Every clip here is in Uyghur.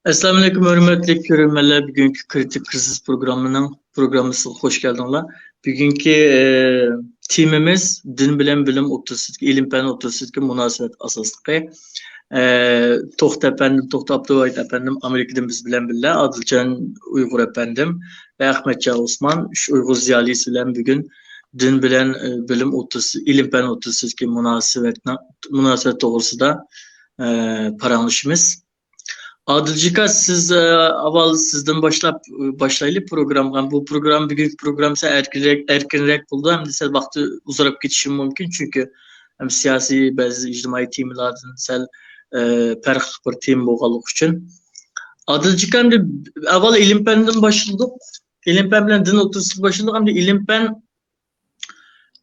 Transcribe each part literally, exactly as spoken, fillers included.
ئەسسالامۇئەلەيكۇم، ھۆرمەتلىك كۆرۈرمەنلەر. بۈگۈنكى كرىتىك كرىزىس پروگراممىنىڭ پروگراممىسىغا خوش كەلدىڭلار. بۈگۈنكى، ئە، تېمىمىز دىن بىلەن بىلىم ئوتتۇرىسىدىكى، ئىلىم-پەن ئوتتۇرىسىدىكى مۇناسىۋەت ئاساسلىقى. ئە، توختى ئەپەندىم، توختى ئابدۇۋاھىت ئەپەندىم ئامېرىكىدىن بىز بىلەن بىللە، ئادىلجان ئۇيغۇر ئەپەندىم ۋە ئەخمەتجان ئوسمان، ئۈچ ئۇيغۇر زىيالىيسى بىلەن بۈگۈن دىن بىلەن، ئە، بىلىم ئوتتۇرىسى، ئىلىم-پەن ئوتتۇرىسىدىكى مۇناسىۋەتنى، مۇناسىۋەت توغرىسىدا، ئە، پاراڭلىشىمىز. ئادىلجىكا، سىز، ئە، ئاۋۋال سىزدىن باشلاپ، ئە، باشلايلى پروگرامغا. بۇ پروگرام، بۈگۈنكى پروگرام سەل ئەركىنرەك، ئەركىنرەك بولىدۇ، ھەمدە سەل ۋاقتى ئۇزىراپ كېتىشى مۇمكىن، چۈنكى ھەم سىياسىي، بەزى ئىجتىمائىي تېمىلاردىن سەل، ئە، پەرقلىق بىر تېما بولغانلىقى ئۈچۈن. ئادىلجىكا، ئەمدى ئاۋۋال ئىلىم-پەندىن باشلىدۇق. ئىلىم-پەن بىلەن دىن ئوتتۇرىسىدا باشلىدۇق. ئەمدى ئىلىم-پەن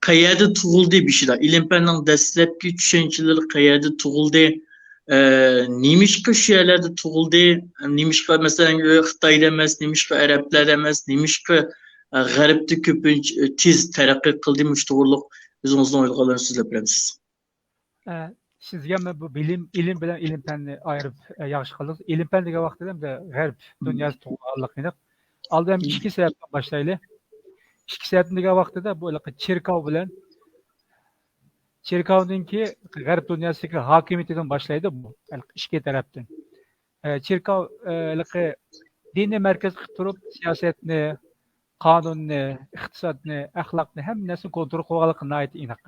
قەيەردە تۇغۇلدى بېشىدا؟ ئىلىم-پەننىڭ دەسلەپكى چۈشەنچىلىرى قەيەردە تۇغۇلدى؟ ئە، نېمىشقا شۇ يەرلەردە تۇغۇلدى؟ نېمىشقا، مەسىلەن، خىتايدا ئەمەس، نېمىشقا ئەرەبلەردە ئەمەس، نېمىشقا، ئە، غەربتە كۆپىنچە، ئە، تېز تەرەققىي قىلدى؟ مۇشۇ توغرۇلۇق ئۆزىڭىزنىڭ ئويلىغانلىرىنى سۆزلەپ بېرەمسىز؟ ئە، سىز دېگەن بۇ بىلىم، ئىلىم بىلەن ئىلىم-پەننى ئايرىپ، ئە، ياخشى قىلدىڭىز. ئىلىم-پەن دېگەن ۋاقىتتا ئەمدى غەرب دۇنياسى تۇغۇلغانلىقى ئېنىق. ئالدى ھەم ئىككى سەۋەبتىن باشلايلى. ئىككى سەۋەبتىن دېگەن ۋاقتىدا بۇ ھېلىقى چېركاۋ بىلەن، چېركاۋنىڭكى غەرب دۇنياسىدىكى ھاكىمىيىتىدىن باشلايدۇ بۇ، ھېلىقى ئىككى تەرەپتىن. ئە، چېركاۋ، ئە، ھېلىقى دىننى مەركەز قىلىپ تۇرۇپ، سىياسەتنى، قانۇننى، ئىقتىسادنى، ئەخلاقنى، ھەممە نەرسىنى كونترول قىلىۋالغانلىقى ناھايىتى ئېنىق.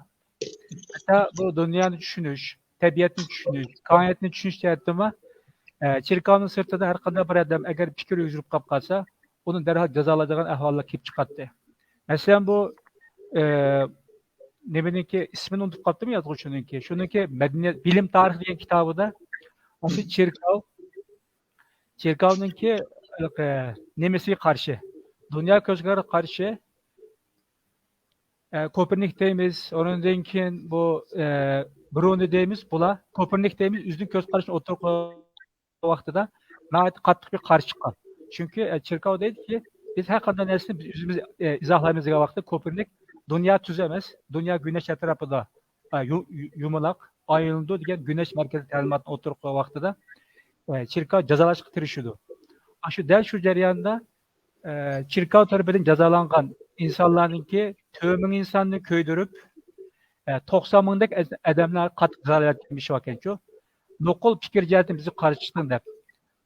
ھەتتا بۇ دۇنيانى چۈشىنىش، تەبىئەتنى چۈشىنىش، كائىناتنى چۈشىنىش جەھەتتىنمۇ، ئە، چېركاۋنىڭ سىرتىدا ھەر قانداق بىر ئادەم ئەگەر پىكرى ئۆزگىرىپ قاپ قالسا، ئۇنى دەرھال جازالايدىغان ئەھۋاللار كېلىپ چىقاتتى. مەسىلەن، بۇ، ئە، نېمىنىڭكى ئىسمىنى ئۇنتۇپ قاپتىمەن يازغۇچىنىڭكى. شۇنىڭكى مەدەنىيەت، بىلىم تارىخى دېگەن كىتابىدا مۇشۇ چېركاۋ، چېركاۋنىڭكى، ئە، نېمىسىگە قارشى، دۇنيا كۆز قارىشىغا قارشى، ئە، كوپېرنىك دەيمىز، ئۇنىڭدىن كېيىن بۇ، ئە، برۇنى دەيمىز، بۇلار كوپېرنىك دەيمىز، ئۆزىنىڭ كۆز قارىشىنى ئوتتۇرىغا قويغان ۋاقتىدا ناھايىتى قاتتىق بىر قارشى چىققان. چۈنكى، ئە، چېركاۋ دەيدىكى، بىز ھەر قانداق نەرسىنى بىز ئۆزىمىز، ئە، ئىزاھلايمىز دېگەن ۋاقىتتا كوپېرنىك دۇنيا تۈز ئەمەس، دۇنيا گۈنەش ئەتراپىدا، ئە، يۇ-، يۇ-، يۇمىلاق، ئايلىنىدۇ دېگەن گۈنەش مەركەزلىك تەلىماتنى ئوتتۇرىغا قويغان ۋاقتىدا، ئە، چېركاۋ جازالاشقا تىرىشىدۇ. ئاشۇ، دەل شۇ جەرياندا، ئە، چېركاۋ تەرىپىدىن جازالانغان ئىنسانلارنىڭكى تۆت مىڭ ئىنساننى كۆيدۈرۈپ، ئە، توقسان مىڭدەك ئەز-، ئادەملەر قاتتىق زالەتكە مىشىۋالغانچۇ. نوقۇل پىكىر جەھەتتىن بىزگە قارشى چىقتىڭ دەپ.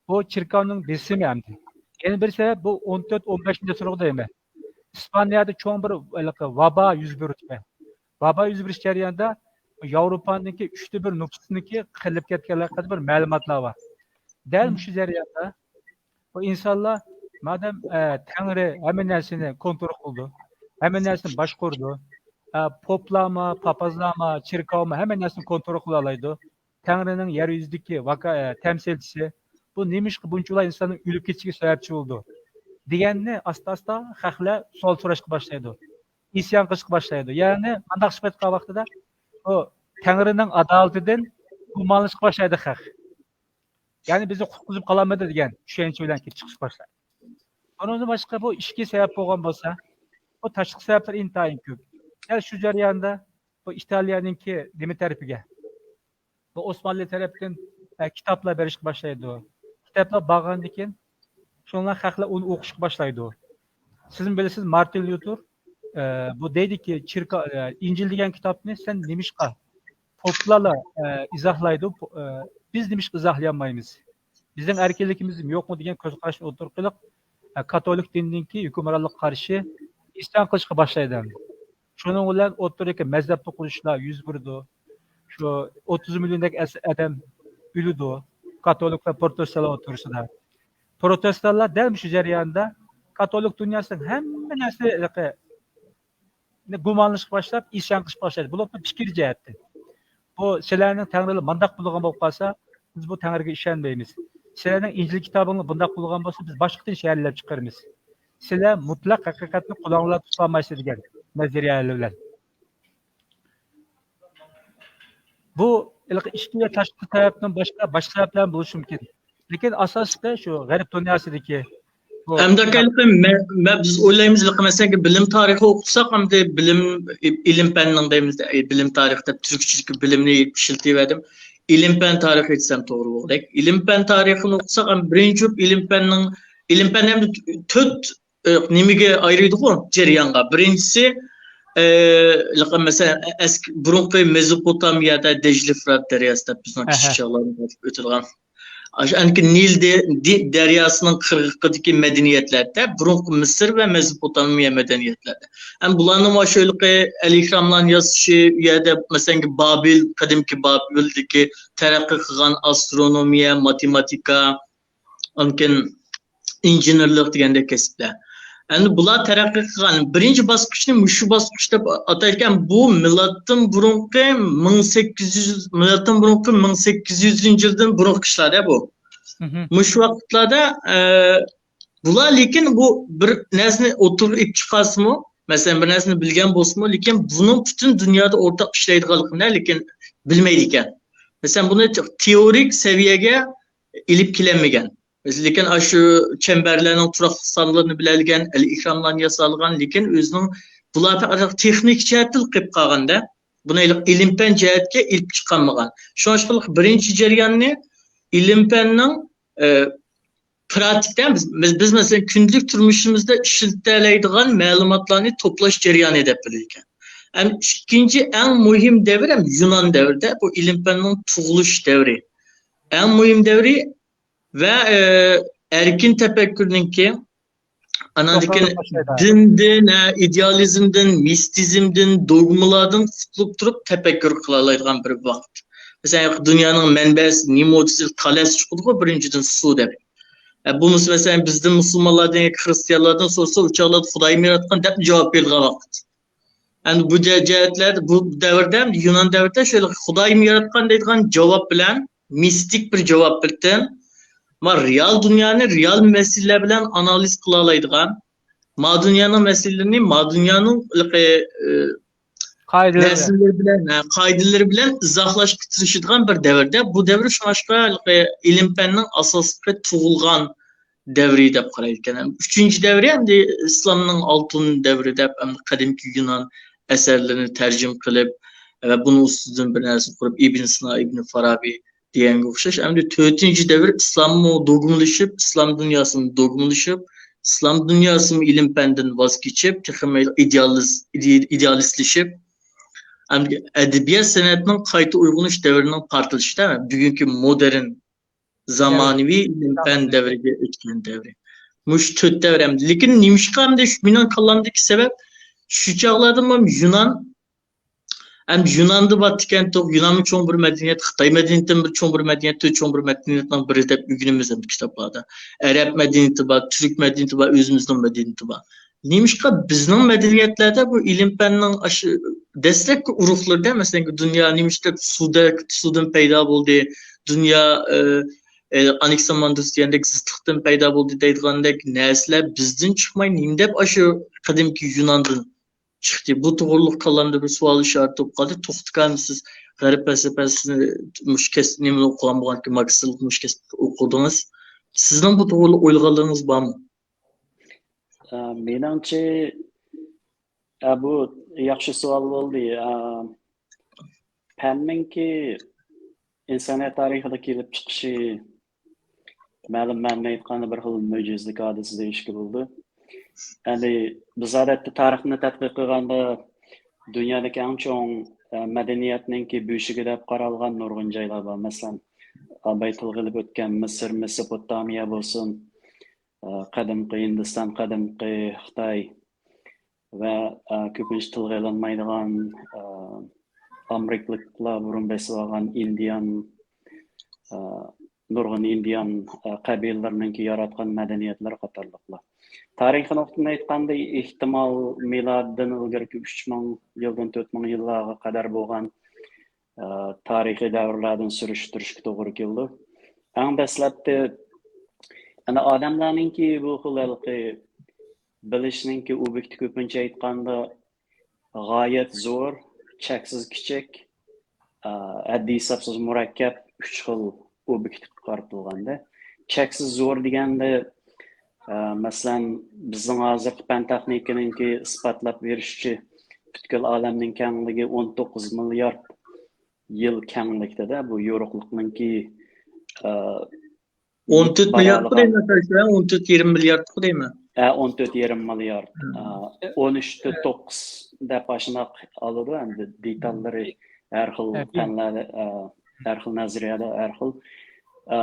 بۇ چېركاۋنىڭ بېسىمى ئەمدى. يەنە بىر سەۋەب، بۇ ئون تۆت، ئون بەشىنچى ئەسىرغۇ دەيمەن. ئىسپانىيەدە چوڭ بىر ھېلىقى ۋابا يۈز بېرىدىكەن. ۋابا يۈز بېرىش جەريانىدا ياۋروپانىڭكى ئۈچتە بىر نوپۇسىنىڭكى قېرىپ كەتكەنلىكى ھەققىدە بىر مەلۇماتلار بار. دەل مۇشۇ جەرياندا بۇ ئىنسانلار مادەم، ئە، تەڭرى ھەممە نەرسىنى كونترول قىلىدۇ، ھەممە نەرسىنى باشقۇرىدۇ، ئە، پوپلارمۇ، پاپازلارمۇ، چېركاۋمۇ ھەممە نەرسىنى كونترول قىلالايدۇ. تەڭرىنىڭ يەر يۈزىدىكى ۋاكا-، ئە، تەمسىلچىسى. بۇ نېمىشقا بۇنچىۋالا ئىنساننىڭ ئۆلۈپ كېتىشىگە سەۋەبچى بولىدۇ؟ دېگەننى ئاستا-ئاستا خەقلەر سوئال سوراشقا باشلايدۇ. ئىسيان قىلىشقا باشلايدۇ. يەنى مانداق چىقىپ ئېيتقان ۋاقتىدا بۇ تەڭرىنىڭ ئادالىتىدىن گۇمانلىنىشقا باشلايدۇ خەق. يەنى بىزنى قۇتقۇزۇپ قالالمىدى دېگەن چۈشەنچە بىلەن كېلىپ چىقىشقا باشلايدۇ. ئۇنىڭدىن باشقا بۇ ئىچكى سەۋەب بولغان بولسا، بۇ تاشقى سەۋەبلەر ئىنتايىن كۆپ. دەل شۇ جەرياندا بۇ ئىتالىيەنىڭكى نېمە تەرىپىگە؟ بۇ ئوسمانلى تەرەپتىن، ئە، كىتابلار بېرىشكە باشلايدۇ. كىتابلار بارغاندىن كېيىن، شۇنىڭ بىلەن خەقلەر ئۇنى ئوقۇشقا باشلايدۇ. سىزمۇ بىلىسىز، مارتىن ليۇتېر، ئە، بۇ دەيدىكى، چېركا-، ئە، ئىنجىل دېگەن كىتابنى سەن نېمىشقا، پوپلارلا، ئە، ئىزاھلايدۇ، پو-، ئە، بىز نېمىشقا ئىزاھلىيالمايمىز؟ بىزنىڭ ئەركىنلىكىمىز يوقمۇ دېگەن كۆز قاراشنى ئوتتۇرىغا قويۇپ، ئە، كاتولىك دىنىنىڭكى ھۆكۈمرانلىققا قارشى ئىسيان قىلىشقا باشلايدۇ ئەمدى. شۇنىڭ بىلەن ئوتتۇرىدىكى مەزھەپ توقۇنۇشلار يۈز بېرىدۇ. شۇ ئوتتۇز مىليوندەك ئەس-، ئادەم ئۆلىدۇ، كاتولىك ۋە پروتېستانلار ئوتتۇرىسىدا. پروتېستانلار دەل مۇشۇ جەرياندا كاتولىك دۇنياسىنىڭ ھەممە نەرسە ھېلىقى گۇمانلىشىشقا باشلاپ، ئىسيان قىلىشقا باشلايدۇ. بولۇپمۇ پىكىر جەھەتتىن. بۇ سىلەرنىڭ تەڭرىلىرى مانداق بولىدىغان بولۇپ قالسا، بىز بۇ تەڭرىگە ئىشەنمەيمىز. سىلەرنىڭ ئىنجىل كىتابىڭلار بۇنداق بولىدىغان بولسا، بىز باشقىدىن شەرھلەپ چىقىرىمىز. سىلەر مۇتلەق ھەقىقەتنى قولۇڭلاردا تۇتالمايسىز دېگەن نەزەرىيەلەر بىلەن. بۇ ھېلىقى ئىچكى ۋە تاشقى تەرەپتىن باشقا، باشقا سەۋەبلەر بولۇشى مۇمكىن. لېكىن ئاساسلىقى شۇ غەرب دۇنياسىدىكى بۇ ئەمدى ئاكا، ھېلىقى مە-، مە-، بىز ئويلايمىز، ھېلىقى مەسىلەن، بىلىم تارىخى ئوقۇساق، ئەمدى بىلىم، ئىلىم پەننىڭ دەيمىز، بىلىم تارىخى دەپ تۈركچىدىكى بىلىمنى ئىشلىتىۋەردىم. ئىلىم پەن تارىخى دېسەم توغرا بولغۇدەك. ئىلىم پەن تارىخىنى ئوقۇساق، ئەمدى بىرىنچى بولۇپ ئىلىم پەننىڭ، ئىلىم پەن ئەمدى تۆت، ئە، نېمىگە ئايرىيدىغۇ جەريانغا. بىرىنچىسى، ئە، مەسىلەن، ئەسكى، بۇرۇنقى مېزوپوتامىيەدە دەجلى فۇرات دەرياسى دەپ بىزنىڭ ئەھە. كىچىك چاغلاردا ئۆتىدىغان. ئاشۇ ئەنكى نىل دە-، دى-، دەرياسىنىڭ قىرغىقىدىكى مەدەنىيەتلەردە، بۇرۇنقى مىسىر ۋە مېزوپوتامىيە مەدەنىيەتلەردە. ھەم بۇلارنىڭ مۇشۇ ھېلىقى ئەل ئېھراملارنى ياسىشى، ئۇ يەردە، مەسىلەن، بابىل، قەدىمكى بابىلدىكى تەرەققىي قىلغان ئاسترونومىيە، ماتېماتىكا، ئاندىن كېيىن ئىنژېنېرلىق دېگەندەك كەسىپلەر. ئەمدى بۇلار تەرەققىي قىلغان بىرىنچى باسقۇچنى مۇشۇ باسقۇچ دەپ ئاتايدىكەن. بۇ مىلادتىن بۇرۇنقى مىڭ سەككىز يۈز، مىلادتىن بۇرۇنقى مىڭ سەككىز يۈزىنچى يىلدىن بۇرۇنقى ئىشلار-دە بۇ. مھم. مۇشۇ ۋاقىتلاردا، ئە، بۇلار لېكىن بۇ بىر نەرسىنى ئوتتۇرىغا ئېلىپ چىقارسىمۇ، مەسىلەن، بىر نەرسىنى بىلگەن بولسىمۇ، لېكىن بۇنىڭ پۈتۈن دۇنيادا ئورتاق ئىشلەيدىغانلىقىنى لېكىن بىلمەيدىكەن. مەسىلەن، بۇنى تېئورىك سەۋىيەگە ئېلىپ كېلەلمىگەن. لېكىن ئاشۇ چەمبەرلەرنىڭ تۇراقلىق سانلىرىنى بىلەلىگەن، ئەل ئېھراملارنى ياسالغان، لېكىن ئۆزىنىڭ بۇلار پەقەت تېخنىك جەھەتتىلا قېلىپ قالغاندا، بۇنى ئىلىم پەن جەھەتكە ئېلىپ چىقالمىغان. شۇڭلاشقا بىرىنچى جەرياننى ئىلىم پەننىڭ، ئە، پراتىكىدا بىز، بىز، بىز مەسىلەن كۈندىلىك تۇرمۇشىمىزدا ئىشلىتەلەيدىغان مەلۇماتلارنى توپلاش جەريانى دەپ بىلىدىكەن. ھەم ئىككىنچى ئەڭ مۇھىم دەۋر ھەم يۇنان دەۋرىدە بۇ ئىلىم پەننىڭ تۇغۇلۇش دەۋرى. ئەڭ مۇھىم دەۋرى ۋە، ئە، ئەركىن تەپەككۇرنىڭكى ئاناندىكى توختاپ باشلايدۇ. دىندىن، ھە، ئىدېئالىزمدىن، مىستىزمدىن، دوگمىلاردىن قۇتۇلۇپ تۇرۇپ تەپەككۇر قىلالايدىغان بىر ۋاقىت. مەسىلەن، دۇنيانىڭ مەنبەسى نېمە دېسە، تالەس چىقىدىغۇ بىرىنچىدىن سۇ دەپ. ھە، بولمىسا، مەسىلەن، بىزدىن مۇسۇلمانلاردىن ياكى خرىستىيانلاردىن سورىسا، ئۇ چاغلاردا خۇدايمۇ ياراتقان دەپ جاۋاب بېرىدىغان ۋاقىت. ئەمدى بۇ جە-، جەھەتلەردە، بۇ دەۋردە، يۇنان دەۋرىدە شۇ خۇدايمۇ ياراتقان دەيدىغان جاۋاب بىلەن، مىستىك بىر جاۋاب بىلەن، ما رېئال دۇنيانى رېئال مەسىلىلەر بىلەن ئانالىز قىلالايدىغان، ما دۇنيانىڭ مەسىلىلىرىنى ما دۇنيانىڭ، ئە، قائىدىلىرى بىلەن. نەرسىلىرى بىلەن، ھە، قائىدىلىرى بىلەن ئىزاھلاشقا تىرىشىدىغان بىر دەۋردە، بۇ دەۋر شۇڭلاشقا، ئە، ئىلىم پەننىڭ ئاساسلىقى تۇغۇلغان دەۋرى دەپ قارايدىكەن. ئۈچىنچى دەۋرى ئەمدى ئىسلامنىڭ ئالتۇن دەۋرى دەپ، ئەمدى قەدىمكى يۇنان ئەسەرلىرىنى تەرجىمە قىلىپ ۋە بۇنىڭ ئۈستىدىن بىر نەرسە قۇرۇپ، ئىبن سىنا، ئىبن فارابى دېگەنگە ئوخشاش. ئەمدى تۆتىنچى دەۋر ئىسلاممۇ دوگمىلىشىپ، ئىسلام دۇنياسىمۇ دوگمىلىشىپ، ئىسلام دۇنياسىمۇ ئىلىم پەندىن ۋاز كېچىپ، تېخىمۇ ئىدېئالىز-، ئىدېئالىستلىشىپ، ئەمدى ئەدەبىيات سەنئەتنىڭ قايتا ئويغىنىش دەۋرىنىڭ پارتلىشىدا بۈگۈنكى مودېرن زامانىۋى ئىلىم پەن دەۋرىگە ئۆتكەن دەۋرى. مۇشۇ تۆت دەۋر ئەمدى. لېكىن نېمىشقا ئەمدى شۇ مېنىڭ كاللامدىكى سەۋەب، شۇ چاغلاردا مانا يۇنان، ئەمدى يۇناندا بار ئىكەنتۇق، يۇنانمۇ چوڭ بىر مەدەنىيەت، خىتاي مەدەنىيىتىمۇ بىر چوڭ بىر مەدەنىيەت، تۆت چوڭ بىر مەدەنىيەتنىڭ بىرى دەپ ئۆگىنىمىز ئەمدى كىتابلاردا. ئەرەب مەدەنىيىتى بار، تۈرك مەدەنىيىتى بار، ئۆزىمىزنىڭ مەدەنىيىتى بار. نېمىشقا بىزنىڭ مەدەنىيەتلەردە بۇ ئىلىم پەننىڭ ئاشۇ دەسلەپكى ئۇرۇقلىرىدا، مەسىلەن، دۇنيا نېمىشقا سۇدا، سۇدىن پەيدا بولدى، دۇنيا، ئە، ئە، ئانىكساماندۇس دېگەندەك زىتلىقتىن پەيدا بولدى دەيدىغاندەك نەرسىلەر بىزدىن چىقماي، نېمە دەپ ئاشۇ قەدىمكى يۇناندىن چىقتى؟ بۇ توغرۇلۇق كاللامدا بىر سوئال ئىشارىتى بولۇپ قالدى. توختىكەن، سىز غەرب پەلسەپىسىنى مۇشۇ كەس-، نېمىنى ئوقۇغان بولغانكى، ماركسىزملىق مۇشۇ كەسىپتە ئوقۇدىڭىز. سىزنىڭ بۇ توغرۇلۇق ئويلىغانلىرىڭىز بارمۇ؟ ئە، مېنىڭچە، ئە، بۇ ياخشى سوئال بولدى. ئە، پەننىڭكى ئىنسانىيەت تارىخىدا كېلىپ چىقىشى مەلۇم مەنىدە ئېيتقاندا بىر خىل مۆجىزىلىك ھادىسە دېيىشكە بولىدۇ. يەنى بىز ئادەتتە تارىخنى تەتقىق قىلغاندا دۇنيادىكى ئەڭ چوڭ، ئە، مەدەنىيەتنىڭكى بۆشۈكى دەپ قارالغان نۇرغۇن جايلار بار. مەسىلەن، ئاباي تىلغا ئېلىپ ئۆتكەن مىسىر، مېسوپوتامىيە بولسۇن، ئە، قەدىمكى ھىندىستان، قەدىمكى خىتاي ۋە، ئە، كۆپىنچە تىلغا ئېلىنمايدىغان، ئە، ئامېرىكىلىقلار بۇرۇن بېسىۋالغان ئىندىيان، ئە، نۇرغۇن ئىندىيان، ئە، قەبىلىلىرىنىڭكى ياراتقان مەدەنىيەتلىرى قاتارلىقلار. تارىخىي نۇقتىدىن ئېيتقاندا، ئېھتىمال، مىلادتىن ئىلگىرىكى ئۈچ مىڭ يىلدىن تۆت مىڭ يىللارغا قەدەر بولغان، ئە، تارىخىي دەۋرلەردىن سۈرۈشتۈرۈشكە توغرا كېلىدۇ. ئەڭ دەسلەپتە، يەنى ئادەملەرنىڭكى بۇ خىل ھېلىقى بىلىشنىڭكى ئوبيېكتى كۆپىنچە ئېيتقاندا، غايەت زور، چەكسىز كىچىك، ئە، ھەددى ھېسابسىز مۇرەككەپ ئۈچ خىل ئوبيېكتقا قارىتىلغاندا، چەكسىز زور دېگەندە، ئە، مەسىلەن، بىزنىڭ ھازىرقى پەن تېخنىكىنىڭكى ئىسپاتلاپ بېرىشىچە، پۈتكۈل ئالەمنىڭ كەڭلىكى ئون توققۇز مىليارد يىل كەڭلىكتە-دە، بۇ يورۇقلۇقنىڭكى، ئە، ئون تۆت مىلياردقۇ باھالىغان. دەيمەن، شۇ ئون تۆت يېرىم مىلياردقۇ دەيمەن. ھە، ئون تۆت يېرىم مىليارد. مم. ئە، ئون ئۈچ تە توققۇز دەپ ئاشۇنداق ئالىدۇ ئەمدى دېتاللىرى ھەر خىل ھە. پەنلەردە، ئە، ھەر خىل نەزەرىيەدە ھەر خىل. ئە،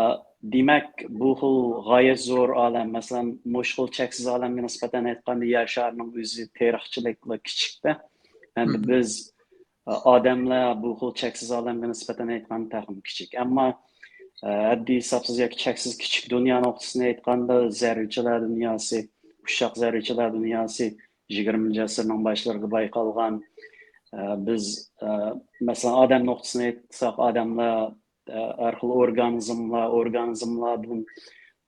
دېمەك، بۇ خىل غايەت زور ئالەم، مەسىلەن، مۇشۇ خىل چەكسىز ئالەمگە نىسبەتەن ئېيتقاندا، يەر شارىنىڭ ئۆزى تېرىقچىلىكلا كىچىكتە. ئەمدى مم. بىز، ئە، ئادەملەر بۇ خىل چەكسىز ئالەمگە نىسبەتەن ئېيتقاندا تېخىمۇ كىچىك. ئەمما، ئە، ھەددى ھېسابسىز ياكى چەكسىز كىچىك دۇنيا نۇقتىسىدىن ئېيتقاندا، زەررىچىلەر دۇنياسى، ئۇششاق زەررىچىلەر دۇنياسى يىگىرمىنچى ئەسىرنىڭ باشلىرىدا بايقالغان. ئە، بىز، ئە، مەسىلەن، ئادەم نۇقتىسىدىن ئېيتساق، ئادەملەر، ئە، ھەر خىل ئورگانىزملار، ئورگانىزملاردىن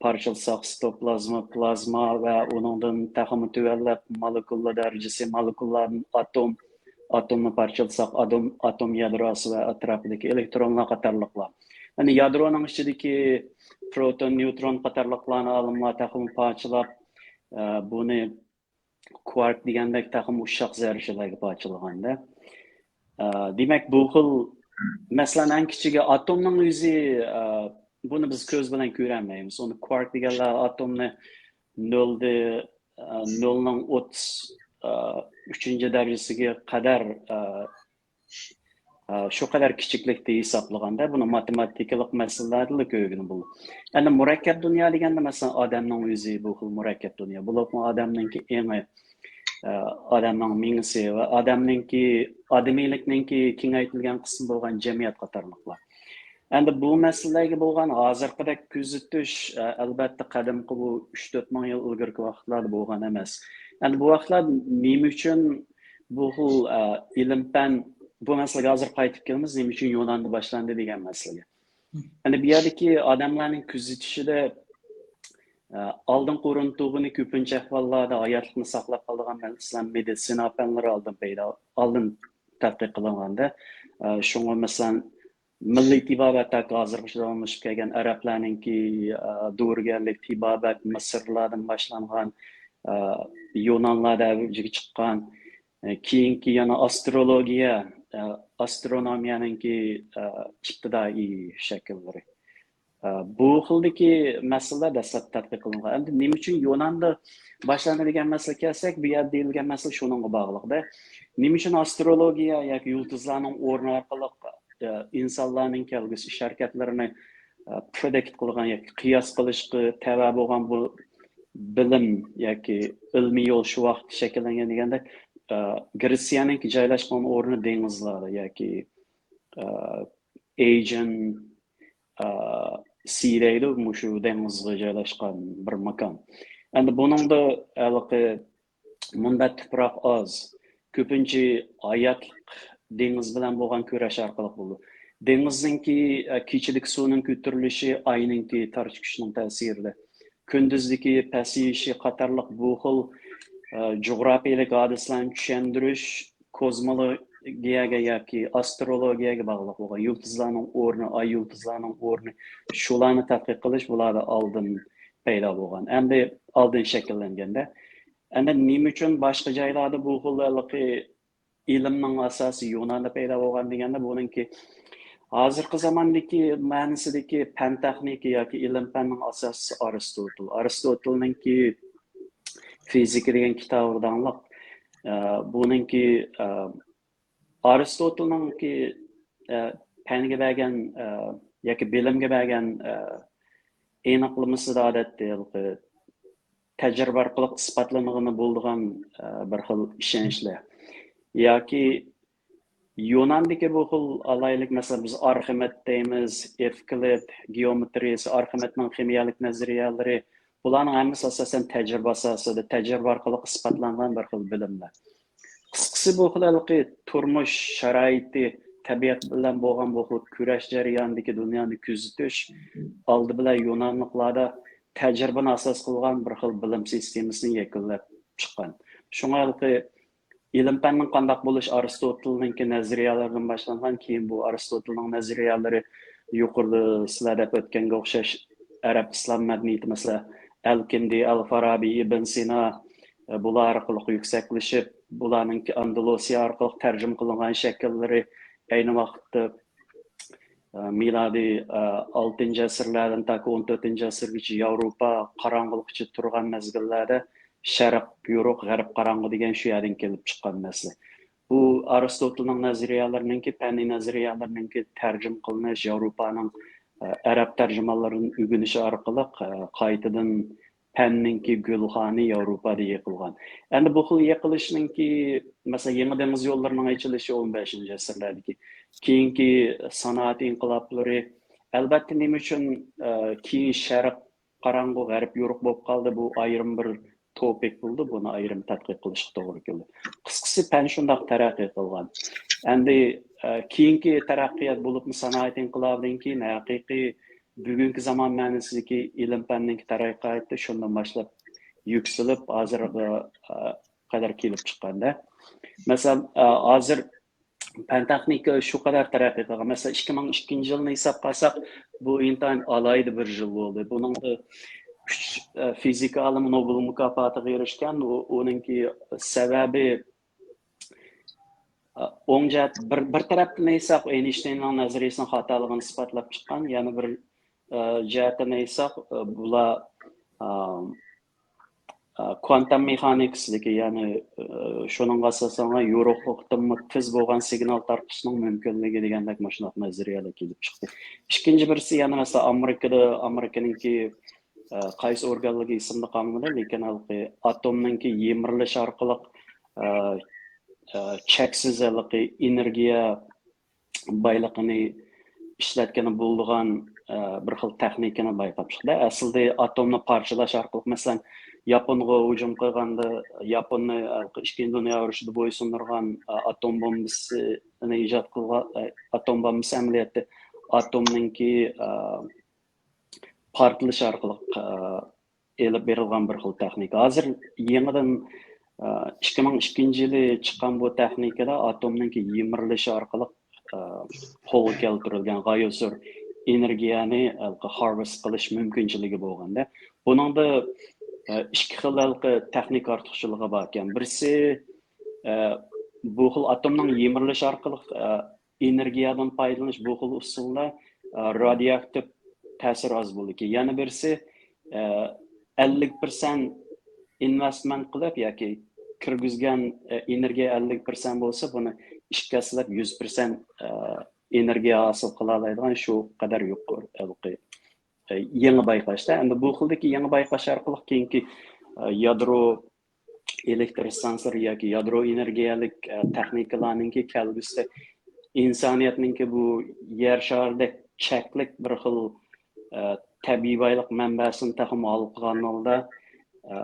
پارچىلىساق، سىتوپلازما، پلازما ۋە ئۇنىڭدىن تېخىمۇ تۆۋەنلەپ مولېكۇلا دەرىجىسى، مولېكۇلالاردىن ئاتوم، ئاتومنى پارچىلىساق، ئاتوم، ئاتوم يادروسى ۋە ئەتراپىدىكى ئېلېكترونلار قاتارلىقلار. يەنى يادرونىڭ ئىچىدىكى پروتون، نېيۇترون قاتارلىقلارنى ئالىملار تېخىمۇ پارچىلاپ، ئە، بۇنى كۋارك دېگەندەك تېخىمۇ ئۇششاق زەررىچىلەرگە پارچىلىغاندا. ئە، دېمەك، بۇ خىل، مەسىلەن، ئەڭ كىچىكى ئاتومنىڭ ئۆزى، ئە، بۇنى بىز كۆز بىلەن كۆرەلمەيمىز. ئۇنى كۋارك دېگەنلەر ئاتومنى نۆلدە، ئە، نۆلنىڭ ئوتتۇز، ئە، ئۈچىنچى دەرىجىسىگە قەدەر، ئە، ئە، شۇ قەدەر كىچىكلىكتە ھېسابلىغاندا، بۇنى ماتېماتىكىلىق مەسىلىلەردىلا كۆرگىلى بولىدۇ. ئەمدى مۇرەككەپ دۇنيا دېگەندە، مەسىلەن، ئادەمنىڭ ئۆزى بۇ خىل مۇرەككەپ دۇنيا. بولۇپمۇ ئادەمنىڭكى ئېڭى، ئە، ئادەمنىڭ مېڭىسى ۋە ئادەمنىڭكى، ئادىمىيلىكنىڭكى كېڭەيتىلگەن قىسمى بولغان جەمئىيەت قاتارلىقلار. ئەمدى بۇ مەسىلىلەرگە بولغان ھازىرقىدەك كۆزىتىش، ئە، ئەلۋەتتە، قەدىمكى بۇ ئۈچ تۆت مىڭ يىل ئىلگىرىكى ۋاقىتلاردا بولغان ئەمەس. ئەمدى بۇ ۋاقىتلار نېمە ئۈچۈن بۇ خىل، ئە، ئىلىم پەن، بۇ مەسىلىگە ھازىر قايتىپ كېلىمىز، نېمە ئۈچۈن يۇناندا باشلاندى دېگەن مەسىلىگە. ئەمدى بۇ يەردىكى ئادەملەرنىڭ كۆزىتىشىدە، ئە، ئالدىنقى ئورۇن تۇغىنى كۆپىنچە ئەھۋاللاردا ھاياتلىقنى ساقلاپ قالىدىغان، مەسىلەن، مېدىتسىنا پەنلىرى ئالدىن پەيدا، ئالدىن تەتقىق قىلىنغاندا، ئە، شۇڭا، مەسىلەن، مىللىي تېبابەت ھەتتا ھازىرغىچە داۋاملىشىپ كەلگەن ئەرەبلەرنىڭكى، ئە، دورىگەرلىك تېبابەت مىسىرلاردىن باشلانغان، ئە، يۇنانلاردا ئەۋجىگە چىققان، ئە، كېيىنكى يەنە ئاسترولوگىيە، ئە، ئاسترونومىيەنىڭكى، ئە، ئىپتىدائىي شەكىللىرى. ئە، بۇ خىلدىكى مەسىلىلەر دەسلەپ تەتقىق قىلىنغان. ئەمدى نېمە ئۈچۈن يۇناندا باشلاندى دېگەن مەسىلىگە كەلسەك، بۇ يەردە دېيىلگەن مەسىلە شۇنىڭغا باغلىق-دە. نېمە ئۈچۈن ئاسترولوگىيە ياكى يۇلتۇزلارنىڭ ئورنى ئارقىلىق، ئە، ئىنسانلارنىڭ كەلگۈسى ئىش-ھەرىكەتلىرىنى، ئە، پرېدىكت قىلغان ياكى قىياس قىلىشقا تەۋە بولغان بۇ بىلىم ياكى ئىلمىي يول شۇ ۋاقىتتا شەكىللەنگەن دېگەندە، ئە، گرېتسىيەنىڭكى جايلاشقان ئورنى دېڭىزلاردا ياكى، ئە، ئېجېن، ئە، سى دەيدۇ، مۇشۇ دېڭىزغا جايلاشقان بىر ماكان. ئەمدى بۇنىڭدا ھېلىقى مۇنبەت تۇپراق ئاز. كۆپىنچە ھاياتلىق دېڭىز بىلەن بولغان كۈرەش ئارقىلىق بولىدۇ. دېڭىزنىڭكى، ئە، كېچىدىكى سۇنىڭ كۆتۈرۈلۈشى ئاينىڭكى تارتىش كۈچىنىڭ تەسىرىدە. كۈندۈزدىكى پەسىيىشى قاتارلىق بۇ خىل، ئە، جۇغراپىيەلىك ھادىسىلەرنى چۈشەندۈرۈش كوزمولوگىيەگە ياكى ئاسترولوگىيەگە باغلىق بولغان. يۇلتۇزلارنىڭ ئورنى، ئاي يۇلتۇزلارنىڭ ئورنى، شۇلارنى تەتقىق قىلىش بۇلاردا ئالدىن پەيدا بولغان. ئەمدى ئالدىن شەكىللەنگەندە، ئەمدى نېمە ئۈچۈن باشقا جايلاردا بۇ خىل ھېلىقى ئىلىمنىڭ ئاساسى يۇناندا پەيدا بولغان دېگەندە، بۇنىڭكى ھازىرقى زاماندىكى مەنىسىدىكى پەن تېخنىكا ياكى ئىلىم پەننىڭ ئاساسچىسى ئارستوتل. ئارستوتلنىڭكى فىزىكا دېگەن كىتابى داڭلىق. ئە، بۇنىڭكى، ئە، ئارستوتلنىڭكى، ئە، پەنگە بەرگەن، ئە، ياكى بىلىمگە بەرگەن، ئە، ئېنىقلىمىسىدا ئادەتتە ھېلىقى تەجرىبە ئارقىلىق ئىسپاتلانغىلى بولىدىغان، ئە، بىر خىل ئىشەنچلەر. ياكى يۇناندىكى بۇ خىل ئالايلىق، مەسىلەن، بىز ئارخىمېد دەيمىز، ئېۋكلىد گېئومېترىيىسى، ئارخىمېدنىڭ خىمىيەلىك نەزەرىيەلىرى، بۇلارنىڭ ھەممىسى ئاساسەن تەجرىبە ئاساسىدا، تەجرىبە ئارقىلىق ئىسپاتلانغان بىر خىل بىلىملەر. قىسقىسى، بۇ خىل ھېلىقى تۇرمۇش شارائىتى، تەبىئەت بىلەن بولغان بۇ خىل كۈرەش جەريانىدىكى دۇنيانى كۆزىتىش ئالدى بىلەن يۇنانلىقلاردا تەجرىبىنى ئاساس قىلغان بىر خىل بىلىم سىستېمىسىنى يەكۈنلەپ چىققان. شۇڭا ھېلىقى ئىلىم پەننىڭ قانداق بولۇش ئارستوتىلنىڭكى نەزەرىيەلىرىدىن باشلانغان، كېيىن بۇ ئارستوتىلنىڭ نەزەرىيەلىرى يۇقىرىدا سىلەر دەپ ئۆتكەنگە ئوخشاش ئەرەب ئىسلام مەدەنىيىتى، مەسىلەن، ئەلكىندى، ئەلفارابى، ئىبن سىنا، بۇلار ئارقىلىق يۈكسەكلىشىپ، بۇلارنىڭكى ئاندالۇسىيە ئارقىلىق تەرجىمە قىلىنغان شەكىللىرى، ئەينى ۋاقىتتا مىلادىي ئالتىنچى ئەسىرلەردىن تاكى ئون تۆتىنچى ئەسىرگىچە ياۋروپا قاراڭغۇلۇق ئىچىدە تۇرغان مەزگىللەردە شەرق يورۇق، غەرب قاراڭغۇ دېگەن شۇ يەردىن كېلىپ چىققان مەسىلە. بۇ ئارستوتېلنىڭ نەزەرىيەلىرىنىڭكى، پەننىي نەزەرىيەلىرىنىڭكى تەرجىمە قىلىنىش، ياۋروپانىڭ ئەرەب تەرجىمانلىرىدىن ئۆگىنىشى ئارقىلىق قايتىدىن پەننىڭكى گۈلخانى ياۋروپادا يېقىلغان. ئەمدى بۇ خىل يېقىلىشنىڭكى، مەسىلەن، يېڭى دېڭىز يوللىرىنىڭ ئېچىلىشى ئون بەشىنچى ئەسىرلەردىكى، كېيىنكى سانائەت ئىنقىلابلىرى، ئەلۋەتتە، نېمە ئۈچۈن كېيىن شەرق قاراڭغۇ، غەرب يورۇق بولۇپ قالدى، بۇ ئايرىم بىر توپىك بولدى، بۇنى ئايرىم تەتقىق قىلىشقا توغرا كېلىدۇ. قىسقىسى، پەن شۇنداق تەرەققىي قىلغان. ئەمدى كېيىنكى تەرەققىيات بولۇپمۇ سانائەت ئىنقىلابىدىن كېيىن ھەقىقىي بۈگۈنكى زامان مەنىسىدىكى ئىلىم-پەننىڭكى تەرەققىياتى شۇندىن باشلاپ يۈكسىلىپ، ھازىرغا قەدەر كېلىپ چىققاندا. مەسىلەن، ھازىر پەن-تېخنىكا شۇ قەدەر تەرەققىي قىلغان. مەسىلەن، ئىككى مىڭ ئىككىنچى يىلنى ھېسابقا ئالساق، بۇ ئىنتايىن ئالاھىدە بىر يىل بولدى. بۇنىڭدا ئۈچ فىزىكا ئالىمى نوبېل مۇكاپاتىغا ئېرىشكەن. ئۇنىڭكى سەۋەبى، ئوڭ جەھەت، بىر، بىر تەرەپتىن ئېيتساق، ئېينىشتېيننىڭ نەزەرىيىسىنىڭ خاتالىقىنى ئىسپاتلاپ چىققان، يەنە بىر جەھەتتىن ئېيتساق، بۇلار كوانتام مېخانىكىسىدىكى، يەنى شۇنىڭغا ئاساسەن يورۇقلۇقتىنمۇ تېز بولغان سىگنال تارقىتىشنىڭ مۇمكىنلىكى دېگەندەك مۇشۇنداق نەزەرىيەلەر كېلىپ چىقتى. ئىككىنچى بىرسى يەنە مەسىلەن ئامېرىكىدا، ئامېرىكىنىڭكى قايسى ئورگانلىقى ئېسىمدە قالمىدى، لېكىن ھېلىقى ئاتومنىڭكى يىمىرىلىش ئارقىلىق چەكسىز ھېلىقى ئېنېرگىيە بايلىقىنى ئىشلەتكىلى بولىدىغان بىر خىل تېخنىكىنى بايقاپ چىقتى. ئەسلىدە ئاتومنى پارچىلاش ئارقىلىق، مەسىلەن، ياپونغا ھۇجۇم قىلغاندا، ياپوننى ئىككىنچى دۇنيا ئۇرۇشىدا بويسۇندۇرغان ئاتوم بومبىسىنى ئىجاد قىلغان، ئاتوم بومبىسى ئەمەلىيەتتە ئاتومنىڭكى پارتلىشى ئارقىلىق ئېلىپ بېرىلغان بىر خىل تېخنىكا. ھازىر يېڭىدىن، ئىككى مىڭ ئىككىنچى يىلى چىققان بۇ تېخنىكىدا ئاتومنىڭكى يىمىرىلىشى ئارقىلىق قولغا كەلتۈرۈلگەن غايەت زور ئېنېرگىيەنى ھارۋېست قىلىش مۇمكىنچىلىكى بولغاندا، بۇنىڭدا ئىككى خىل ھېلىقى تېخنىكا ئارتۇقچىلىقى بار ئىكەن. بىرسى، بۇ خىل ئاتومنىڭ يىمىرىلىشى ئارقىلىق ئېنېرگىيەدىن پايدىلىنىش بۇ خىل ئۇسۇلدا، ئە، رادىيوئاكتىپ تەسىر ئاز بولىدىكەن. يەنە بىرسى، ئە، ئەللىك پىرسەنت ئىنۋېستمېنت قىلىپ ياكى كىرگۈزگەن، ئە، ئېنېرگىيە ئەللىك پىرسەنت بولسا، بۇنى ئىككى ھەسسىلەپ يۈز پىرسەنت، ئە، ئېنېرگىيە ھاسىل قىلالايدىغان شۇ قەدەر يۇقىرى، ھېلىقى، ئە، يېڭى بايقاشتا. ئەمدى بۇ خىلدىكى يېڭى بايقاش ئارقىلىق كېيىنكى، ئە، يادرو ئېلېكتر ئىستانسىلىرى ياكى يادرو ئېنېرگىيەلىك، ئە، تېخنىكىلارنىڭكى كەلگۈسىدە ئىنسانىيەتنىڭكى بۇ يەر شارىدەك چەكلىك بىر خىل، ئە، تەبىئىي بايلىق مەنبەسىنى تېخىمۇ ھالقىغان ھالدا، ئە،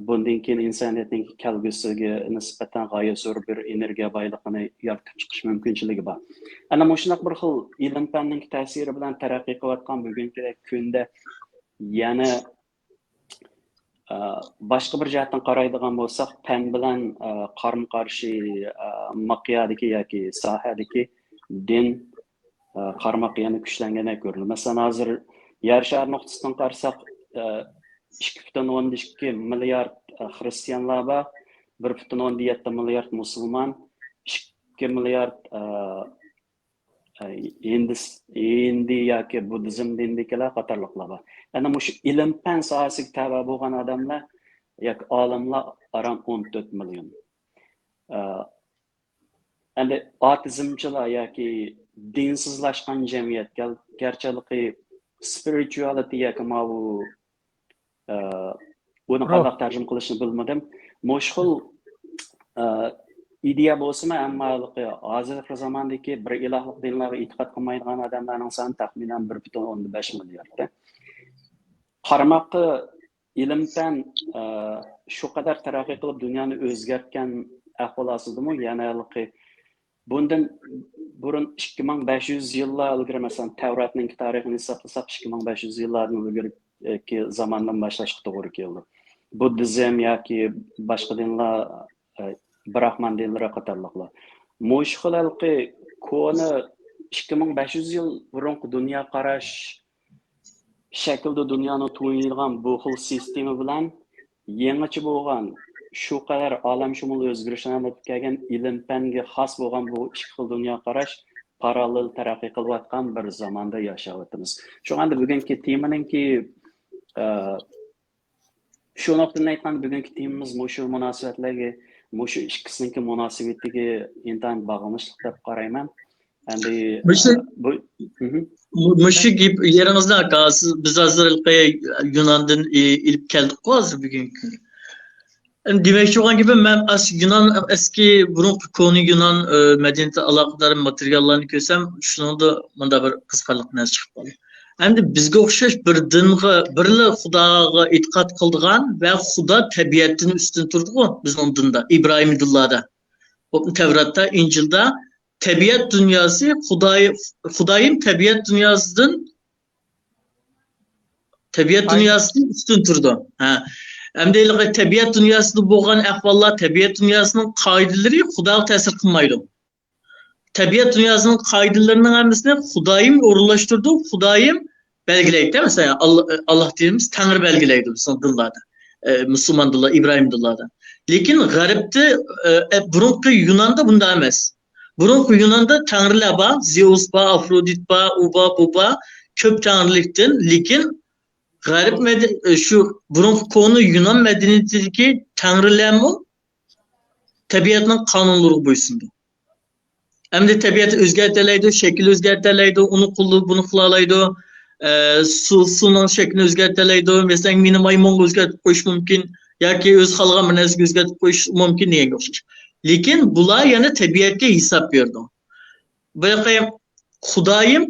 بۇندىن كېيىن ئىنسانىيەتنىڭكى كەلگۈسىگە نىسبەتەن غايەت زور بىر ئېنېرگىيە بايلىقىنى يارىتىپ چىقىش مۇمكىنچىلىكى بار. ئەنە مۇشۇنداق بىر خىل ئىلىم-پەننىڭكى تەسىرى بىلەن تەرەققىي قىلىۋاتقان بۈگۈنكىدەك كۈندە يەنە ئە، باشقا بىر جەھەتتىن قارايدىغان بولساق، پەن بىلەن، ئە، قارىمۇ قارشى، ئە، ماقيادىكى ياكى ساھەدىكى دىن، ئە، قارىماق يەنە كۈچلەنگەندەك كۆرۈنىدۇ. مەسىلەن، ھازىر يەر شارى نۇقتىسىدىن قارىساق، ئە، ئىككى پۈتۈن ئوندىن ئىككى مىليارد، ئە، خرىستىيانلار بار، بىر پۈتۈن ئوندىن يەتتە مىليارد مۇسۇلمان، ئىككى مىليارد، ئە، ھىندىس-، ھىندى ياكى بۇددىزم دىنىدىكىلەر قاتارلىقلار بار. ئەنە مۇشۇ ئىلىم-پەن ساھەسىگە تەۋە بولغان ئادەملەر ياكى ئالىملار ئاران ئون تۆت مىليون. ئە، ئەمدى ئاتېئىزمچىلار ياكى دىنسىزلاشقان جەمئىيەت، گەر-، گەرچە ھېلىقى spirituality ياكى ماۋۇ ئە، ئۇنى قانداق تەرجىمە قىلىشنى بىلمىدىم. مۇشۇ خىل، ئە، ئىدىيە بولسىمۇ، ئەمما ھېلىقى ھازىرقى زاماندىكى بىر ئىلاھلىق دىنلارغا ئېتىقاد قىلمايدىغان ئادەملەرنىڭ سانى تەخمىنەن بىر پۈتۈن ئوندىن بەش مىليارد. قارىماققا ئىلىم-پەن، ئە، شۇ قەدەر تەرەققىي قىلىپ، دۇنيانى ئۆزگەرتكەن ئەھۋال ئاستىدىمۇ، يەنە ھېلىقى بۇندىن بۇرۇن ئىككى مىڭ بەش يۈز يىللار ئىلگىرى، مەسىلەن، تەۋراتنىڭكى تارىخىنى ھېسابلىساق، ئىككى مىڭ بەش يۈز يىللاردىن ئىلگىرىكى زاماندىن باشلاشقا توغرا كېلىدۇ. بۇددىزم ياكى باشقا دىنلار، ئە، براخمان دىنلىرى قاتارلىقلار. مۇشۇ خىل ھېلىقى كونا ئىككى مىڭ بەش يۈز يىل بۇرۇنقى دۇنيا قاراش شەكىلدە دۇنيانى تونۇيدىغان بۇ خىل سىستېما بىلەن يېڭىچە بولغان، شۇ قەدەر ئالەمشۇمۇل ئۆزگىرىشلەرنى ئېلىپ كەلگەن ئىلىم-پەنگە خاس بولغان بۇ ئىككى خىل دۇنيا قاراش پاراللېل تەرەققىي قىلىۋاتقان بىر زاماندا ياشاۋاتىمىز. شۇڭا ئەمدى بۈگۈنكى تېمىنىڭكى، ئە، شۇ نۇقتىدىن ئېيتقاندا، بۈگۈنكى تېمىمىز مۇشۇ مۇناسىۋەتلەرگە، مۇشۇ ئىككىسىنىڭكى مۇناسىۋىتىگە ئىنتايىن باغلىنىشلىق دەپ قارايمەن. ئەمدى، مۇشۇ، ئە، بۇ، مھم. مۇ-، مۇشۇ گېپ يېرىڭىزدا، ھازىر بىز ھازىر ھېلىقى يۇناندىن ئېلىپ كەلدۇققۇ ھازىر بۈگۈنكى كۈنگە. ئەمدى دېمەكچى بولغان گېپىم، مەن ئەس-، يۇنان، ئەسكى بۇرۇنقى كونا يۇنان، ئە، مەدەنىيىتى ئالاقىدار ماتېرىياللارنى كۆرسەم، شۇنىڭدا مۇنداق بىر قىزىقارلىق نەرسە چىقىپ قالدى. ئەمدى بىزگە ئوخشاش بىر دىنغا، بىرلا خۇداغا ئېتىقاد قىلىدىغان ۋە خۇدا تەبىئەتتىن ئۈستۈن تۇرىدىغۇ بىزنىڭ دىندا، ئىبراھىمىي دىنلاردا، تەۋراتتا، ئىنجىلدا تەبىئەت دۇنياسى، خۇداي-، خۇدايىم تەبىئەت دۇنياسىدىن، تەبىئەت دۇنياسىدىن ئۈستۈن تۇرىدۇ. ھە. ئەمدى ھېلىقى تەبىئەت دۇنياسىدا بولغان ئەھۋاللار، تەبىئەت دۇنياسىنىڭ قائىدىلىرى خۇداغا تەسىر قىلمايدۇ. تەبىئەت دۇنياسىنىڭ قائىدىلىرىنىڭ ھەممىسىنى خۇدايىم ئورۇنلاشتۇرىدۇ، خۇدايىم بەلگىلەيدۇ. مەسىلەن، ئاللا، ئاللا دىنىمىز تەڭرى بەلگىلەيدۇ بىزنىڭ دىنلاردا. ئە، مۇسۇلمان دىنلار، ئىبراھىم دىنلاردا. لېكىن غەربتە، ئە، ئە، بۇرۇنقى يۇناندا بۇنداق ئەمەس. بۇرۇنقى يۇناندا تەڭرىلەر بار، زېئۇس بار، ئافرودىت بار، ئۇ بار، بۇ بار، كۆپ تەڭرىلىكتىن. لېكىن غەرب مەدە-، شۇ بۇرۇنقى كونا يۇنان مەدەنىيىتىدىكى تەڭرىلەرمۇ تەبىئەتنىڭ قانۇنلىرىغا بويسۇنىدۇ. ئەمدى تەبىئەتنى ئۆزگەرتەلەيدۇ، شەكىل ئۆزگەرتەلەيدۇ، ئۇنى قىلىدۇ، بۇنى قىلالايدۇ. ئە، سۇ، سۇنىڭ شەكلىنى ئۆزگەرتەلەيدۇ. مەسىلەن، مېنى مايمۇنغا ئۆزگەرتىپ قويۇشى مۇمكىن ياكى ئۆزى خالىغان بىر نەرسىگە ئۆزگەرتىپ قويۇشى مۇمكىن دېگەنگە ئوخشاش. لېكىن بۇلار يەنە تەبىئەتكە ھېساب بېرىدۇ. بۇ يەردە خۇدايىم،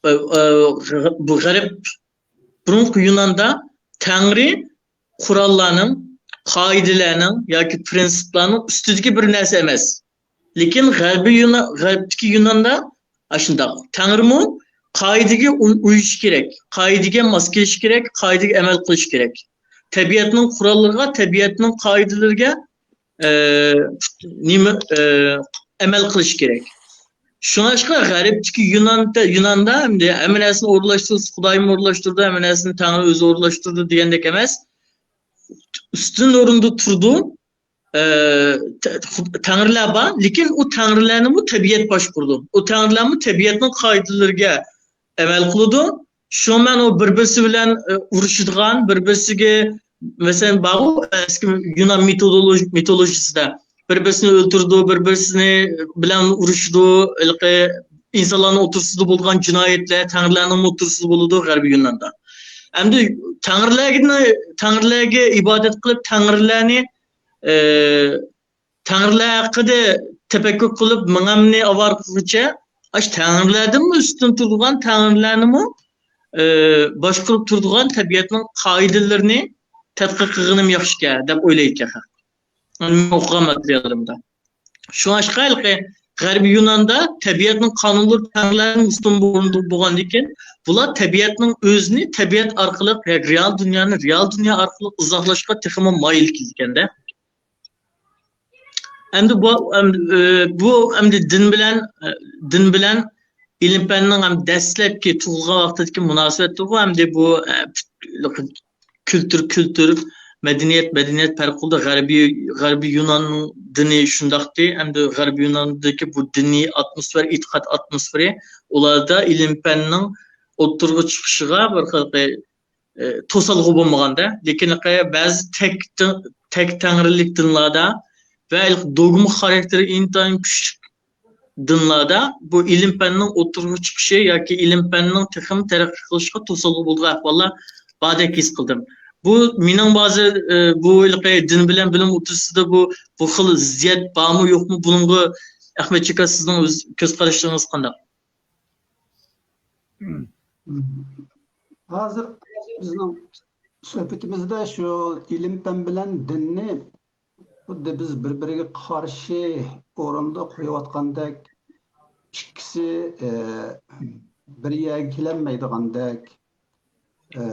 ئە، ئە، بۇ غەرب، بۇرۇنقى يۇناندا تەڭرى قوراللارنىڭ، قائىدىلەرنىڭ ياكى پىرىنسىپلارنىڭ ئۈستىدىكى بىر نەرسە ئەمەس. لېكىن غەربىي يۇنا-، غەربتىكى يۇناندا ئاشۇنداق. تەڭرىمۇ قائىدىگە ئۇ-، ئۇيۇشى كېرەك، قائىدىگە ماس كېلىشى كېرەك، قائىدىگە ئەمەل قىلىشى كېرەك. تەبىئەتنىڭ قوراللىرىغا، تەبىئەتنىڭ قائىدىلىرىگە، ئە، نېمە، ئە، ئەمەل قىلىشى كېرەك. شۇڭلاشقا غەربتىكى يۇنان-، يۇناندا ئەمدى ھەممە نەرسىنى ئورۇنلاشتۇرسا، خۇدايىمۇ ئورۇنلاشتۇرىدۇ، ھەممە نەرسىنى تەڭرى ئۆزى ئورۇنلاشتۇرىدۇ دېگەندەك ئەمەس. ئۈستۈن ئورۇندا تۇرىدۇ. ئە، تە-، خۇد-، تەڭرىلەر بار، لېكىن ئۇ تەڭرىلەرنىمۇ تەبىئەت باشقۇرىدۇ. ئۇ تەڭرىلەرمۇ تەبىئەتنىڭ قائىدىلىرىگە ئەمەل قىلىدۇ. شۇڭا مەن ئۇ بىر-بىرسى بىلەن، ئە، ئۇرۇشىدىغان، بىر-بىرسىگە، مەسىلەن، بارغۇ ئەسكى يۇنان مىتولوژ-، مىتولوژىسىدا بىر-بىرسىنى ئۆلتۈرىدۇ، بىر-بىرسىنى بىلەن ئۇرۇشىدۇ، ھېلىقى ئىنسانلارنىڭ ئوتتۇرىسىدا بولغان جىنايەتلەر تەڭرىلەرنىڭ ئوتتۇرىسىدا بولىدۇ غەربىي يۇناندا. ئەمدى تەڭرىلەرنى، تەڭرىلەرگە ئىبادەت قىلىپ، تەڭرىلەرنى، ئە، تەڭرىلەر ھەققىدە تەپەككۇر قىلىپ، مېڭەمنى ئاۋارە قىلغۇچە، ئاشۇ تەڭرىلەردىنمۇ ئۈستۈن تۇرىدىغان، تەڭرىلەرنىمۇ، ئە، باشقۇرۇپ تۇرىدىغان تەبىئەتنىڭ قائىدىلىرىنى تەتقىق قىلغىنىم ياخشىكەن، دەپ ئويلايدىكەن خەق. مەن ئوقۇغان ماتېرىياللىرىمدا. شۇڭلاشقا ھېلىقى غەربىي يۇناندا تەبىئەتنىڭ قانۇنلىرى تەڭرىلەردىن ئۈستۈن بولغاندىكىن، بۇلار تەبىئەتنىڭ ئۆزىنى تەبىئەت ئارقىلىق، ياكى رېئال دۇنيانى رېئال دۇنيا ئارقىلىق ئىزاھلاشقا تېخىمۇ مايىل كېلىدىكەندە. ئەمدى بۇ، ئەم-، ئە، بۇ ئەمدى دىن بىلەن، ئە، دىن بىلەن ئىلىم-پەننىڭ ھەم دەسلەپكى تۇغۇلغان ۋاقتىدىكى مۇناسىۋەتتىغۇ، ئەمدى بۇ، ئە، كۈلتۈر، كۈلتۈر، مەدەنىيەت، مەدەنىيەت پەرق قىلىدۇ. غەربىي، غەربىي يۇنان دىنى شۇنداقتى، ئەمدى غەربىي يۇناندىكى بۇ دىنىي ئاتموسفېرا، ئېتىقاد ئاتموسفېرا ئۇلاردا ئىلىم-پەننىڭ ئوتتۇرىغا چىقىشىغا بىر خىل، ئە، توسالغۇ بولمىغاندا، لېكىن بەزى تەك، تەك تەڭرىلىك دىنلاردا ۋە دوگما خاراكتېرى ئىنتايىن كۈچلۈك دىنلاردا بۇ ئىلىم-پەننىڭ ئوتتۇرىغا چىقىشى ياكى ئىلىم-پەننىڭ تېخىمۇ تەرەققىي قىلىشىغا توسالغۇ بولىدىغان ئەھۋاللار باردەك ھېس قىلدىم. بۇ مېنىڭ بازى، ئە، بۇ ھېلىقى دىن بىلەن بىلىم ئوتتۇرىسىدا بۇ، بۇ خىل زىددىيەت بارمۇ، يوقمۇ؟ بۇنىڭغا ئەخمەت چېكا، سىزنىڭ ئۆز كۆز قارىشىڭىز قانداق؟ ھازىر بىزنىڭ سۆھبىتىمىزدە شۇ ئىلىم-پەن بىلەن دىننى خۇددى بىز بىر-بىرىگە قارشى ئورۇندا قويۇۋاتقاندەك، ئىككىسى، ئە، بىر يەرگە كېلەلمەيدىغاندەك، ئە،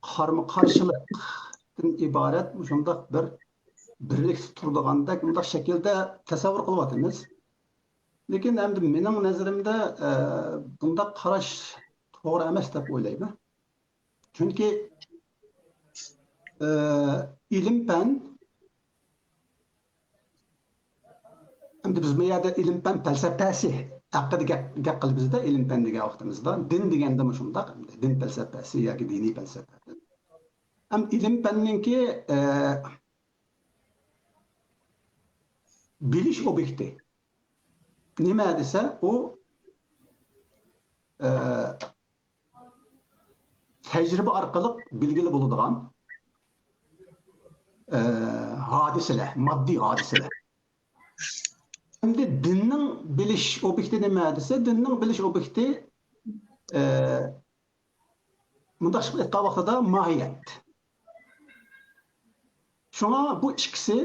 قارمۇ-قارشىلىقتىن ئىبارەت مۇشۇنداق بىر بىرلىكتە تۇرىدىغاندەك مۇنداق شەكىلدە تەسەۋۋۇر قىلىۋاتىمىز. لېكىن ئەمدى مېنىڭ نەزىرىمدە، ئە، بۇنداق قاراش توغرا ئەمەس دەپ ئويلايمەن. چۈنكى، ئە، ئىلىم-پەن، ئەمدى بىز بۇ يەردە ئىلىم-پەن پەلسەپەسى ھەققىدە گەپ، گەپ قىلىمىزدا، ئىلىم پەن دېگەن ۋاقتىمىزدا، دىن دېگەندىمۇ شۇنداق، دىن پەلسەپىسى ياكى دىنىي پەلسەپە. ھەم ئىلىم پەننىڭكى، ئە، بىلىش ئوبيېكتى نېمە دېسە، ئۇ، ئە، تەجرىبە ئارقىلىق بىلگىلى بولىدىغان، ئە، ھادىسىلەر، ماددىي ھادىسىلەر. ئەمدى دىننىڭ بىلىش ئوبيېكتى نېمە دېسە، دىننىڭ بىلىش ئوبيېكتى، ئە، مۇنداق ئېيتقان ۋاقتىدا ماھىيەت. شۇڭا بۇ ئىككىسى،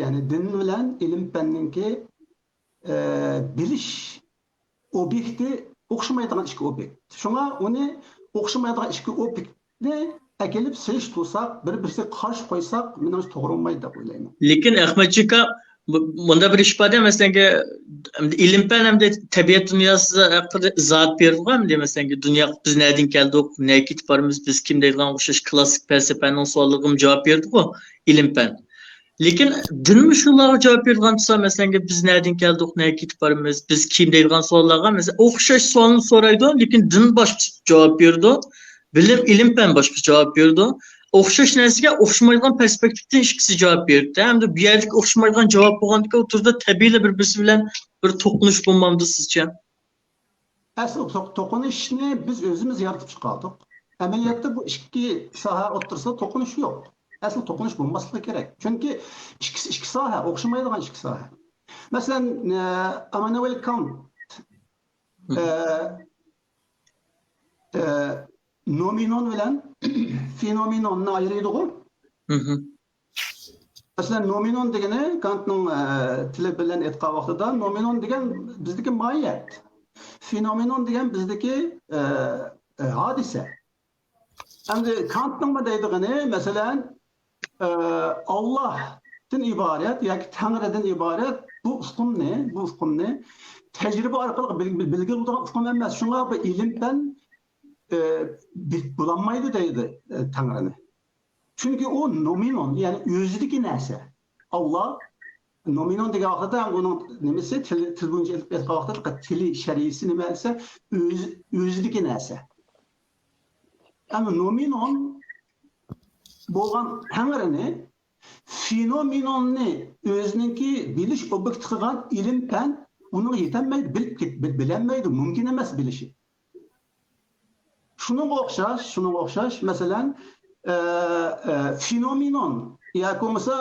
يەنى دىن بىلەن ئىلىم پەننىڭكى، ئە، بىلىش ئوبيېكتى ئوخشىمايدىغان ئىككى ئوبيېكت. شۇڭا ئۇنى ئوخشىمايدىغان ئىككى ئوبيېكتنى ئەكېلىپ سېلىشتۇرساق، بىر-بىرسىگە قارشى قويساق، مېنىڭچە توغرا بولمايدۇ دەپ ئويلايمەن. لېكىن ئەخمەتجىكا، بۇ، بۇندا بىر ئىش بار-دە، مەسىلەنكى، ئەمدى ئىلىم پەن ئەمدى تەبىئەت دۇنياسى ھەققىدە ئىزاھات بېرىدىغۇ، ئەمدى مەسىلەنكى، دۇنيا، بىز نەدىن كەلدۇق، نەگە كېتىپ بارىمىز، بىز كىم دەيدىغان ئوخشاش كلاسسىك پەلسەپىنىڭ سوئاللىرىغىمۇ جاۋاب بېرىدىغۇ ئىلىم پەن. لېكىن دىنمۇ شۇلارغا جاۋاب بېرىدىغان تۇرسا، مەسىلەنكى، بىز نەدىن كەلدۇق، نەگە كېتىپ بارىمىز، بىز كىم دەيدىغان سوئاللارغا، مەسىلەن، ئوخشاش سوئالنى سورايدۇ، لېكىن دىن باشقىچە جاۋاب بېرىدۇ، بىلىم، ئىلىم پەن باشقىچە جاۋاب بېرىدۇ. ئوخشاش نەرسىگە ئوخشىمايدىغان پېرسپېكتىپتىن ئىككىسى جاۋاب بېرىدۇ. ھەمدە بۇ يەردىكى ئوخشىمايدىغان جاۋاب بولغاندىكىن، ئوتتۇرىدا تەبىئىيلا بىر-بىرسى بىلەن بىر توقۇنۇش بولمامدۇ سىزچە؟ ئەسلى توق-، توقۇنۇشنى بىز ئۆزىمىز يارىتىپ چىقاردۇق. ئەمەلىيەتتە بۇ ئىككى ساھە ئوتتۇرىسىدا توقۇنۇش يوق. ئەسلى توقۇنۇش بولماسلىقى كېرەك. چۈنكى ئىككىسى ئىككى ساھە، ئوخشىمايدىغان ئىككى ساھە. مەسىلەن، ئە، ئىممانۇئېل كانت، ئە، ئە، نومېنون بىلەن فېنومېنوننى ئايرىيدىغۇ. مەسىلەن، نومېنون دېگىنى كانتنىڭ، ئە، تىلى بىلەن ئېيتقان ۋاقتىدا، نومېنون دېگەن بىزدىكى ماھىيەت. فېنومېنون دېگەن بىزدىكى، ئە، ئە، ھادىسە. ئەمدى كانتنىڭمۇ دەيدىغىنى، مەسىلەن، ئە، ئاللاھتىن ئىبارەت ياكى تەڭرىدىن ئىبارەت بۇ ئۇقۇمنى، بۇ ئۇقۇمنى تەجرىبە ئارقىلىق بىل-، بىل-، بىلگىلى بولىدىغان ئۇقۇم ئەمەس. شۇڭا بۇ ئىلىم پەن، ئە، بىلىپ بولالمايدۇ دەيدۇ، ئە، تەڭرىنى. چۈنكى ئۇ نومېنون، يەنى ئۆزىدىكى نەرسە. ئاللا نومېنون دېگەن ۋاقىتتا، ئۇنىڭ نېمىسى، تىل، تىل بويىچە ئېلىپ ئېيتقان ۋاقىتتا، تىلى، شەرىئىسى نېمە دېسە، ئۆز-، ئۆزىدىكى نەرسە. ئەمما نومېنون بولغان تەڭرىنى، فېنومېنوننى ئۆزىنىڭكى بىلىش ئوبيېكتى قىلغان ئىلىم پەن ئۇنىڭغا يېتەلمەيدۇ، بىلىپ كېت-، بىل-، بىلەلمەيدۇ، مۇمكىن ئەمەس بىلىشى. شۇنىڭغا ئوخشاش، شۇنىڭغا ئوخشاش، مەسىلەن، ئە، ئە، فېنومېنون ياكى بولمىسا،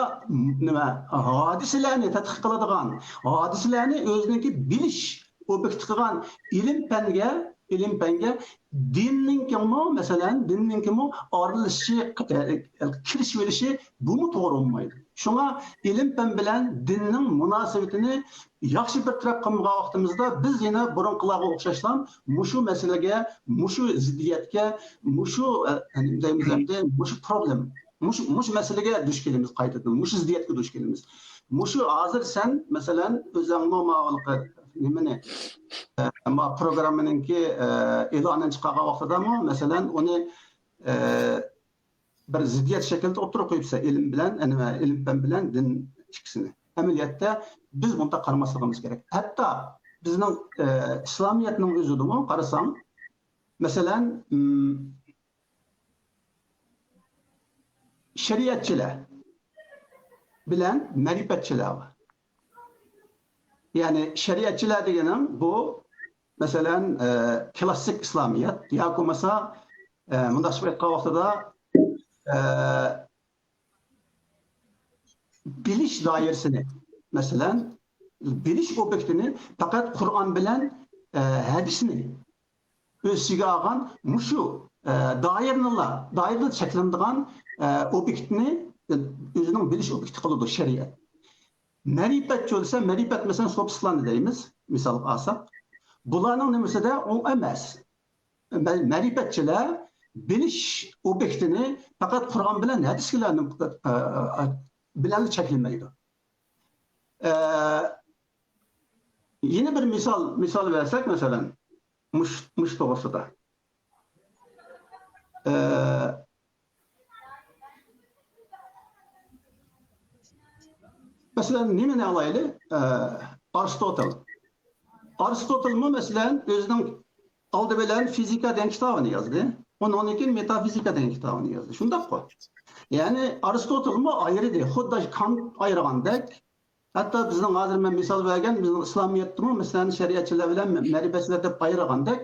نېمە، ھادىسىلەرنى تەتقىق قىلىدىغان، ھادىسىلەرنى ئۆزىنىڭكى بىلىش ئوبيېكتى قىلغان ئىلىم پەنگە، ئىلىم پەنگە دىننىڭكىمۇ، مەسىلەن، دىننىڭكىمۇ ئارىلىشىشى، ئە، ئە، كىرىشىۋېلىشى، بۇمۇ توغرا بولمايدۇ. شۇڭا ئىلىم پەن بىلەن دىننىڭ مۇناسىۋىتىنى ياخشى بىر تەرەپ قىلمىغان ۋاقتىمىزدا، بىز يەنە بۇرۇنقىلارغا ئوخشاشلا مۇشۇ مەسىلىگە، مۇشۇ زىددىيەتكە، مۇشۇ، ئە، نېمە دەيمىز ئەمدى، مۇشۇ پروبلېم، مۇشۇ، مۇشۇ مەسىلىگە دۇچ كېلىمىز قايتىدىن، مۇشۇ زىددىيەتكە دۇچ كېلىمىز. مۇشۇ ھازىر سەن، مەسىلەن، ئۆزۈڭمۇ ماۋۇلۇقى نېمىنى، ئە، ما پروگراممىنىڭكى، ئە، ئېلانىنى چىقارغان ۋاقتىدامۇ، مەسىلەن، ئۇنى، ئە، بىر زىددىيەت شەكلىدە ئوتتۇرىغا قويۇپسەن، ئىلىم بىلەن، ئەنە، ئىلىم پەن بىلەن دىن ئىككىسىنى. ئەمەلىيەتتە بىز بۇنداق قارىماسلىقىمىز كېرەك. ھەتتا بىزنىڭ، ئە، ئىسلامىيەتنىڭ ئۆزىدىمۇ قارىساڭ، مەسىلەن، ئىم، شەرىئەتچىلەر بىلەن مەرىپەتچىلەر بار. يەنى شەرىئەتچىلەر دېگىنىڭ بۇ، مەسىلەن، ئە، كلاسسىك ئىسلامىيەت ياكى بولمىسا، ئە، مۇنداق قىلىپ ئېيتقان ۋاقتىدا، ئە، بىلىش دائىرىسىنى، مەسىلەن، بىلىش ئوبيېكتىنى پەقەت قۇرئان بىلەن، ئە، ھەدىسنى ئۆز ئىچىگە ئالغان مۇشۇ، ئە، دائىرىنىلا، دائىرىدە چەكلىنىدىغان، ئە، ئوبيېكتنى ئۆزىنىڭ بىلىش ئوبيېكتى قىلىدۇ شەرىئەت. مەرىپەتچى بولسا، مەرىپەت، مەسىلەن، سوپىستلارنى دەيمىز، مىسالغا ئالساق. بۇلارنىڭ نېمىسىدە ئۇ ئەمەس. مە-، مەرىپەتچىلەر بىلىش ئوبيېكتىنى پەقەت قۇرئان بىلەن ھەدىسلەرنى، ئە، ئە، بىلەنلا چەكلىمەيدۇ. ئە، يەنە بىر مىسال، مىسال بەرسەك، مەسىلەن، مۇش-، مۇشۇ توغرىسىدا. ئە، مەسىلەن، نېمىنى ئالايلى؟ ئە، ئارستوتېل. ئارستوتېلمۇ، مەسىلەن، ئۆزىنىڭ ئالدى بىلەن فىزىكا دېگەن كىتابىنى يازدى. ئۇنىڭدىن كېيىن مېتافىزىكا دېگەن كىتابىنى يازدى. شۇنداققۇ؟ يەنى ئارستوتېلمۇ ئايرىدى. خۇددى كانت ئايرىغاندەك، ھەتتا بىزنىڭ ھازىر مەن مىسال بەرگەن، بىزنىڭ ئىسلامىيەتتىمۇ، مەسىلەن، شەرىئەتچىلەر بىلەن مەرىپەتچىلەر دەپ ئايرىغاندەك،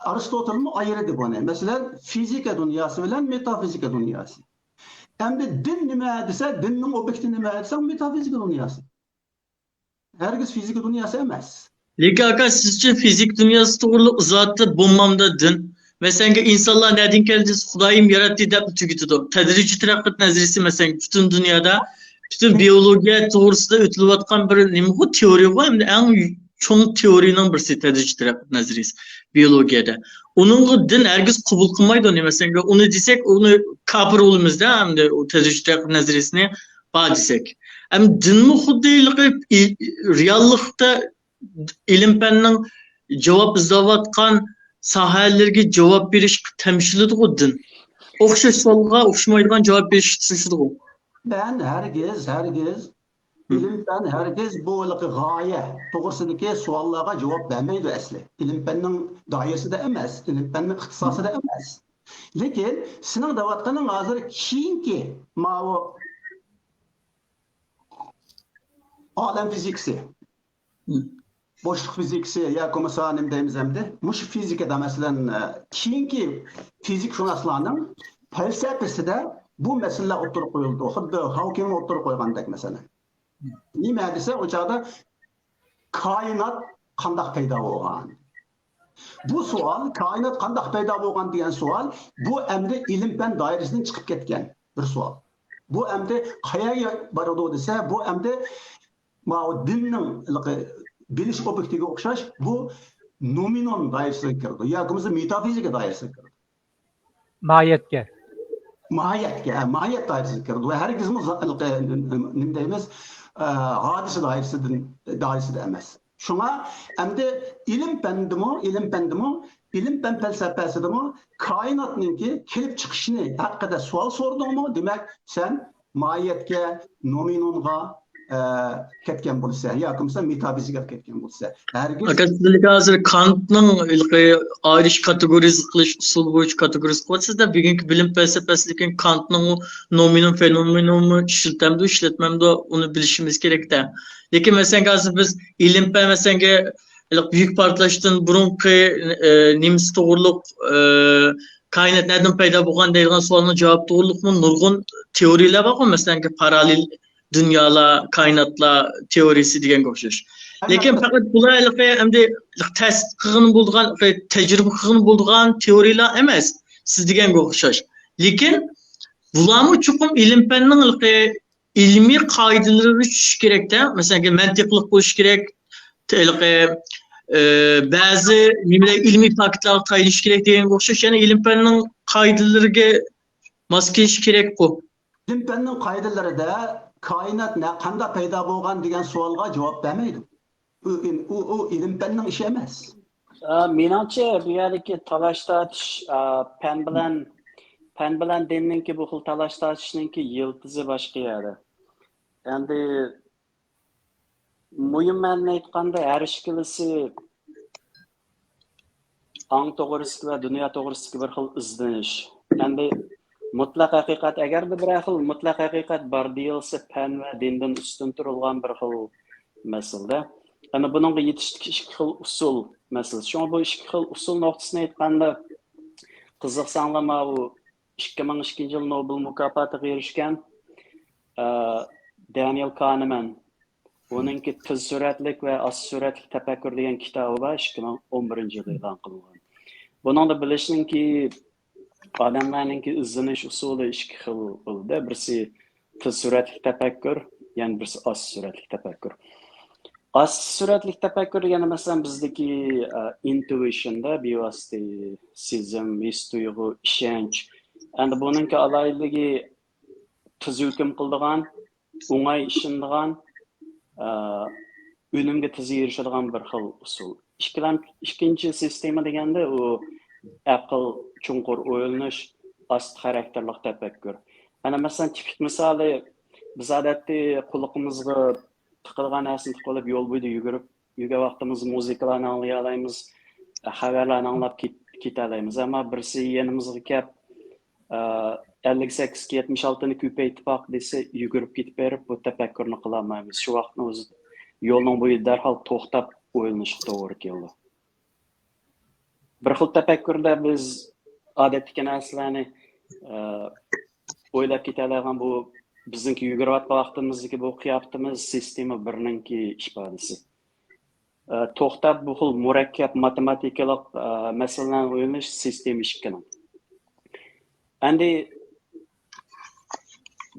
ئارستوتېلمۇ ئايرىدى بۇنى. مەسىلەن، فىزىكا دۇنياسى بىلەن مېتافىزىكا دۇنياسى. ئەمدى دىن نېمە دېسە، دىننىڭ ئوبيېكتى نېمە دېسەڭ، مېتافىزىكا دۇنياسى. ھەرگىز فىزىكا دۇنياسى ئەمەس. لېكىن ئاكا، سىز ئۈچۈن فىزىك دۇنياسى توغرۇلۇق ئىزاھاتتا بولمامدا دىن. مەسىلەنگە، ئىنسانلار نەدىن كەلدى دېسە، خۇدايىم ياراتتى دەپ تۈگىتىدۇ. تەدرىجىي تەرەققىيات نەزەرىيىسى، مەسىلەن، پۈتۈن دۇنيادا، پۈتۈن بىيولوگىيە توغرىسىدا ئۆتۈلۈۋاتقان بىر نېمىغۇ، تېئورىيىغۇ، ھەمدە ئەڭ چوڭ تېئورىيىنىڭ بىرسى تەدرىجىي تەرەققىيات نەزەرىيىسى بىيولوگىيەدە. ئۇنىڭغا دىن ھەرگىز قوبۇل قىلمايدۇ. نېمە، مەسىلەنگە، ئۇنى دېسەك، ئۇنى كاپىر بولىمىز-دە، ئەمدى ئۇ تەدرىجىي تەرەققىيات نەزەرىيىسىنى بار دېسەك. ئەمدى دىنمۇ خۇددى ھېلىقى ئى-، رېئاللىقتا ئىلىم-پەننىڭ جاۋاب ئىزدەۋاتقان ساھەلىرىگە جاۋاب بېرىشكە تەمشىلىدىغۇ دىن. ئوخشاش سوئالغا ئوخشىمايدىغان جاۋاب بېرىشكە تىرىشىدىغۇ. پەن ھەرگىز، ھەرگىز، ئىلىم-پەن ھەرگىز بۇ ھېلىقى غايە توغرىسىدىكى سوئاللارغا جاۋاب بەرمەيدۇ ئەسلى. ئىلىم-پەننىڭ دائىرىسىدە ئەمەس، ئىلىم-پەننىڭ ئىختىساسىدا ئەمەس. لېكىن سېنىڭ دەۋاتقىنىڭ ھازىر كېيىنكى ماۋۇ ئالەم فىزىكىسى، بوشلۇق فىزىكىسى ياكى بولمىسا نېمە دەيمىز ئەمدى؟ مۇشۇ فىزىكىدا، مەسىلەن، كېيىنكى فىزىكشۇناسلارنىڭ پەلسەپىسىدە بۇ مەسىلىلەر ئوتتۇرىغا قويۇلىدۇ. خۇددى ھاۋكىڭ ئوتتۇرىغا قويغاندەك، مەسىلەن. نېمە دېسە، ئۇ چاغدا كائىنات قانداق پەيدا بولغان؟ بۇ سوئال، كائىنات قانداق پەيدا بولغان دېگەن سوئال، بۇ ئەمدى ئىلىم-پەن دائىرىسىدىن چىقىپ كەتكەن بىر سوئال. بۇ ئەمدى قەيەرگە بارىدۇ دېسە، بۇ ئەمدى ماۋۇ دىننىڭ ھېلىقى بىلىش ئوبيېكتىگە ئوخشاش، بۇ نومېنون دائىرىسىگە كىرىدۇ ياكى بولمىسا مېتافىزىكا دائىرىسىگە كىرىدۇ. ماھىيەتكە. ماھىيەتكە، ھە، ماھىيەت دائىرىسىگە كىرىدۇ. ۋە ھەرگىزمۇ زا-، ھېلىقى، نېمە دەيمىز، ئە، ھادىسە دائىرىسىدىن، دائىرىسىدە ئەمەس. شۇڭا ئەمدى ئىلىم-پەندىمۇ، ئىلىم-پەندىمۇ، ئىلىم-پەن پەلسەپەسىدىمۇ كائىناتنىڭكى كېلىپ چىقىشىنى ھەققىدە سوئال سورىدىڭمۇ، دېمەك، سەن ماھىيەتكە، نومېنونغا، ئە، كەتكەن بولىسەن ياكى بولمىسا مېتافىزىكىغا كەتكەن بولىسەن. ھەرگىز. ئاكا، سىز ھازىر كانتنىڭ ھېلىقى ئايرىش كاتېگورىيىزە قىلىش ئۇسۇلى بويىچە كاتېگورىيىزە قىلىۋاتىسىز-دە، بۈگۈنكى بىلىم پەلسەپىسىدىكى كانتنىڭ نومېنون فېنومېنونمۇ ئىشلىتەمدۇ، ئىشلەتمەمدۇ، ئۇنى بىلىشىمىز كېرەك-تە. لېكىن، مەسىلەن، ھازىر بىز ئىلىم-پەن، مەسىلەنگە، ھېلىقى بۈيۈك پارتلاشتىن بۇرۇنقى، ئە، نېمىسى توغرۇلۇق، ئە، كائىنات نەدىن پەيدا بولغان دەيدىغان سوئالنىڭ جاۋابى توغرۇلۇقمۇ نۇرغۇن تېئورىيەلەر بارغۇ، مەسىلەنكى، پاراللېل دۇنيالار، كائىناتلار تېئورىيىسى دېگەنگە ئوخشاش. لېكىن پەقەت بۇلار ھېلىقى ئەمدى تەستىق قىلغىلى بولىدىغان، تەجرىبە قىلغىلى بولىدىغان تېئورىيەلەر ئەمەس، سىز دېگەنگە ئوخشاش. لېكىن بۇلارمۇ چوقۇم ئىلىم-پەننىڭ ھېلىقى ئىلمىي قائىدىلىرىگە چۈشۈش كېرەك-تە. مەسىلەن، مەنتىقلىق بولۇش كېرەك، ھېلىقى، ئە، بەزى نېمىلەر، ئىلمىي پاكىتلارغا تايىنىش كېرەك دېگەنگە ئوخشاش، يەنى ئىلىم-پەننىڭ قائىدىلىرىگە ماس كېلىشى كېرەكقۇ. ئىلىم-پەننىڭ قائىدىلىرىدە كائىنات نە-، قانداق پەيدا بولغان دېگەن سوئالغا جاۋاب بەرمەيدۇ. ئۇ، ئۇ، ئۇ ئىلىم-پەننىڭ ئىشى ئەمەس. ئا، مېنىڭچە، بۇ يەردىكى تالاش-تارتىش، ئا، پەن بىلەن، پەن بىلەن دىننىڭكى بۇ خىل تالاش-تارتىشنىڭكى يىلتىزى باشقا يەردە. ئەمدى مۇھىم مەنىدىن ئېيتقاندا، ھەر ئىككىلىسى ئاڭ توغرىسىدىكى ۋە دۇنيا توغرىسىدىكى بىر خىل ئىزدىنىش. ئەمدى مۇتلەق ھەقىقەت، ئەگەردە بىرەر خىل مۇتلەق ھەقىقەت بار دېيىلسە، پەن ۋە دىندىن ئۈستۈن تۇرۇلغان بىر خىل مەسىلىدە. ئەنە بۇنىڭغا يېتىشتىكى ئىككى خىل ئۇسۇل مەسىلىسى. شۇڭا بۇ ئىككى خىل ئۇسۇل نۇقتىسىنى ئېيتقاندا، قىزىقساڭلار، ماۋۇ ئىككى مىڭ ئىككىنچى يىل نوبېل مۇكاپاتىغا ئېرىشكەن، ئە، دانىيېل كانېمان، ئۇنىڭكى تېز سۈرئەتلىك ۋە ئاستا سۈرئەتلىك تەپەككۇر دېگەن كىتابى بار، ئىككى مىڭ ئون بىرىنچى يىلى ئېلان قىلىنغان. بۇنىڭدا بىلىشنىڭكى، ئادەملەرنىڭكى ئىزدىنىش ئۇسۇلى ئىككى خىل بولىدۇ. بىرسى تېز سۈرئەتلىك تەپەككۇر، يەنە بىرسى ئاستا سۈرئەتلىك تەپەككۇر. ئاستا سۈرئەتلىك تەپەككۇر دېگەندە، مەسىلەن، بىزدىكى، ئە، ئىنتۇيشن-دە، بىۋاسىتە سېزىم، ھېس-تۇيغۇ، ئىشەنچ. ئەمدى بۇنىڭكى ئالاھىدىلىكى تېز ھۆكۈم قىلىدىغان، ئوڭاي ئىشىنىدىغان، ئە، ئۈنۈمگە تېز ئېرىشىدىغان بىر خىل ئۇسۇل. ئىككىلەم-، ئىككىنچى سىستېما دېگەندە، ئۇ ئەقىل، چوڭقۇر ئويلىنىش، ئاستا خاراكتېرلىق تەپەككۇر. ئەنە، مەسىلەن، تىپىك مىسالى، بىز ئادەتتە قۇلىقىمىزغا تىقىلغان نەرسىنى تىقىۋېلىپ، يول بويىدا يۈگۈرۈپ يۈرگەن ۋاقتىمىزدا مۇزىكىلارنى ئاڭلىيالايمىز، خەۋەرلەرنى ئاڭلاپ كېت-، كېتەلەيمىز. ئەمما بىرسى يېنىمىزغا كەپ، ئە، ئەللىك سەككىزگە يەتمىش ئالتىنى كۆپەيتىپ باق دېسە، يۈگۈرۈپ كېتىپ بېرىپ، بۇ تەپەككۇرنى قىلالمايمىز. شۇ ۋاقىتنىڭ ئۆزىدە يولنىڭ بويىدا دەرھال توختاپ ئويلىنىشقا توغرا كېلىدۇ. بىر خىل تەپەككۇردە بىز ئادەتتىكى نەرسىلەرنى، ئە، ئويلاپ كېتەلەيدىغان بۇ بىزنىڭكى يۈگۈرۈۋاتقان ۋاقتىمىزدىكى بۇ قىياپىتىمىز سىستېما بىرنىڭكى ئىپادىسى. ئە، توختاپ بۇ خىل مۇرەككەپ ماتېماتىكىلىق، ئە، مەسىلىلەرنى ئويلىنىش سىستېما ئىككىنىڭ. ئەمدى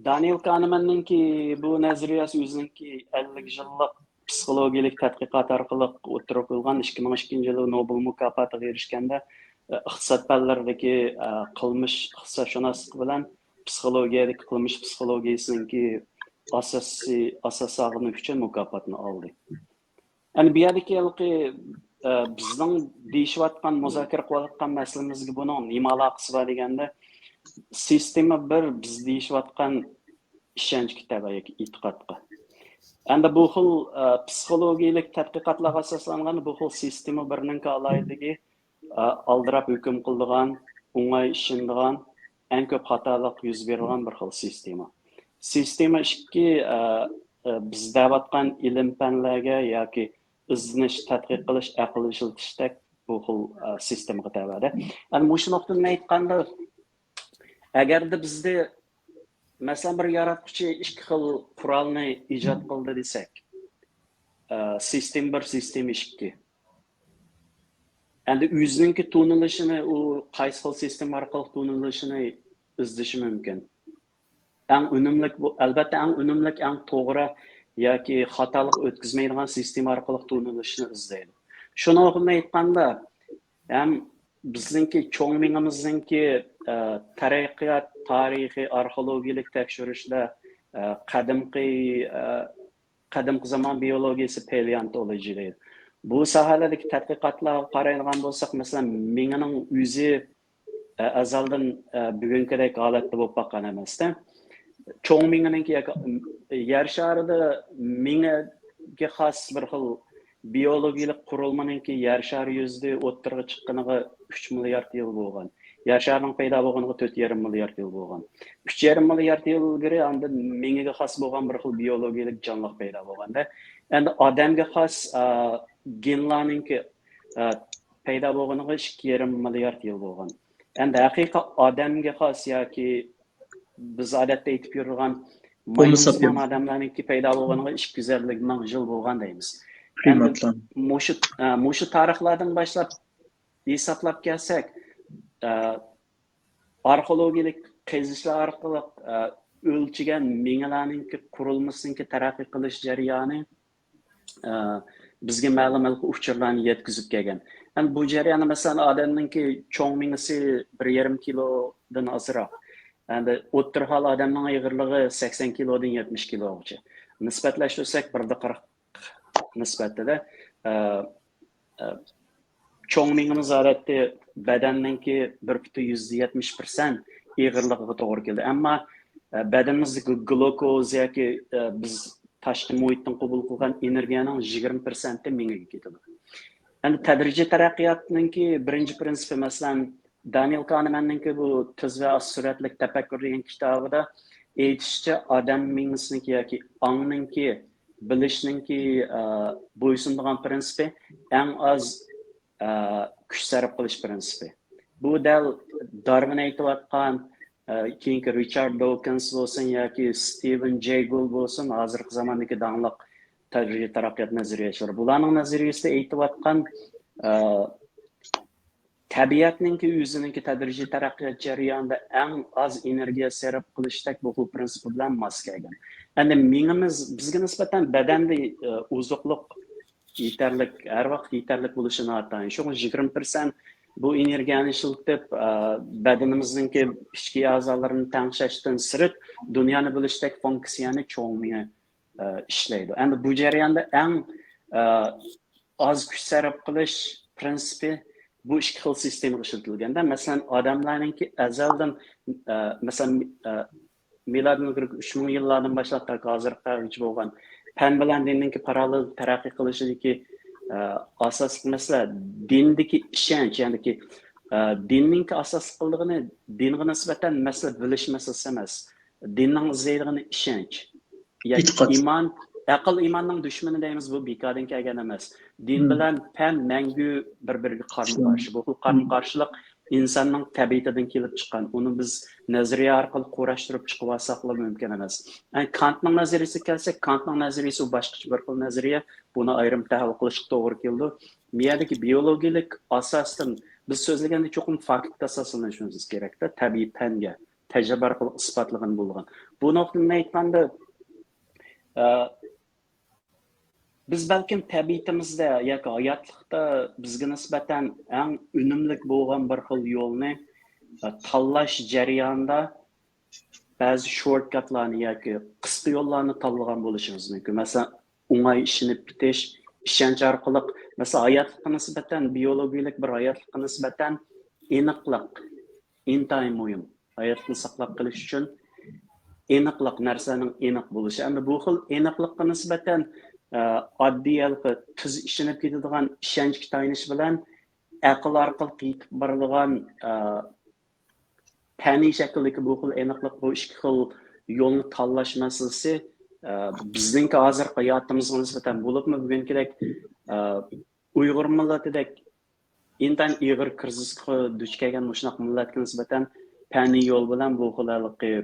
دانىيل كانېماننىڭكى بۇ نەزەرىيەسى ئۆزىنىڭكى ئەللىك يىللىق پسىخولوگىيەلىك تەتقىقات ئارقىلىق ئوتتۇرىغا قويۇلغان، ئىككى مىڭ ئىككىنچى يىلى نوبېل مۇكاپاتىغا ئېرىشكەندە، ئە، ئىقتىساد پەنلىرىدىكى، ئە، قىلمىش ئىقتىسادشۇناسلىقى بىلەن پسىخولوگىيەدىكى قىلمىش پسىخولوگىيەسىنىڭكى ئاساسىي، ئاساس ساغلىنىش ئۈچۈن مۇكاپاتنى ئالدى. ئەمدى بۇ يەردىكى ھېلىقى، ئە، بىزنىڭ دېيىشىۋاتقان، مۇزاكىرە قىلىۋاتقان مەسىلىمىزگە بۇنىڭ نېمە ئالاقىسى بار دېگەندە، سىستېما بىر بىز دېيىشىۋاتقان ئىشەنچكە تەۋە ياكى ئېتىقادقا. ئەمدى بۇ خىل، ئە، پسىخولوگىيەلىك تەتقىقاتلارغا ئاساسلانغان بۇ خىل سىستېما بىرنىڭكى ئالاھىدىلىكى، ئە، ئالدىراپ ھۆكۈم قىلىدىغان، ئوڭاي ئىشىنىدىغان، ئەڭ كۆپ خاتالىق يۈز بېرىدىغان بىر خىل سىستېما. سىستېما ئىككى، ئە، ئە، بىز دەۋاتقان ئىلىم پەنلەرگە ياكى ئىزدىنىش، تەتقىق قىلىش، ئەقىل ئىشلىتىشتەك بۇ خىل، ئە، سىستېمىغا تەۋەدە. ئەمدى مۇشۇ نۇقتىدىن ئېيتقاندا، ئەگەردە بىزدە، مەسىلەن، بىر ياراتقۇچى ئىككى خىل قورالنى ئىجاد قىلدى دېسەك، ئە، سىستېما بىر، سىستېما ئىككى. ئەمدى ئۆزىنىڭكى تونۇلۇشىنى، ئۇ قايسى خىل سىستېما ئارقىلىق تونۇلۇشىنى ئىزدىشى مۇمكىن. ئەڭ ئۈنۈملۈك بۇ، ئەلۋەتتە، ئەڭ ئۈنۈملۈك، ئەڭ توغرا ياكى خاتالىق ئۆتكۈزمەيدىغان سىستېما ئارقىلىق تونۇلۇشنى ئىزدەيدۇ. شۇنىڭ ئۈچۈن ئېيتقاندا، ھەم بىزنىڭكى چوڭ مېڭىمىزنىڭكى، ئە، تەرەققىيات تارىخى، ئارخېئولوگىيەلىك تەكشۈرۈشلەر، ئە، قەدىمكى، ئە، قەدىمكى زامان بىيولوگىيەسى، پېلېئونتولوگىيە دەيدۇ. بۇ ساھەلەردىكى تەتقىقاتلارغا قارايدىغان بولساق، مەسىلەن، مېڭىنىڭ ئۆزى، ئە، ئەزەلدىن، ئە، بۈگۈنكىدەك ھالەتتە بولۇپ باققان ئەمەستە. چوڭ مېڭىنىڭكى ياكى، ئە، يەر شارىدا مېڭىگە خاس بىر خىل بىيولوگىيەلىك قۇرۇلمىنىڭكى يەر شارى يۈزىدە ئوتتۇرىغا چىققىنىغا ئۈچ مىليارد يىل بولغان. يەر شارىنىڭ پەيدا بولغىنىغا تۆت يېرىم مىليارد يىل بولغان. ئۈچ يېرىم مىليارد يىل ئىلگىرى ئاندىن مېڭىگە خاس بولغان بىر خىل بىيولوگىيەلىك جانلىق پەيدا بولغاندا، ئەمدى ئادەمگە خاس، ئا، گېنلارنىڭكى، ئا، پەيدا بولغىنىغا ئىككى يېرىم مىليارد يىل بولغان. ئەمدى ھەقىقىي ئادەمگە خاس ياكى بىز ئادەتتە ئېيتىپ يۈرىدىغان مايمۇنسىمان ئادەملەرنىڭكى پەيدا بولغىنىغا ئىككى يۈز ئەللىك مىڭ يىل بولغان دەيمىز. ئەمدى مۇشۇ، ئە، مۇشۇ تارىخلاردىن باشلاپ ھېسابلاپ كەلسەك، ئە، ئارخېئولوگىيەلىك قېزىشلار ئارقىلىق، ئە، ئۆلچىگەن مېڭىلەرنىڭكى قۇرۇلمىسىنىڭكى تەرەققىي قىلىش جەريانى، ئە، بىزگە مەلۇم ھېلىقى ئۇچۇرلارنى يەتكۈزۈپ كەلگەن. ئەمدى بۇ جەرياندا، مەسىلەن، ئادەمنىڭكى چوڭ مېڭىسى بىر يېرىم كىلودىن ئازراق. ئەمدى ئوتتۇرا ھال ئادەمنىڭ ئېغىرلىقى سەكسەن كىلودىن يەتمىش كىلوغىچە. نىسبەتلەشتۈرسەك، بىر دە قىرىق نىسبەتتە-دە، ئە، ئە، چوڭ مېڭىمىز ئادەتتە بەدەننىڭكى بىر پۈتۈن يۈزدە يەتمىش پىرسەنت ئېغىرلىقىغا توغرا كېلىدۇ. ئەمما، ئە، بەدىنىمىزدىكى گلۇكوز ياكى، ئە، بىز تاشقى مۇھىتتىن قوبۇل قىلغان ئېنېرگىيەنىڭ يىگىرمە پىرسەنتى مېڭىگە كېتىدۇ. ئەمدى تەدرىجىي تەرەققىياتنىڭكى بىرىنچى پىرىنسىپى، مەسىلەن، دانىيل كانېماننىڭكى بۇ تېز ۋە ئاز سۈرئەتلىك تەپەككۇر دېگەن كىتابىدا ئېيتىشىچە، ئادەم مېڭىسىنىڭكى ياكى ئاڭنىڭكى، بىلىشنىڭكى، ئە، بويسۇنىدىغان پىرىنسىپى ئەڭ ئاز، ئە، كۈچ سەرپ قىلىش پىرىنسىپى. بۇ دەل دارۋىن ئېيتىۋاتقان، ئە، كېيىنكى رىچارد دوكىنس بولسۇن ياكى ستىۋېن جېي گول بولسۇن، ھازىرقى زاماندىكى داڭلىق تەدرىجىي تەرەققىيات نەزەرىيەچىلىرى. بۇلارنىڭ نەزەرىيىسىدە ئېيتىۋاتقان، ئە، تەبىئەتنىڭكى ئۆزىنىڭكى تەدرىجىي تەرەققىيات جەريانىدا ئەڭ ئاز ئېنېرگىيە سەرپ قىلىشتەك بۇ خىل پىرىنسىپ بىلەن ماس كەلگەن. ئەمدى مېڭىمىز، بىزگە نىسبەتەن بەدەندە، ئە، ئوزۇقلۇق يېتەرلىك، ھەر ۋاقىت يېتەرلىك بولۇشى ناتايىن. شۇڭا يىگىرمە پىرسەنت بۇ ئېنېرگىيەنى ئىشلىتىپ، ئە، بەدىنىمىزنىڭكى ئىچكى ئەزالىرىنى تەڭشەشتىن سىرت، دۇنيانى بىلىشتەك فۇنكسىيەنى چوڭ مېڭە، ئە، ئىشلەيدۇ. ئەمدى بۇ جەرياندا ئەڭ، ئە، ئاز كۈچ سەرپ قىلىش پىرىنسىپى بۇ ئىككى خىل سىستېمىغا ئىشلىتىلگەندە، مەسىلەن، ئادەملەرنىڭكى ئەزەلدىن، ئە، مەسىلەن، ئە، مىلادىن ئىلگىرى ئۈچ مىڭ يىللاردىن باشلاپ تاكى ھازىرغىچە بولغان پەن بىلەن دىننىڭكى پاراللېل تەرەققىي قىلىشىدىكى ئە، ئاساسلىق مەسىلە دىندىكى ئىشەنچ، يەنىكى، ئە، دىننىڭكى ئاساسلىق قىلىدىغىنى دىنغا نىسبەتەن مەسىلە بىلىش مەسىلىسى ئەمەس. دىننىڭ ئىزدەيدىغىنى ئىشەنچ. يەنى ئېتىقاد. ئىمان، ئەقىل ئىماننىڭ دۈشمىنى دەيمىز، بۇ بىكاردىن كەلگەن ئەمەس. دىن بىلەن پەن مەڭگۈ بىر-بىرىگە قارىمۇ-قارشى. بۇ خىل قارىمۇ-قارشىلىق ئىنساننىڭ تەبىئىتىدىن كېلىپ چىققان. ئۇنى بىز نەزەرىيە ئارقىلىق قۇراشتۇرۇپ چىقىۋالساقلا مۇمكىن ئەمەس. ئەنە كانتنىڭ نەزەرىيىسىگە كەلسەك، كانتنىڭ نەزەرىيىسى ئۇ باشقىچە بىر خىل نەزەرىيە. بۇنى ئايرىم تەھلىل قىلىشقا توغرا كېلىدۇ. بۇ يەردىكى بىيولوگىيەلىك ئاساستىن بىز سۆزلىگەندە چوقۇم فاكتقا ئاساسلىنىشىمىز كېرەكتە، تەبىئىي پەنگە، تەجرىبە ئارقىلىق ئىسپاتلىغىلى بولغان. بۇ نۇقتىدىن ئېيتقاندا، ئە، بىز بەلكىم تەبىئىتىمىزدە ياكى ھاياتلىقتا بىزگە نىسبەتەن ئەڭ ئۈنۈملۈك بولغان بىر خىل يولنى، ئە، تاللاش جەريانىدا بەزى شورتكاتلارنى ياكى قىسقا يوللارنى تاللىغان بولۇشىمىز مۇمكىن. مەسىلەن، ئوڭاي ئىشىنىپ كېتىش، ئىشەنچ ئارقىلىق، مەسىلەن، ھاياتلىققا نىسبەتەن، بىيولوگىيەلىك بىر ھاياتلىققا نىسبەتەن ئېنىقلىق ئىنتايىن مۇھىم. ھاياتلىقنى ساقلاپ قېلىش ئۈچۈن ئېنىقلىق، نەرسىلەرنىڭ ئېنىق بولۇشى. ئەمدى بۇ خىل ئېنىقلىققا نىسبەتەن، ئە، ئاددىي ھېلىقى تېز ئىشىنىپ كېتىدىغان ئىشەنچكە تايىنىش بىلەن ئەقىل ئارقىلىق يېتىپ بارىدىغان، ئە، پەنىي شەكىلدىكى بۇ خىل ئېنىقلىق، بۇ ئىككى خىل يولنى تاللاش مەسىلىسى، ئە، بىزنىڭكى ھازىرقى ھاياتىمىزغا نىسبەتەن بولۇپمۇ بۈگۈنكىدەك، ئە، ئۇيغۇر مىللىتىدەك ئىنتايىن ئېغىر كىرىزىسقا دۇچ كەلگەن مۇشۇنداق مىللەتكە نىسبەتەن پەنىي يول بىلەن بۇ خىل ھېلىقى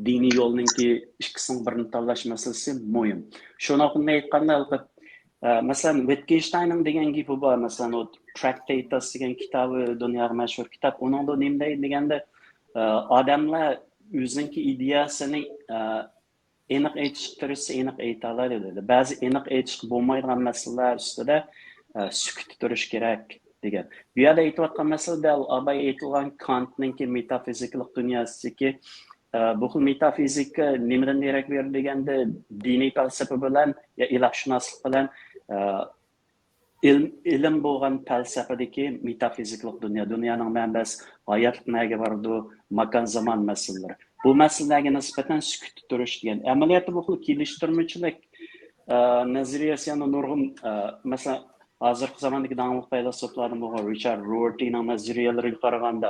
دىنىي يولنىڭكى ئىككىسىنىڭ بىرىنى تاللاش مەسىلىسى مۇھىم. شۇنى ئېيتقاندا، ھېلىقى، ئە، مەسىلەن، ۋىتگېنشتايننىڭ دېگەن گېپى بار. مەسىلەن، ئۇ تراكتېتاس دېگەن كىتابى دۇنياغا مەشھۇر كىتاب. ئۇنىڭدا نېمە دەيدۇ دېگەندە، ئە، ئادەملەر ئۆزىنىڭكى ئىدىيەسىنى، ئە، ئېنىق ئېيتىشقا تىرىشسا، ئېنىق ئېيتالايدۇ دېدى. بەزى ئېنىق ئېيتىشقا بولمايدىغان مەسىلىلەر ئۈستىدە، ئە، سۈكۈتتە تۇرۇش كېرەك دېگەن. بۇ يەردە ئېيتىۋاتقان مەسىلە دەل ئاباي ئېيتىلغان كانتنىڭكى مېتافىزىكىلىق دۇنياسىدىكى، ئە، بۇ خىل مېتافىزىكا نېمىدىن دېرەك بېرىدۇ دېگەندە، دىنىي پەلسەپە بىلەن يا ئىلاھشۇناسلىق بىلەن، ئە، ئىلىم، ئىلىم بولغان پەلسەپىدىكى مېتافىزىكىلىق دۇنيا، دۇنيانىڭ مەنبەسى، ھاياتلىق نەگە بارىدۇ، ماكان زامان مەسىلىلىرى. بۇ مەسىلىلەرگە نىسبەتەن سۈكۈتتە تۇرۇش دېگەن. ئەمەلىيەتتە بۇ خىل كېلىشتۈرمىچىلىك، ئە، نەزەرىيەسى يەنە نۇرغۇن، ئە، مەسىلەن، ھازىرقى زاماندىكى داڭلىق پەيلاسوپلاردىن بولغان رىچارد رورتىنىڭ نەزەرىيەلىرىگە قارىغاندا،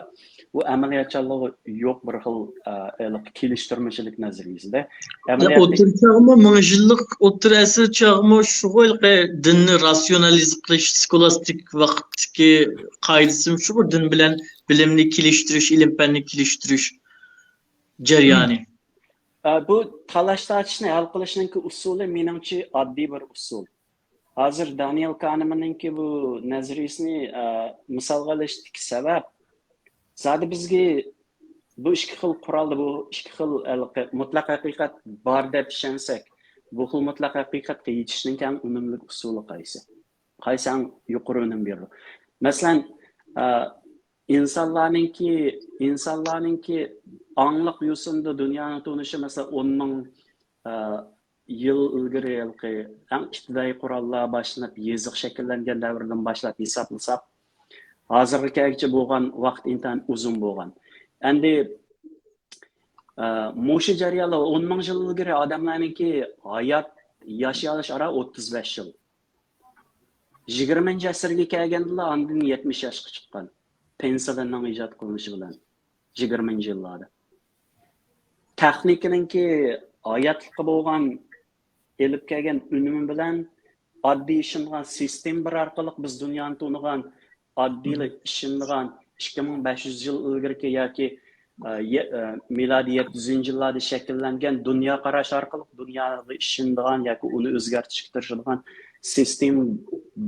بۇ ئەمەلىيەتچانلىقى يوق بىر خىل، ئە، ھېلىقى كېلىشتۈرمىچىلىك نەزەرىيىسىدە. يا ئەمەلىيەتتە ئوتتۇرا چاغمۇ، مىڭ يىللىق ئوتتۇرا ئەسىر چاغمۇ شۇغۇ ھېلىقى دىننى راتسىيونالىزە قىلىش سكولاستىك ۋاقىتتىكى قائىدىسىمۇ شۇغۇ، دىن بىلەن بىلىمنى كېلىشتۈرۈش، ئىلىم پەننى كېلىشتۈرۈش جەريانى. ئە، بۇ تالاش تارتىشنى ھەل قىلىشنىڭكى ئۇسۇلى مېنىڭچە ئاددىي بىر ئۇسۇل. ھازىر دانىيېل كانېماننىڭكى بۇ نەزەرىيىسىنى، ئە، مىسالغا ئېلىشتىكى سەۋەب، زادى بىزگە بۇ ئىككى خىل قورالدا، بۇ ئىككى خىل ھېلىقى مۇتلەق ھەقىقەت بار دەپ ئىشەنسەك، بۇ خىل مۇتلەق ھەقىقەتكە يېتىشنىڭكى ئەڭ ئۈنۈملۈك ئۇسۇلى قايسى؟ قايسى ئەڭ يۇقىرى ئۈنۈم بېرىدۇ؟ مەسىلەن، ئە، ئىنسانلارنىڭكى، ئىنسانلارنىڭكى ئاڭلىق يوسۇندا دۇنيانى تونۇشى، مەسىلەن، ئون مىڭ، ئە، يىل ئىلگىرى ھېلىقى ئەڭ ئىپتىدائىي قوراللار باشلىنىپ، يېزىق شەكىللەنگەن دەۋردىن باشلاپ ھېسابلىساق، ھازىرغا كەلگۈچە بولغان ۋاقىت ئىنتايىن ئۇزۇن بولغان. ئەمدى، ئە، مۇشۇ جەريانلار ئون مىڭ يىل ئىلگىرى ئادەملەرنىڭكى ھايات، ياشىيالىش ئارا ئوتتۇز بەش يىل. يىگىرمىنچى ئەسىرگە كەلگەندىلا ئاندىن يەتمىش ياشقا چىققان. پېنسىلىننىڭ ئىجاد قىلىنىشى بىلەن يىگىرمىنچى يىللاردا. تېخنىكىنىڭكى ھاياتلىققا بولغان ئېلىپ كەلگەن ئۈنۈمى بىلەن ئاددىي ئىشىنىدىغان سىستېما بىر ئارقىلىق بىز دۇنيانى تونۇغان، ئاددىيلا ئىشىنىدىغان ئىككى مىڭ بەش يۈز يىل ئىلگىرىكى ياكى، ئە، يە-، ئە، مىلادىي يەتتە يۈزىنچى يىللاردا شەكىللەنگەن دۇنيا قاراش ئارقىلىق دۇنياغا ئىشىنىدىغان ياكى ئۇنى ئۆزگەرتىشكە تىرىشىدىغان سىستېما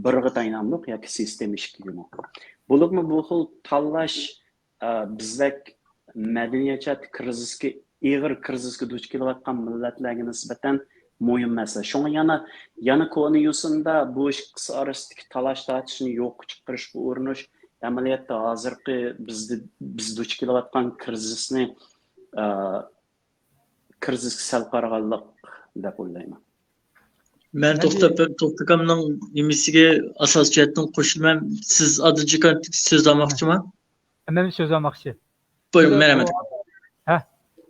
بىرغا تايىناملىق ياكى سىستېما ئىككىگىمۇ. بولۇپمۇ بۇ خىل تاللاش، ئە، بىزدەك مەدەنىيەت جەھەتتە كىرىزىسكە، ئېغىر كىرىزىسكە دۇچ كېلىۋاتقان مىللەتلەرگە نىسبەتەن مۇھىم مەسىلە. شۇڭا يەنە، يەنە كونا يوسۇندا بۇ ئىككىسى ئارىسىدىكى تالاش تارتىشنى يوققا چىقىرىشقا ئۇرۇنۇش، ئەمەلىيەتتە ھازىرقى بىزدە، بىز دۇچ كېلىۋاتقان كىرىزىسنى، ئە، كىرىزىسكە سەل قارىغانلىق دەپ ئويلايمەن. مەن توختاپ، توختى ئاكامنىڭ نېمىسىگە ئاساسىي جەھەتتىن قوشۇلىمەن. سىز ئادىل جىكان سۆز ئالماقچىما؟ مەن سۆز ئالماقچى. بۇيرۇڭ، مەرھەمەت. ھە،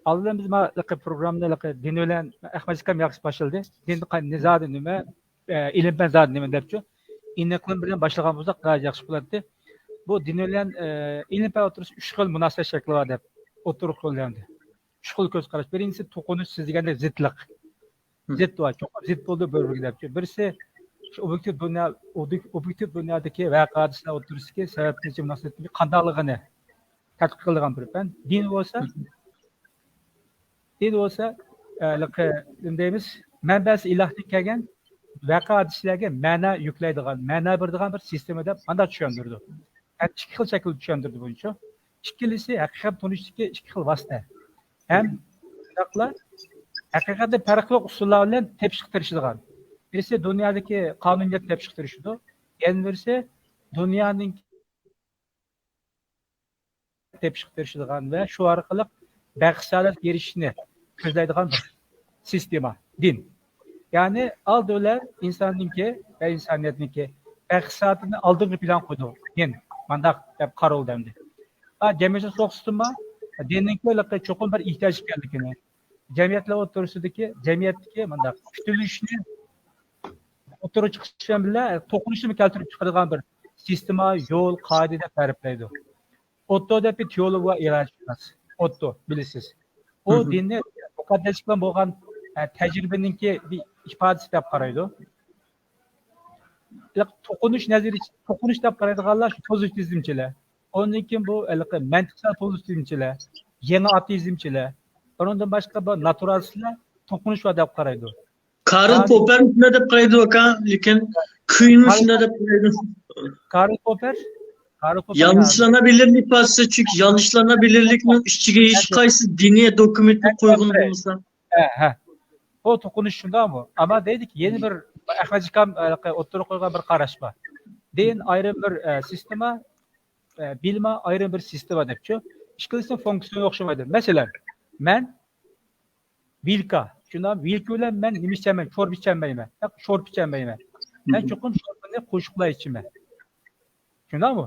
ئالدىن بىز ما پروگراممىنى دىن بىلەن ئەخمەت ئاكام ياخشى باشلىدى. دىن نىزادە نېمە؟ ئە، ئىلىم پەن زادى نېمە دەپچۇ، ئىنىقلىم بىلەن باشلىغان بولساق ناھايىتى ياخشى بولاتتى. بۇ دىن بىلەن، ئە، ئىلىم پەن ئوتتۇرىسىدا ئۈچ خىل مۇناسىۋەت شەكلى بار دەپ ئوتتۇرىغا قويۇلدى ئەمدى. ئۈچ خىل كۆز قاراش. بىرىنچىسى توقۇنۇش، سىز دېگەندەك زىتلىق. زىت بار، چوقۇم زىت بولىدۇ بىر-بىرىگە دەپ. بىرسى شۇ ئوبيېكتىپ دۇنيا، ئوبيېكتىپ دۇنيادىكى ۋەقە ھادىسىلەر ئوتتۇرىسىدىكى سەۋەب نەتىجە مۇناسىۋىتىنى قانداقلىقىنى تەتقىق قىلىدىغان بىر پەن. دىن بولسا، دىن بولسا، ئە، نېمە دەيمىز، مەنبەسى ئىلاھتىن كەلگەن، ۋەقە ھادىسىلەرگە مەنە يۈكلەيدىغان، مەنە بېرىدىغان بىر سىستېما دەپ مانداق چۈشەندۈرىدۇ. ھەم ئىككى خىل شەكىلدە چۈشەندۈردى بۇنىڭچۇ. ئىككىلىسى ھەقىقەتنى تونۇشتىكى ئىككى خىل ۋاسىتە. ھەم شۇنداقلا ھەقىقەتنى پەرقلىق ئۇسۇللار بىلەن تېپىشقا تىرىشىدىغان. بىرسى دۇنيادىكى قانۇنىيەتنى تېپىشقا تىرىشىدۇ. يەنە بىرسى دۇنيانىڭ تېپىشقا تىرىشىدىغان ۋە شۇ ئارقىلىق بەخت-سائادەتكە ئېرىشىشنى كۆزلەيدىغان بىر سىستېما، دىن. يەنى ئالدى بىلەن ئىنساننىڭكى ۋە ئىنسانىيەتنىڭكى بەخت-سائادىتىنى ئالدىنقى پىلانغا قويىدۇ دىن. مانداق دەپ قارىلىدۇ ئەمدى. ھا، جەمئىيەتنىڭ سوغۇقسىزمۇ؟ دىننىڭكى ھېلىقى چوقۇم بىر ئېھتىياج ئىكەنلىكىنى، جەمئىيەتلەر ئوتتۇرىسىدىكى، جەمئىيەتتىكى مۇنداق پۈتۈنلىشىشنى ئوتتۇرىغا چىقىشى بىلەن بىللە، توقۇنۇشنى كەلتۈرۈپ چىقىرىدىغان بىر سىستېما، يول، قائىدە دەپ تەرىپلەيدۇ. ئوتتو دەپ بىر تېئولوگ بار، ئىلاھىشۇناس. ئوتتو، بىلىسىز. ئۇ دىننى مۇقەددەسلىك بىلەن بولغان، ئە، تەجرىبىنىڭكى بىر ئىپادىسى دەپ قارايدۇ. توقۇنۇش نەزىرى، توقۇنۇش دەپ قارايدىغانلار شۇ پوزىتىۋىزمچىلار. ئۇندىن كېيىن بۇ ھېلىقى مەنتىقچىلار، پوزىتىۋىزمچىلار، يېڭى ئاتېئىزمچىلار. ئۇنىڭدىن باشقا بۇ ناتۇرالىستلار توقۇنۇش بار دەپ قارايدۇ. كارل پوپپېر شۇنداق دەپ قارايدۇ، ئاكا، لېكىن كۈينمۇ شۇنداق دەپ قارايدۇ. كارل پوپپېر، كارل پوپپېر يانلىشلانابىلىرلىك بار، چۈنكى يانلىشلانابىلىرلىكنىڭ ئىچىگە ھېچقايسى دىنىي دوكۇمېنتنى قويغان بولمىسا. ھە، ھە. بۇ توقۇنۇش شۇنداقمۇ؟ ئەمما دەيدىكى، يەنە بىر ئەخمەت ئاكام، ئە، ئوتتۇرىغا قويغان بىر قاراش بار. دىن ئايرىم بىر، ئە، سىستېما، ئە، بىلىم ئايرىم بىر سىستېما دەپچۇ. ئىككىلىسىنىڭ فۇنكسىيونى ئوخشىمايدۇ. مەسىلەن، مەن ۋىلكا، شۇنداق، ۋىلكا بىلەن مەن نېمە ئىچەلمەيمەن؟ شورپا ئىچەلمەيمەن. ياق، شورپا ئىچەلمەيمەن. مەن چوقۇم شورپىنى قوشۇقلا ئىچىمەن. شۇنداقمۇ؟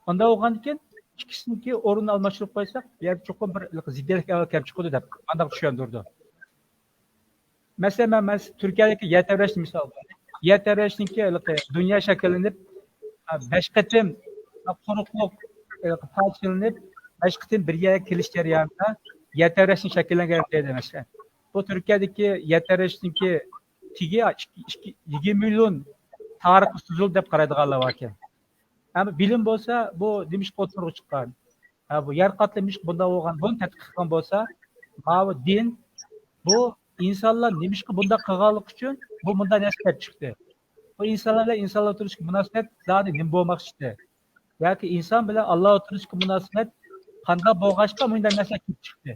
ئۇنداق بولغاندىكىن ئىككىسىنىڭكى ئورنىنى ئالماشتۇرۇپ قويساق، بۇ يەردە چوقۇم بىر زىددىيەتلىك ئەھۋال كېلىپ چىقىدۇ دەپ مانداق چۈشەندۈرىدۇ. مەسىلەن، مەن، مەن تۈركىيەدىكى يەر تەۋرەشنى مىسال قىلدىم. يەر تەۋرەشنىڭكى ھېلىقى دۇنيا شەكىللىنىپ، بەش قېتىم قۇرۇقلۇق، ھېلىقى پارچىلىنىپ، بەش قېتىم بىر يەرگە كېلىش جەريانىدا يەر تەۋرەشنىڭ شەكىللەنگەن دەيدۇ، مەسىلەن. بۇ تۈركىيەدىكى يەر تەۋرەشنىڭكى تېگى ئىككى، ئىككى، يىگىرمە مىليون تارىخقا سوزۇلدى دەپ قارايدىغانلار باركەن. ئەمما بىلىم بولسا، بۇ نېمىشقا ئوتتۇرىغا چىققان؟ ھە، بۇ يەر قاتلىمى نېمىشقا بۇنداق بولغان؟ بۇنى تەتقىق قىلغان بولسا، ماۋۇ دىن، بۇ ئىنسانلار نېمىشقا بۇنداق قىلغانلىقى ئۈچۈن بۇ مۇنداق نەرسە كەپ چىقتى. بۇ ئىنسانلار بىلەن ئىنسانلار ئوتتۇرىسىدىكى مۇناسىۋەت زادى نېمە بولماقچىدى؟ ياكى ئىنسان بىلەن ئاللا ئوتتۇرىسىدىكى مۇناسىۋەت قانداق بولغاچقا مۇنداق نەرسە كېلىپ چىقتى؟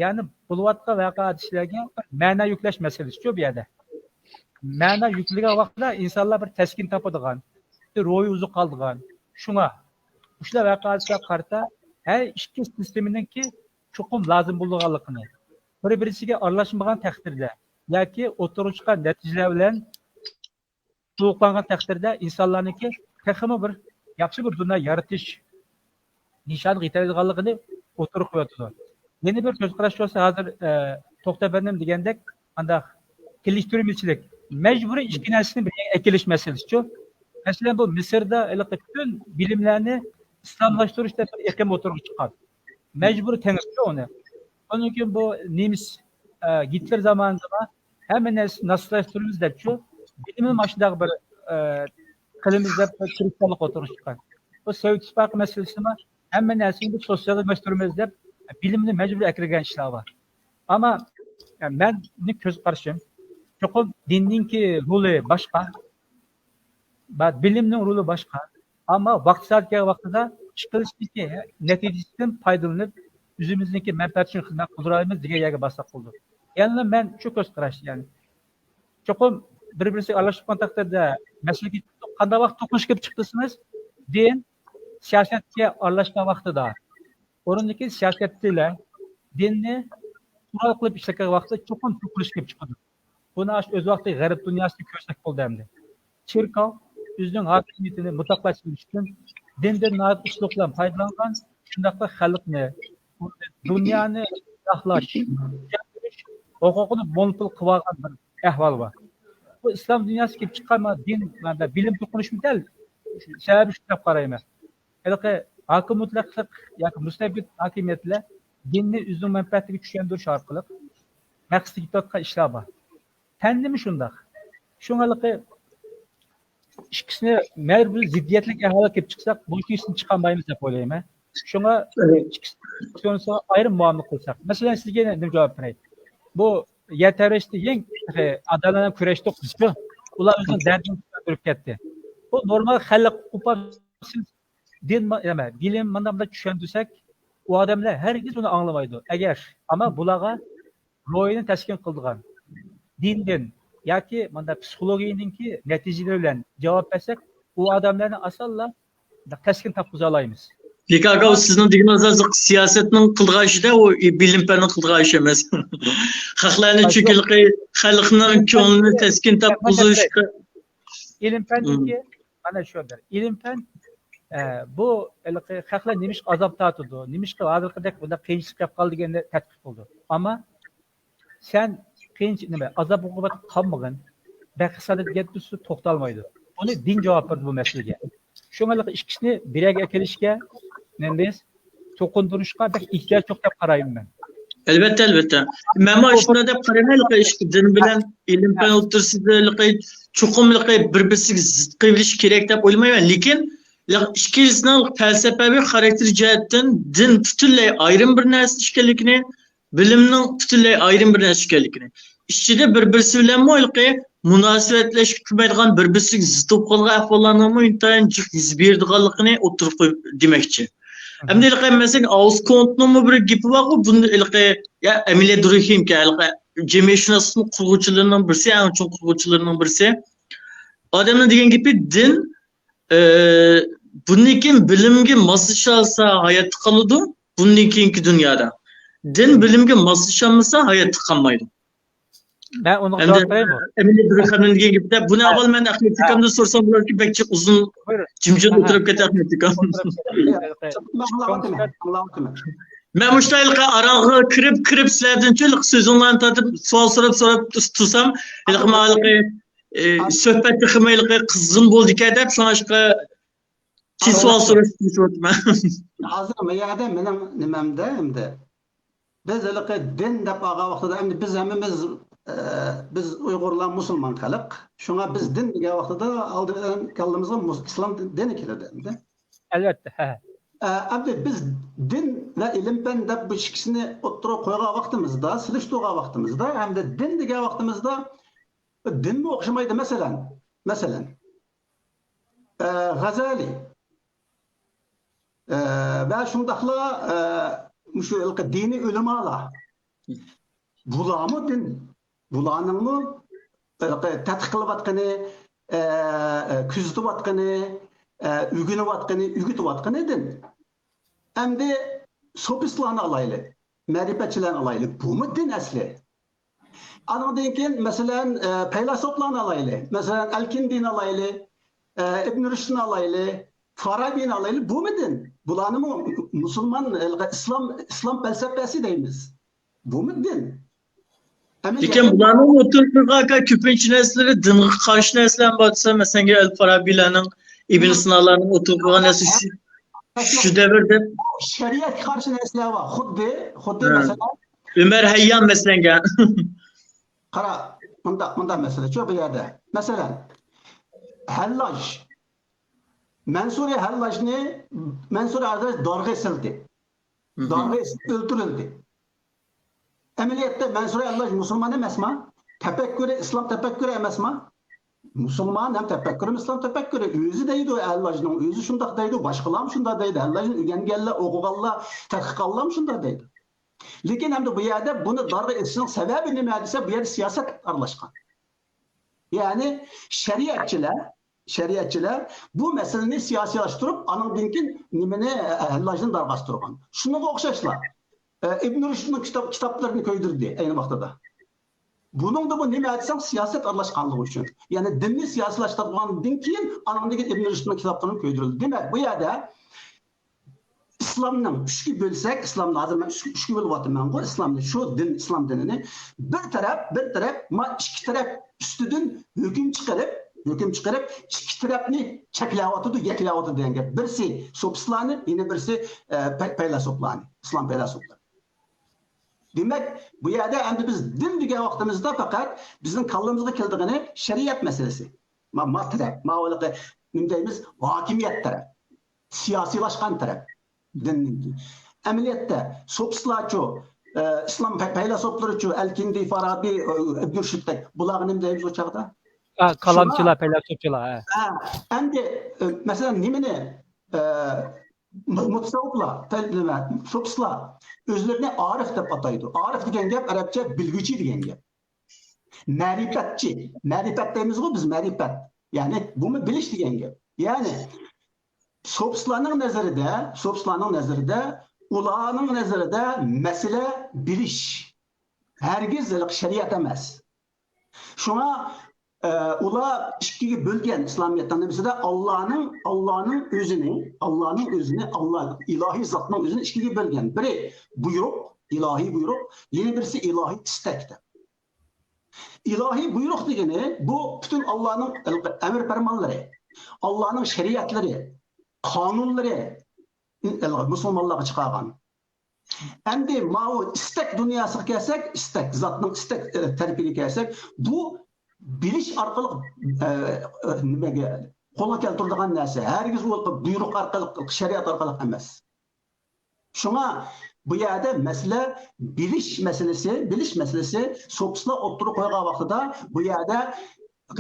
يەنى بولۇۋاتقان ۋەقە ھادىسىلەرگە بىر مەنە يۈكلەش مەسىلىسىچۇ بۇ يەردە. مەنە يۈكلىگەن ۋاقىتتا ئىنسانلار بىر تەسكىن تاپىدىغان، بىر روھى ئوزۇق قالىدىغان. شۇڭا مۇشۇنداق ۋەقە ھادىسىلەرگە قارىتا ھەر ئىككى سىستېمىنىڭكى چوقۇم لازىم بولىدىغانلىقىنى، بىر-بىرسىگە ئارىلاشمىغان تەقدىردە ياكى ئوتتۇرىغا چىققان نەتىجىلەر بىلەن تولۇقلانغان تەقدىردە ئىنسانلارنىڭكى تېخىمۇ بىر ياخشى بىر دۇنيا يارىتىش نىشانىغا يېتەلەيدىغانلىقىنى ئوتتۇرىغا قويۇۋاتىدۇ. يەنە بىر كۆز قاراش بولسا، ھازىر، ئە، توختى ئەپەندىم دېگەندەك، ئانداق كىرىشتۈرمىچىلىك، مەجبۇرىي ئىككى نەرسىنى بىر يەرگە ئەكېلىش مەسىلىسىچۇ. مەسىلەن، بۇ مىسىردا ھېلىقى پۈتۈن بىلىملەرنى ئىسلاملاشتۇرۇش دەپ بىر ئېقىم ئوتتۇرىغا چىققان. مەجبۇرىي تەڭشىدى ئۇنى. ئۇنىڭ كېيىن بۇ نېمىس، ئە، گىتلېر زامانىدا ھەممە نەرسىنى ناتسىستلاشتۇرىمىز دەپچۇ، بىلىمنى مانا شۇنداق بىر، ئە، قىلىمىز دەپ بىر تىرىشچانلىق ئوتتۇرىغا چىققان. بۇ سوۋېت ئىتتىپاقى مەسىلىسىمۇ ھەممە نەرسىنى بىز سوتسىياللاشتۇرىمىز دەپ بىلىمنى مەجبۇرىي ئەكىرگەن ئىشلار بار. ئەمما، ئە، مەننىڭ كۆز قارىشىم، چوقۇم دىننىڭكى رولى باشقا، بە-، بىلىمنىڭ رولى باشقا. ئەمما ۋاقتى سائەت كەلگەن ۋاقتىدا ئىش قىلىشنىڭكى نەتىجىسىدىن پايدىلىنىپ، ئۆزىمىزنىڭكى مەنپەئەت ئۈچۈن خىزمەت قىلدۇرالايمىز دېگەن يەرگە بارساق بولىدۇ. يەنىلا مەن شۇ كۆز قاراش، يەنى چوقۇم بىر-بىرسىگە ئارىلاشقان تەقدىردە مەسىلىگە قانداق ۋاقىت توقۇنۇش كېلىپ چىقتى دېسىڭىز، دىن سىياسەتكە ئارىلاشقان ۋاقتىدا، ئورۇندىكى سىياسەتچىلەر دىننى قورال قىلىپ ئىشلەتكەن ۋاقتىدا چوقۇم توقۇنۇش كېلىپ چىقىدۇ. بۇنى ئاشۇ ئۆز ۋاقتىدا غەرب دۇنياسىدا كۆرسەك بولدى ئەمدى. چېركاۋ ئۆزىنىڭ ھاكىمىيىتىنى مۇتلەقلەشتۈرۈش ئۈچۈن دىندىن ناھايىتى ئۇچلۇق بىلەن پايدىلانغان، شۇنداقلا خەلقنى، دۇنيانى ساقلاش، ھوقۇقىنى مونوپول قىلىۋالغان بىر ئەھۋال بار. ئىسلام دۇنياسى كېلىپ چىققان دىن، بىلىم توقۇنۇشمۇ دەل سەۋەبى شۇ دەپ قارايمەن. ھېلىقى ھاكىم مۇتلەقلىق ياكى مۇستەبىت ھاكىمىيەتلەر دىننى ئۆزىنىڭ مەنپەئەتىگە چۈشەندۈرۈش ئارقىلىق مەقسىتىگە يېتىۋاتقان ئىشلار بار. پەندىمۇ شۇنداق. شۇڭا ھېلىقى ئىككىسىنى مەيلى بىر زىددىيەتلىك ئەھۋالغا كېلىپ چىقساق، بۇ ئىككىسىنى چىقالمايمىز دەپ ئويلايمەن. شۇڭا ئىككىسىنى ئايرىم مۇئامىلە قىلساق. مەسىلەن، سىزگە نېمە جاۋاب بېرەي؟ بۇ يەر تەۋرەشتە يېڭى ئادەملەر بىلەن كۈرەشتۇق بىزچۇ. ئۇلار ئۆزىنىڭ دەردىنى كۆتۈرۈپ كەتتى. بۇ نورمال خەلق قوپۇپ دىن، نېمە، بىلىم مانا بۇنداق چۈشەندۈرسەك، ئۇ ئادەملەر ھەرگىز بۇنى ئاڭلىمايدۇ. ئەگەر، ئەمما بۇلارغا روھىنى تەسكىن قىلىدىغان دىندىن ياكى مانا پسىخولوگىيىنىڭكى نەتىجىلىرى بىلەن جاۋاب بەرسەك، ئۇ ئادەملەرنى ئاسانلا تەسكىن تاپقۇزالايمىز. لېكىن ئاكا، ئۇ سىزنىڭ دېگىنىڭىز ھازىر سىياسەتنىڭ قىلىدىغان ئىشى-دە، ئۇ بىلىم پەننىڭ قىلىدىغان ئىشى ئەمەس. خەقلەرنى چۈنكى خەلقنىڭ كۆڭلىنى تەسكىن تاپقۇزۇشقا. ئىلىم پەندىكى مانا شۇ بىر ئىلىم پەن، ئە، بۇ ھېلىقى خەقلەر نېمىشقا ئازاب تارتىدۇ، نېمىشقا ھازىرقىدەك بۇنداق قىيىنچىلىق كەپ قالدى دېگەننى تەتقىق قىلىدۇ. ئەمما سەن قىيىنچى، نېمە، ئازاب ئوقۇغا قالمىغىن، بەخت سالىدىغان گەپ توختالمايدۇ. بۇنى دىن جاۋاب بېرىدۇ بۇ مەسىلىگە. شۇڭا ھېلىقى ئىككىسىنى بىر يەرگە ئەكېلىشكە، نېمە دەيسىز، توقۇندۇرۇشقا بەك ئېھتىياج يوق دەپ قارايمەن مەن. ئەلۋەتتە، ئەلۋەتتە. مەنمۇ شۇنداق دەپ قارايمەن، ھېلىقى ئىككى دىن بىلەن ئىلىم پەن ئوتتۇرىسىدا ھېلىقى چوقۇم ھېلىقى بىر-بىرسىگە زىت قىلىۋېلىش كېرەك دەپ ئويلىمايمەن. لېكىن ئىككىلىسىنىڭ پەلسەپەۋى خاراكتېر جەھەتتىن دىن پۈتۈنلەي ئايرىم بىر نەرسە ئىكەنلىكىنى، بىلىمنىڭ پۈتۈنلەي ئايرىم بىر نەرسە ئىكەنلىكىنى، ئىچىدە بىر-بىرسى بىلەنمۇ ھېلىقى مۇناسىۋەتلەشكە كۆرمەيدىغان، بىر-بىرسىگە زىت بولۇپ قالغان ئەھۋاللارنىڭمۇ ئىنتايىن جىق يۈز بېرىدىغانلىقىنى ئوتتۇرىغا قويۇپ دېمەكچى. ئەمدى ھېلىقى مەسىلەن، ئاۋسكونتنىڭمۇ بىر گېپى بارغۇ، بۇنى ھېلىقى، يا، ئەمىلىيە دۇركھېيمكەن، ھېلىقى جەمئىيەتشۇناسلىقنىڭ قۇرغۇچىلىرىنىڭ بىرسى، ئەڭ چوڭ قۇرغۇچىلىرىنىڭ بىرسى. ئادەمنىڭ دېگەن گېپى، دىن، ئى، بۇندىن كېيىن بىلىمگە ماسلىشالسا ھاياتتا قالىدۇ، بۇندىن كېيىنكى دۇنيادا. دىن بىلىمگە ماسلىشالمىسا ھاياتتا قالمايدۇ. مەن ئۇنىڭغا ئەمدى جاۋاب بېرەيمۇ؟ ئەمىلىيە دۇركھەيمدىن دېگەن گېپىدە، بۇنى ئاۋۋال مەن ئەخمەت ئاكامدىن سورىسام بولاركى، بەك جىق ئۇزۇن بۇيرۇڭ. جىمجىت ئولتۇرۇپ كەتتى ئەخمەت ئاكام. مەن مۇشۇنداق ھېلىقى ئاراڭغا كىرىپ، كىرىپ سىلەردىنچۇ ھېلىقى سۆزۈڭلارنى تارتىپ سوئال سوراپ، سوراپ تۇرسام، ھېلىقى ماڭا ھېلىقى، ئى، سۆھبەت تېخىمۇ ھېلىقى قىزغىن بولىدىكەن دەپ، شۇڭلاشقا كېيىن سوئال سوراشنى تىلىشىۋاتىمەن. ھازىر ما يەردە مېنىڭ نېمەمدە ئەمدى. بىز ھېلىقى دىن دەپ ئالغان ۋاقتىدا، ئەمدى بىز ھەممىمىز، ئە، بىز ئۇيغۇرلار مۇسۇلمان خەلق. شۇڭا بىز دىن دېگەن ۋاقتىدا ئالدى بىلەن كاللىمىزغا مۇس-، ئىسلام دىنى كېلىدۇ ئەمدى. ئەلۋەتتە، ھە. ئە، ئەمدى بىز دىن ۋە ئىلىم پەن دەپ بۇ ئىككىسىنى ئوتتۇرىغا قويغان ۋاقتىمىزدا، سېلىشتۇرغان ۋاقتىمىزدا، ئەمدى دىن دېگەن ۋاقتىمىزدا دىنمۇ ئوخشىمايدۇ. مەسىلەن، مەسىلەن، ئە، غەزالى، ئە، ۋە شۇنداقلا، ئە، مۇشۇ ھېلىقى دىنىي ئۆلىمالار. بۇلارمۇ دىن. بۇلارنىڭمۇ ھېلىقى تەتقىق قىلىۋاتقىنى، ئە، ئە، كۆزىتىۋاتقىنى، ئە، ئۆگىنىۋاتقىنى، ئۆگىتىۋاتقىنى دىن. ئەمدى سوپىستلارنى ئالايلى، مەرىپەتچىلەرنى ئالايلى. بۇمۇ دىن ئەسلى. ئانىڭدىن كېيىن، مەسىلەن، ئە، پەيلاسوپلارنى ئالايلى. مەسىلەن، ئەلكىندىنى ئالايلى، ئە، ئىبن رۇشدنى ئالايلى، فارابىنى ئالايلى. بۇمۇ دىن. بۇلارنىمۇ مۇسۇلمان، ئىسلام، ئىسلام پەلسەپىسى دەيمىز. بۇمۇ دىن. لېكىن بۇلارنىڭ ئوتتۇرىغا قويغان كۆپىنچە نەرسىلىرى دىنغا قارشى نەرسىلەر بار دېسە، مەسىلەن، ئەل فارابىلەرنىڭ، ئىبن سىنالارنىڭ ئوتتۇرىغا قويغان نەرسە شۇ، شۇ دەۋر دەپ. شەرىئەتكە قارشى نەرسىلەر بار. خۇددى، خۇددى ھە. مەسىلەن، ئۆمەر ھەييام مەسىلەن. قارا، مۇنداق، مۇنداق مەسىلە شۇ بۇ يەردە. مەسىلەن، ھەللاج. مەنسۇرى ھەللاجنى، مەنسۇرى ھەللاج دارغا ئېسىلدى. دارغا ئېسىلىپ ئۆلتۈرۈلدى. ئەمەلىيەتتە مەنسۇرى ھەللاج مۇسۇلمان ئەمەسما؟ تەپەككۇرى ئىسلام تەپەككۇرى ئەمەسما؟ مۇسۇلمان ھەم تەپەككۇرىمۇ ئىسلام تەپەككۇرى. ئۆزى دەيدۇ، ھەللاجنىڭ ئۆزى شۇنداق دەيدۇ، باشقىلارمۇ شۇنداق دەيدۇ. ھەللاجنى ئۆگەنگەنلەر، ئوقۇغانلار، تەتقىق قىلغانلارمۇ شۇنداق دەيدۇ. لېكىن ئەمدى بۇ يەردە بۇنى دارغا ئېسىشنىڭ سەۋەبى نېمە دېسە، بۇ يەردە سىياسەت ئارىلاشقان. يەنى شەرىئەتچىلەر، شەرىئەتچىلەر بۇ مەسىلىنى سىياسىيلاشتۇرۇپ، ئانىڭدىن كېيىن نېمىنى، ھەللاجنى دارغا ئاستۇرغان. شۇنىڭغا ئوخشاشلا، ئە، ئىبن رۇشدنىڭ كىتاب، كىتابلىرىنى كۆيدۈردى ئەينى ۋاقتىدا. بۇنىڭدا بۇ نېمە دېسەڭ، سىياسەت ئارىلاشقانلىقى ئۈچۈن. يەنى دىننى سىياسىيلاشتۇرغاندىن كېيىن، ئانىڭدىن كېيىن ئىبن رۇشدنىڭ كىتابلىرىنى كۆيدۈرۈلدى. دېمەك، بۇ يەردە ئىسلامنىڭ ئۈچكە بۆلسەك، ئىسلامنى ھازىر مەن ئۈچ، ئۈچكە بۆلۈۋاتىمەنغۇ، ئىسلامنى، شۇ دىن، ئىسلام دىنىنى بىر تەرەپ، بىر تەرەپ، ما ئىككى تەرەپ ئۈستىدىن ھۆكۈم چىقىرىپ، ھۆكۈم چىقىرىپ، ئىككى تەرەپنى چەكلەۋاتىدۇ، يەكلەۋاتىدۇ دېگەن گەپ. بىرسى سوپىستلارنى، يەنە بىرسى، ئە، پەي-، پەيلاسوپلارنى، ئىسلام پەيلاسوپلىرى. دېمەك، بۇ يەردە ئەمدى بىز دىن دېگەن ۋاقتىمىزدا پەقەت بىزنىڭ كاللىمىزغا كېلىدىغىنى شەرىئەت مەسىلىسى. ما، ما تەرەپ، ما ھېلىقى نېمە دەيمىز، ھاكىمىيەت تەرەپ، سىياسىيلاشقان تەرەپ دىننىڭكى. ئەمەلىيەتتە سوپىستلارچۇ، ئە، ئىسلام پەي-، پەيلاسوپلىرىچۇ، ئەلكىندى، فارابى، ئە، ئىبن رۇشدتەك، بۇلارغا نېمە دەيمىز ئۇ چاغدا؟ ھە، كالامچىلار، پەيلاسوپچىلار، ھە. ھە، ئەمدى، ئە، مەسىلەن، نېمىنى، ئە، مۇ-، مۇتەسەۋۋىپلار، پەل-، نېمە، سوپىستلار ئۆزلىرىنى ئارىف دەپ ئاتايدۇ. ئارىف دېگەن گەپ ئەرەبچە بىلگۈچى دېگەن گەپ. مەرىپەتچى، مەرىپەت دەيمىزغۇ بىز، مەرىپەت. يەنى بۇمۇ بىلىش دېگەن گەپ. يەنى سوپىستلارنىڭ نەزىرىدە، سوپىستلارنىڭ نەزىرىدە، ئۇلارنىڭ نەزىرىدە مەسىلە بىلىش. ھەرگىز ھېلىقى شەرىئەت ئەمەس. شۇڭا، ئە، ئۇلار ئىككىگە بۆلگەن ئىسلامىيەتنىڭ نېمىسىدە ئاللانىڭ، ئاللانىڭ ئۆزىنى، ئاللانىڭ ئۆزىنى، ئاللا، ئىلاھىي زاتنىڭ ئۆزىنى ئىككىگە بۆلگەن. بىرى بۇيرۇق، ئىلاھىي بۇيرۇق، يەنە بىرسى ئىلاھىي ئىستەك دەپ. ئىلاھىي بۇيرۇق دېگىنى بۇ پۈتۈن ئاللانىڭ ئەمر پەرمانلىرى، ئاللانىڭ شەرىئەتلىرى، قانۇنلىرى، مۇسۇلمانلارغا چىقارغان. ئەمدى ماۋۇ ئىستەك دۇنياسىغا كەلسەك، ئىستەك، زاتنىڭ ئىستەك، ئە، تەرىپىگە كەلسەك، بۇ بىلىش ئارقىلىق، ئە، ئە، نېمىگە، قولغا كەلتۈرىدىغان نەرسە. ھەرگىز ئۇ بۇيرۇق ئارقىلىق، شەرىئەت ئارقىلىق ئەمەس. شۇڭا بۇ يەردە مەسىلە بىلىش مەسىلىسى، بىلىش مەسىلىسى سوپىستلار ئوتتۇرىغا قويغان ۋاقتىدا بۇ يەردە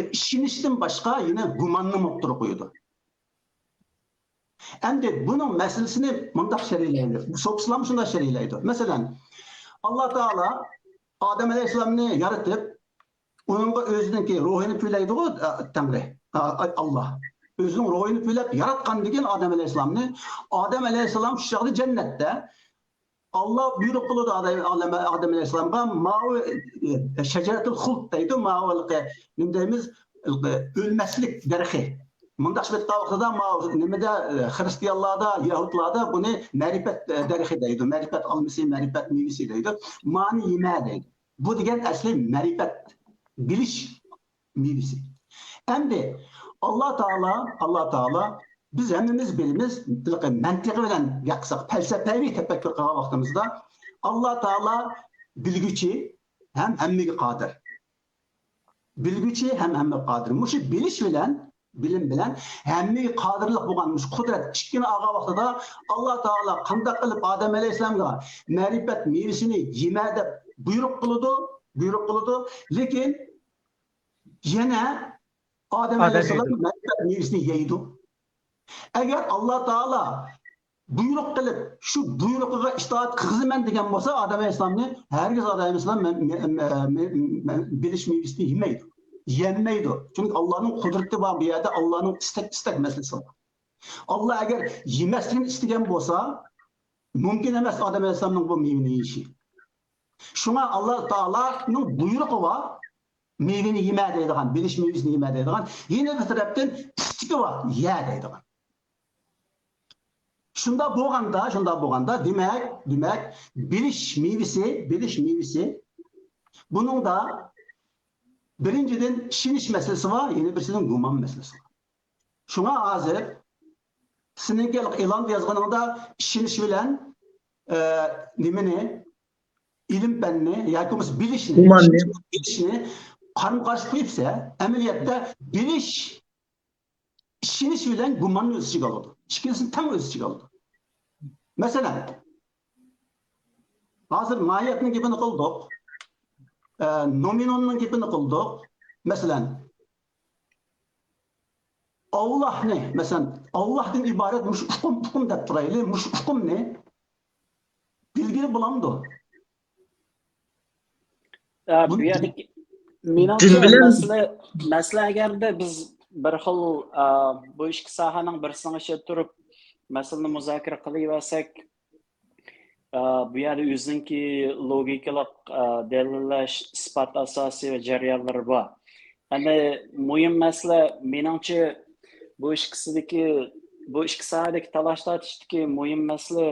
ئىشىنىشتىن باشقا يەنە گۇماننىمۇ ئوتتۇرىغا قويىدۇ. ئەمدى بۇنىڭ مەسىلىسىنى مۇنداق شەرھلەيدۇ. سوپىستلارمۇ شۇنداق شەرھلەيدۇ. مەسىلەن، ئاللا تائالا ئادەم ئەلەيھىسسالامنى يارىتىپ، ئۇنىڭغا ئۆزىنىڭكى روھىنى پۈۋلەيدىغۇ، ئە، تەڭرى، ئا، ئا، ئاللا. ئۆزىنىڭ روھىنى پۈۋلەپ ياراتقاندىن كېيىن ئادەم ئەلەيھىسسالامنى، ئادەم ئەلەيھىسسالام شۇ چاغدا جەننەتتە. ئاللا بۇيرۇق قىلىدۇ ئادەم، ئادەم، ئادەم ئەلەيھىسسالامغا، ماۋۇ، ئە، شەجەرەتۇل خۇلد دەيدۇ، ماۋۇ ھېلىقى، نېمە دەيمىز، ھېلىقى ئۆلمەسلىك دەرىخى. مۇنداق ئېيتقان ۋاقتىدا ماۋۇ نېمىدە، ئە، خرىستىيانلاردا، يەھۇدلاردا بۇنى مەرىپەت، ئە، دەرىخى دەيدۇ، مەرىپەت ئالمىسى، مەرىپەت مېۋىسى دەيدۇ. مانى يېمە دەيدۇ. بۇ دېگەن ئەسلى مەرىپەت، بىلىش مېۋىسى. ئەمدى ئاللا تائالا، ئاللا تائالا، بىز ھەممىمىز بىلىمىز، مەنتىقى بىلەن گەپ قىلساق، پەلسەپەۋى تەپەككۇر قىلغان ۋاقتىمىزدا، ئاللا تائالا بىلگۈچى ھەم ھەممىگە قادىر. بىلگۈچى ھەم ھەممىگە قادىر. مۇشۇ بىلىش بىلەن، بىلىم بىلەن ھەممىگە قادىرلىق بولغان مۇشۇ قۇدرەت ئىككىنى ئالغان ۋاقتىدا، ئاللا تائالا قانداق قىلىپ ئادەم ئەلەيھىسسالامغا مەرىپەت مېۋىسىنى يېمە دەپ بۇيرۇق قىلىدۇ، بۇيرۇق قىلىدۇ. لېكىن يەنە ئادەم ئەلەيھىسسالام مەرىپەت مېۋىسىنى يەيدۇ. ئەگەر ئاللا تائالا بۇيرۇق قىلىپ، شۇ بۇيرۇقىغا ئىتائەت قىلغۇزىمەن دېگەن بولسا، ئادەم ئەلەيھىسسالامنى، ھەرگىز ئادەم ئەلەيھىسسالام مە-، مە-، مە-، مە-، بىلىش مېۋىسىنى يېمەيدۇ. يېمەيدۇ. چۈنكى ئاللانىڭ قۇدرىتى بار بۇ يەردە، ئاللانىڭ ئىستەك، ئىستەك مەسىلىسى بار. ئاللا ئەگەر يېمەسلىكنى ئىستىگەن بولسا، مۇمكىن ئەمەس ئادەم ئەلەيھىسسالامنىڭ بۇ مېۋىنى يېيىشى. شۇڭا ئاللا تائالانىڭ بۇيرۇقى بار، مېۋىنى يېمە دەيدىغان، بىلىش مېۋىسىنى يېمە دەيدىغان، يەنە بىر تەرەپتىن ئىستىكى بار، يە دەيدىغان. شۇنداق بولغاندا، شۇنداق بولغاندا، دېمەك، دېمەك، بىلىش مېۋىسى، بىلىش مېۋىسى، بۇنىڭدا بىرىنچىدىن ئىشىنىش مەسىلىسى بار، يەنە بىرسىدىن گۇمان مەسىلىسى بار. شۇڭا ھازىر سېنىڭكى ئېلاندا يازغىنىڭدا ئىشىنىش بىلەن، ئە، نېمىنى، ئىلىم پەننى ياكى بولمىسا بىلىشنى، بىلىشنى قارمۇ قارشى قويۇپسەن، ئەمەلىيەتتە بىلىش ئىشىنىش بىلەن گۇماننى ئۆز ئىچىگە ئالىدۇ. ئىككىلىسىنى تەڭ ئۆز ئىچىگە ئالىدۇ. مەسىلەن، ھازىر ماھىيەتنىڭ گېپىنى قىلدۇق. ئە، نومېنوننىڭ گېپىنى قىلدۇق. مەسىلەن، ئاللاھنى، مەسىلەن، ئاللاھتىن ئىبارەت مۇشۇ ئۇقۇم، ئۇقۇم دەپ تۇرايلى. مۇشۇ ئۇقۇمنى بىلگىلى بولامدۇ؟ ئە، بۇ يەردىكى مېنىڭچە مەسىلە، مەسىلە ئەگەردە بىز بىر خىل، ئە، بۇ ئىككى ساھەنىڭ بىرسىنىڭ ئىچىدە تۇرۇپ مەسىلىنى مۇزاكىرە قىلىۋەرسەك، ئە، بۇ يەردە ئۆزىنىڭكى لوگىكىلىق، ئە، دەلىللەش، ئىسپات ئاساسى ۋە جەريانلىرى بار. ئەمدى مۇھىم مەسىلە مېنىڭچە بۇ ئىككىسىدىكى بۇ ئىككى ساھەدىكى تالاش-تارتىشتىكى مۇھىم مەسىلە،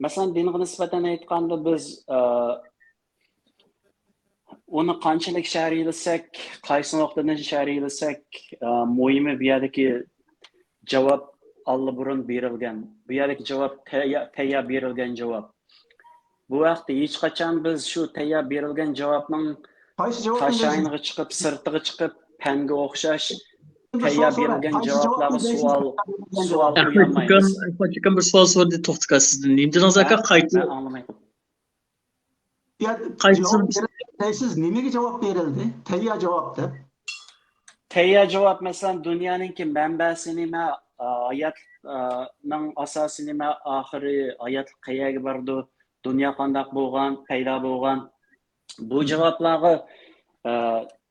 مەسىلەن، دىنغا نىسبەتەن ئېيتقاندا، بىز، ئە، ئۇنى قانچىلىك شەرھلىسەك، قايسى نۇقتىدىن شەرھلىسەك، ئە، مۇھىمى بۇ يەردىكى جاۋاب ئاللىبۇرۇن بېرىلگەن. بۇ يەردىكى جاۋاب تەييا-، تەييار بېرىلگەن جاۋاب. بۇ ھەقتە ھېچقاچان بىز شۇ تەييار بېرىلگەن جاۋابنىڭ قايسى جاۋابنى تاشايىنىغا چىقىپ، سىرتىغا چىقىپ، پەنگە ئوخشاش تەييار بېرىلگەن جاۋابلارغا سوئال، سوئال ئەخمەت ئۇيانمايمىز. ئۇكام، ئەخمەت ئۇكام بىر سوئال سورىدى، توختىغا سىزدىن. نېمە دېدىڭىز ئاكا؟ قايتا. مەن ئاڭلىماي قالدىم. يا، قايسى جاۋاب بېرىلدى دەيسىز، نېمىگە جاۋاب بېرىلدى؟ تەييار جاۋاب دەپ. تەييار جاۋاب، مەسىلەن، دۇنيانىڭكى مەنبەسى نېمە، ئا، ھايات، ئا، نىڭ ئاساسى نېمە، ئاخىرى ھاياتلىق قەيەرگە بارىدۇ، دۇنيا قانداق بولغان، پەيدا بولغان؟ بۇ جاۋابلارغا، ئا،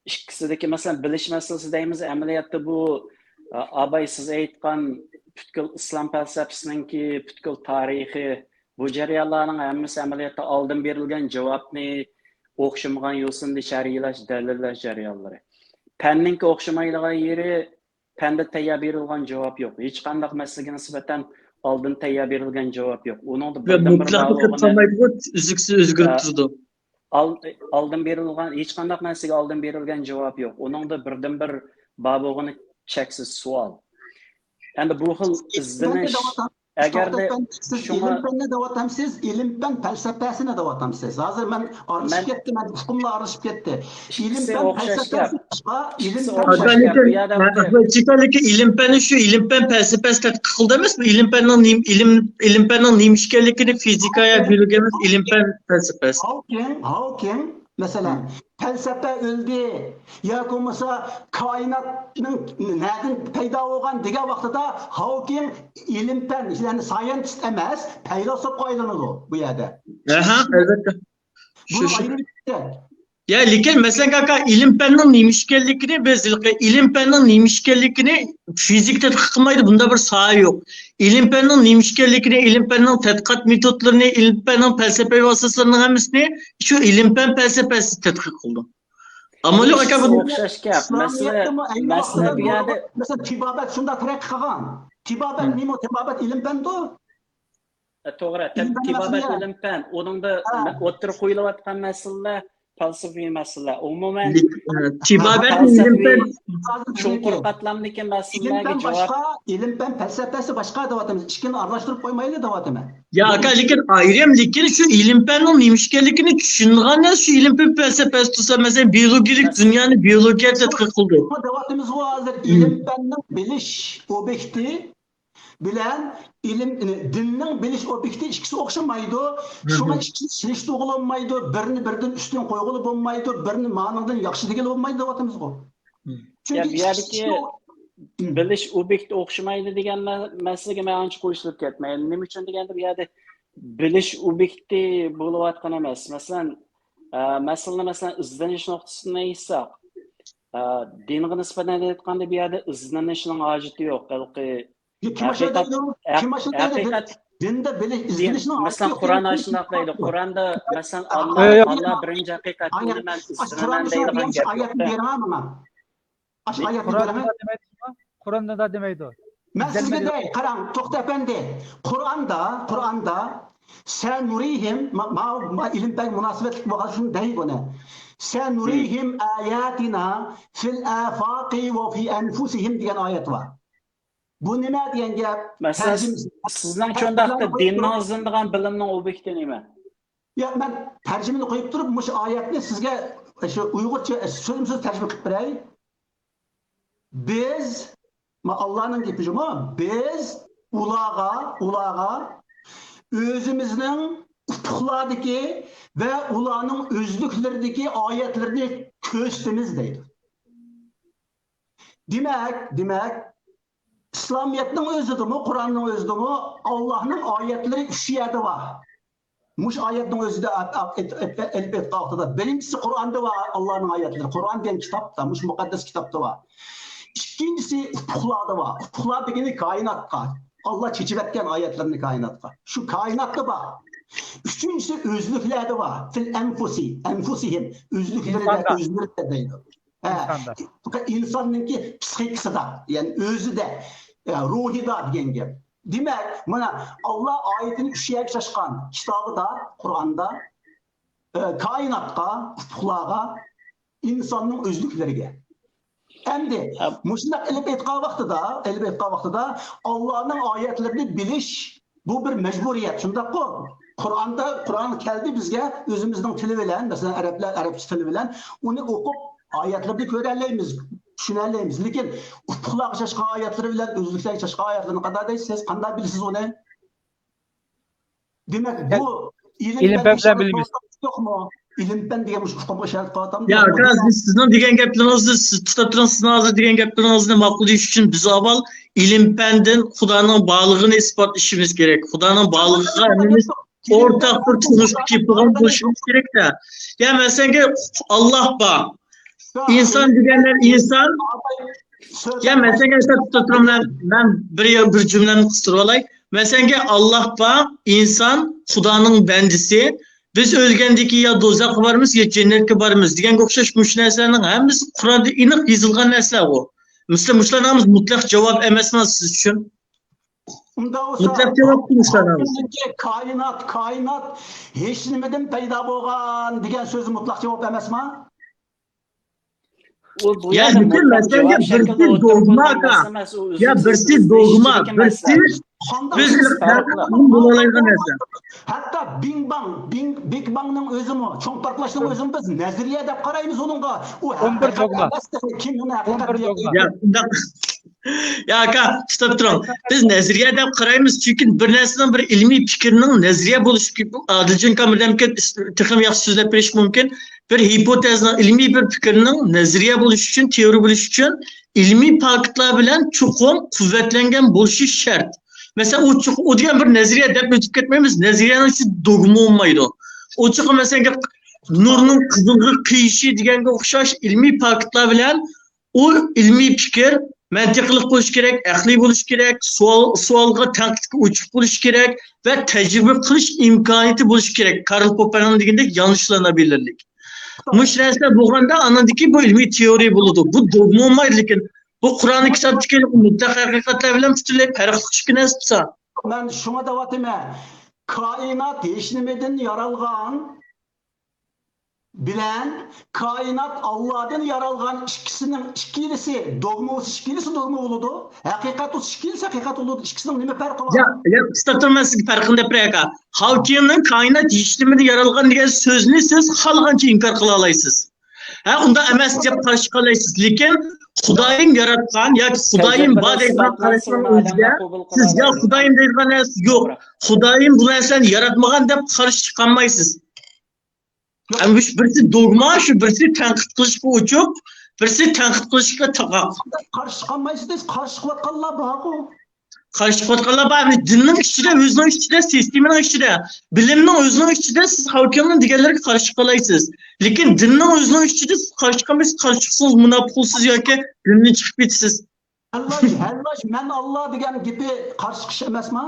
ئىككىسىدىكى، مەسىلەن، بىلىش مەسىلىسى دەيمىز، ئەمەلىيەتتە بۇ، ئا، ئاباي سىز ئېيتقان پۈتكۈل ئىسلام پەلسەپىسىنىڭكى پۈتكۈل تارىخى، بۇ جەريانلارنىڭ ھەممىسى ئەمەلىيەتتە ئالدىن بېرىلگەن جاۋابنى ئوخشىمىغان يوسۇندا شەرھلەش، دەلىللەش جەريانلىرى. پەننىڭكى ئوخشىمايدىغان يېرى، پەندە تەييار بېرىلگەن جاۋاب يوق. ھېچقانداق مەسىلىگە نىسبەتەن ئالدىن تەييار بېرىلگەن جاۋاب يوق. ئۇنىڭدا بىردىنبىر بار بولغىنى، ئۈزلۈكسىز ئۆزگىرىپ تۇرىدۇ. ئال-، ئالدىن بېرىلغان، ھېچقانداق نەرسىگە ئالدىن بېرىلگەن جاۋاب يوق. ئۇنىڭدا بىردىنبىر بار بولغىنى چەكسىز سوئال. ئەمدى بۇ خىل ئىزدىنىش، ئەگەردە سىز شۇڭا ئىلىم پەننى دەۋاتامسىز، ئىلىم پەن پەلسەپەسىنى دەۋاتامسىز؟ ھازىر مەن ئارىلىشىپ كەتتىم، مەن ئۇقۇملار ئارىلىشىپ كەتتى. ئىلىم پەن پەلسەپەسى باشقا، ئىلىم پەن باشقا. ئەخمەت ئۇكا، لېكىن ئىلىم پەننى شۇ ئىلىم پەن پەلسەپەسى تەتقىق قىلدى ئەمەسمۇ؟ ئىلىم پەننىڭ نېم-، ئىلىم، ئىلىم پەننىڭ نېمە ئىكەنلىكىنى فىزىكا يا بىيولوگىيە ئەمەس، ئىلىم پەن پەلسەپەسى. ھاۋكىڭ، ھاۋكىڭ، مەسىلەن، پەلسەپە ئۆلدى ياكى بولمىسا كائىناتنىڭ نەدىن پەيدا بولغان دېگەن ۋاقتىدا ھاۋكىڭ ئىلىم پەن، يەنى سايېنتىست ئەمەس، پەيلاسوپقا ئايلىنىدۇ بۇ يەردە. ئەھە، ئەلۋەتتە. بۇنى ئايرىپ كەتتى. يا، لېكىن، مەسىلەن، ئاكا، ئىلىم پەننىڭ نېمە ئىكەنلىكىنى بىز ھېلىقى، ئىلىم پەننىڭ نېمە ئىكەنلىكىنى فىزىك تەتقىق قىلمايدۇ، بۇنداق بىر ساھە يوق. ئىلىم پەننىڭ نېمە ئىكەنلىكىنى، ئىلىم پەننىڭ تەتقىقات مېتودلىرىنى، ئىلىم پەننىڭ پەلسەپىۋى ئاساسلىرىنىڭ ھەممىسىنى شۇ ئىلىم پەن پەلسەپىسى تەتقىق قىلىدۇ. ئەمما يوق، ئاكا، بۇ ئوخشاش گەپ. مەسىلە، مەسىلە بۇ يەردە تېبابەت شۇنداق تەرەققىي قىلغان. تېبابەت نېمە؟ تېبابەت ئىلىم پەندۇ. ئە، توغرا. تېبابەت ئىلىم پەن. ئۇنىڭدا ئوتتۇرىغا قويۇلۇۋاتقان مەسىلىلەر پەلسەپىۋى مەسىلىلەر. ئومۇمەن، تېبابەت ئىلىم پەن چوڭقۇر قاتلامدىكى مەسىلىلەرگە جاۋاب. ئىلىم پەن پەلسەپەسى باشقا دەۋاتىمىز. ئىككىنى ئارىلاشتۇرۇپ قويمايلى دەۋاتىمەن. يا، ئاكا، لېكىن ئايرىم، لېكىن شۇ ئىلىم پەننىڭ نېمە ئىكەنلىكىنى چۈشىنىدىغان نەرسە شۇ ئىلىم پەن پەلسەپەسى تۇرسا، مەسىلەن، بىيولوگىيەلىك دۇنيانى بىيولوگىيە تەتقىق قىلىدۇ. دەۋاتىمىزغۇ ھازىر، ئىلىم پەننىڭ بىلىش ئوبيېكتى بىلەن ئىلىم، دىننىڭ بىلىش ئوبيېكتى ئىككىسى ئوخشىمايدۇ. شۇڭا ئىككىسىنى سېلىشتۇرغىلى بولمايدۇ، بىرنى بىرىدىن ئۈستۈن قويغىلى بولمايدۇ، بىرنى مانىڭدىن ياخشى دېگىلى بولمايدۇ دەۋاتىمىزغۇ. چۈنكى بۇ يەردىكى بىلىش ئوبيېكتى ئوخشىمايدۇ دېگەن مە-، مەسىلىگە مەن ئانچە قوشۇلۇپ كەتمەي. نېمە ئۈچۈن دېگەندە، بۇ يەردە بىلىش ئوبيېكتى بولۇۋاتقان ئەمەس. مەسىلەن، ئە، مەسىلىنى، مەسىلەن، ئىزدىنىش نۇقتىسىدىن ئېيتساق، ئە، دىنغا نىسبەتەن ئېيتقاندا، بۇ يەردە ئىزدىنىشنىڭ ھاجىتى يوق. ھېلىقى ھەقىقەت، ھەق-، ھەقىقەت، دىندا بىلىش، ئىزدىنىشنىڭ، مەسىلەن، قۇرئان ئاشۇنداق دەيدۇ. قۇرئاندا، مەسىلەن، ئاللا، ئاللا بىرىنچى ھەقىقەت، بۇنى مەن ئىزدىنىمەن دەيدىغان گەپ يوق. ئاشۇ ئايەتنى بېرىڭە. قۇرئاندا دېمەيدۇ. مەن سىزگە دەي، قاراڭ، توختى ئەپەندى. قۇرئاندا، قۇرئاندا سەنۇرىھىم، ما-، ما-، ما-، ئىلىم پەنگە مۇناسىۋەتلىك بولغان شۇنى دەي بۇنى. سەنۇرىھىم ئاياتىنا فىل ئافاقى ۋە في أنفسهم دېگەن ئايەت بار. بۇ نېمە دېگەن گەپ؟ مەسىلەن، سىزنىڭچە ئۇنداقتا دىننىڭ ئىزدىنىدىغان بىلىمنىڭ ئوبيېكتى نېمە؟ يا، مەن تەرجىمىنى قويۇپ تۇرۇپ، مۇشۇ ئايەتنى سىزگە شۇ ئۇيغۇرچە سۆزمۇسۆز تەرجىمە قىلىپ بېرەي. بىز، ما، ئاللانىڭ گېپى جۇمۇ، بىز ئۇلارغا، ئۇلارغا ئۆزىمىزنىڭ ئۇپۇقلاردىكى ۋە ئۇلارنىڭ ئۆزلۈكلىرىدىكى ئايەتلىرىنى كۆرسىتىمىز دەيدۇ. دېمەك، دېمەك، ئىسلامىيەتنىڭ ئۆزىدىمۇ، قۇرئاننىڭ ئۆزىدىمۇ ئاللانىڭ ئايەتلىرى ئۈچ يەردە بار. مۇشۇ ئايەتنىڭ ئۆزىدە ئېلىپ ئېيتقان ۋاقتىدا، بىرىنچىسى قۇرئاندا بار، ئاللانىڭ ئايەتلىرى، قۇرئان دېگەن كىتابتا، مۇشۇ مۇقەددەس كىتابتا بار. ئىككىنچىسى ئۇپۇقلاردا بار. ئۇپۇقلار دېگىنى كائىناتقا، ئاللا چېچىۋەتكەن ئايەتلىرىنى كائىناتقا. شۇ كائىناتتا بار. ئۈچىنچىسى ئۆزلۈكلەردە بار. فىل ئەنفۇسى، ئەنفۇسىھىم، ئۆزلۈكلىرىدە، ئۆزلىرىدە دەيدۇ. ھە، ئىنساننىڭكى پسىخىكىسىدا، يەنى ئۆزىدە. ئە، روھىدا دېگەن گەپ. دېمەك، مانا، ئاللا ئايىتىنى ئۈچ يەرگە چاچقان. كىتابىدا، قۇرئاندا، ئە، كائىناتقا، ئۇپۇقلارغا، ئىنساننىڭ ئۆزلۈكلىرىگە. ئەمدى ھە. مۇشۇنداق ئېلىپ ئېيتقان ۋاقتىدا، ئېلىپ ئېيتقان ۋاقتىدا، ئاللانىڭ ئايەتلىرىنى بىلىش، بۇ بىر مەجبۇرىيەت، شۇنداققۇ؟ قۇرئاندا، قۇرئان كەلدى بىزگە ئۆزىمىزنىڭ تىلى بىلەن، مەسىلەن، ئەرەبلەر ئەرەبچە تىلى بىلەن، ئۇنى ئوقۇپ، ئايەتلىرىنى كۆرەلەيمىز، چۈشىنەلەيمىز. لېكىن ئۇپۇقلارغا چاچقان ئايەتلىرى بىلەن ئۆزلۈكلەرگە چاچقان ئايەتلىرىنى قانداق دەيسىز؟ سىز قانداق بىلىسىىز ئۇنى؟ دېمەك، يا، بۇ ئىلىم ئىلىم پەن پەن بىلەن بىلىمىز. يوقمۇ؟ ئىلىم پەن دېگەن مۇشۇ ئۇقۇمغا ئىشارەت قىلىۋاتامدۇ؟ يا، يوقمۇ؟ ئاكا، سىز، سىزنىڭ دېگەن گەپلىرىڭىزنى، سىز توختاپ تۇرۇڭ، سىزنىڭ ھازىر دېگەن گەپلىرىڭىزنى ماقۇل دېيىش ئۈچۈن بىز ئاۋۋال ئىلىم پەندىن خۇدانىڭ بارلىقىنى ئىسپاتلىشىمىز كېرەك. خۇدانىڭ بارلىقىغا ھەممىمىز ئورتاق بىر تونۇشقا كېلىپ بولغان بولۇشىمىز كېرەك-تە. يا، مەسىلەنگە، ئاللا بار. ئىنسان دېگەنلەر ئىنسان. يا، مەسىلەن، ئەسلەپ تۇتۇپ تۇرۇڭلار، مەن بىر، بىر جۈملەمنى قىستۇرۇۋالاي. مەسىلەنگە، ئاللا بار، ئىنسان، خۇدانىڭ بەندىسى. بىز ئۆلگەندىن كېيىن يا دوزاخقا بارىمىز، يا جەننەتكە بارىمىز دېگەنگە ئوخشاش مۇشۇ نەرسىلەرنىڭ ھەممىسى قۇرئاندا ئېنىق يېزىلغان نەرسىلەر ئۇ. مىسلى، مۇشۇلارنىڭ ھەممىسى مۇتلەق جاۋاب ئەمەسمۇ سىز ئۈچۈن؟ ئۇنداق بولسا، مۇتلەق جاۋاب مۇشۇلارنىڭ ھەممىسى. كائىنات، كائىنات ھېچنېمىدىن پەيدا بولغان دېگەن سۆزى مۇتلەق جاۋاب ئەمەسما؟ ئۇ بۇ يا، يەردە لېكىن مۇتلەق مەسىلەن، جاۋاب بىرسى شەكلىدە ئوتتۇرىغا دوگما، قويۇلغان ئاكا. نەرسە ئەمەس، ئۇ يا، ئۆزىنىڭ بىرسى سۆزلىشىدىكى دوگما، مەسىلە. بىرسى قانداق بىز بىز پەرقلىق. بۇلالايدىغان نەرسە. ھەتتا بىڭ باڭ، بىڭ، بىگ باڭنىڭ ئۆزىمۇ، چوڭ پارتلاشنىڭ ئۆزىمۇ بىز نەزەرىيە دەپ قارايمىز ئۇنىڭغا. ئۇ ئون بىر ھەقىقەت دوگما. ئەمەس تېخى. كىم ئۇنى ھەقىقەت دېيەلەيدۇ؟ يا، ئۇنداق. يا، ئاكا، توختاپ تۇرۇڭ. بىز نەزەرىيە دەپ قارايمىز، چۈنكى بىر نەرسىنىڭ، بىر ئىلمىي پىكىرنىڭ نەزەرىيە بولۇشى، ئادىلجان ئاكا بىردەمكى تېخىمۇ ياخشى سۆزلەپ بېرىشى مۇمكىن. بىر ھىپوتېزىنىڭ، ئىلمىي بىر پىكىرنىڭ نەزەرىيە بولۇشى ئۈچۈن، تېئورىيە بولۇشى ئۈچۈن ئىلمىي پاكىتلار بىلەن چوقۇم قۇۋۋەتلەنگەن بولۇشى شەرت. مەسىلەن، ئۇ چوق-، ئۇ دېگەن بىر نەزەرىيە دەپ ئۆتۈپ كەتمەيمىز، نەزەرىيەنىڭ ئىچىدە دوگما بولمايدۇ. ئۇ چوقۇم، مەسىلەن، نۇرنىڭ قىزىلغا قېيىشى دېگەنگە ئوخشاش ئىلمىي پاكىتلار بىلەن ئۇ ئىلمىي پىكىر مەنتىقلىق بولۇشى كېرەك، ئەقلىي بولۇشى كېرەك، سوئال، سوئالغا تەنقىدكە ئوچۇق بولۇشى كېرەك ۋە تەجرىبە قىلىش ئىمكانىيىتى بولۇشى كېرەك. كارل پوپپېرنىڭ دېگىنىدەك يانلىشلارنى بىلىرلىك. مۇشۇ نەرسىلەر بولغاندا ئاندىن كېيىن بۇ ئىلمىي تېئورىيە بولىدۇ. بۇ دوگما بولمايدۇ، لېكىن بۇ قۇرئانى كىتابتىكى مۇتلەق ھەقىقەتلەر بىلەن پۈتۈنلەي پەرقلىق ئىككى نەرسە بولسا. مەن شۇڭا دەۋاتىمەن، كائىنات ھېچنېمىدىن يارالغان بىلەن كائىنات ئاللادىن يارالغان ئىككىسىنىڭ ئىككىلىسى دوگما بولسا، ئىككىلىسى دوگما بولىدۇ. ھەقىقەت بولسا، ئىككىلىسى ھەقىقەت بولىدۇ. ئىككىسىنىڭ نېمە پەرقى بار؟ يا، يا، توختاپ تۇرۇڭ، مەن سىزگە پەرقىنى دەپ بېرەي، ئاكا. خاۋكىڭنىڭ كائىنات ھېچنېمىدىن يارالغان دېگەن سۆزىنى سىز خالىغانچە ئىنكار قىلالايسىز. ھە، ئۇنداق ئەمەس دەپ قارشى قىلالايسىز. لېكىن خۇدايىم ياراتقان ياكى خۇدايىم بار دەيدىغان قاراشنىڭ ئۆزىگە سىز يا خۇدايىم دەيدىغان نەرسە يوق. خۇدايىم بۇ نەرسىلەرنى ياراتمىغان دەپ قارشى چىقالمايسىز. ھەم شۇ بىرسى دوگما، شۇ بىرسى تەنقىد قىلىشقا ئوچۇق، بىرسى تەنقىد قىلىشقا تاقاق. قارشى چىقالمايسىز، قارشى چىقىۋاتقانلار بارغۇ. قارشى چىقىۋاتقانلار بار. دىننىڭ ئىچىدە، ئۆزىنىڭ ئىچىدە، سىستېمىنىڭ ئىچىدە، بىلىمنىڭ ئۆزىنىڭ ئىچىدە سىز خاۋكىڭنىڭ دېگەنلىرىگە قارشى چىقالايسىز. لېكىن دىننىڭ ئۆزىنىڭ ئىچىدە سىز قارشى چىقالمايسىز، قارشى چىقسىڭىز مۇناپىق بولىسىز ياكى دىندىن چىقىپ كېتىسىز. ھەللاج، ھەللاج، مەن ئاللا دېگەن گېپى قارشى چىقىش ئەمەسما؟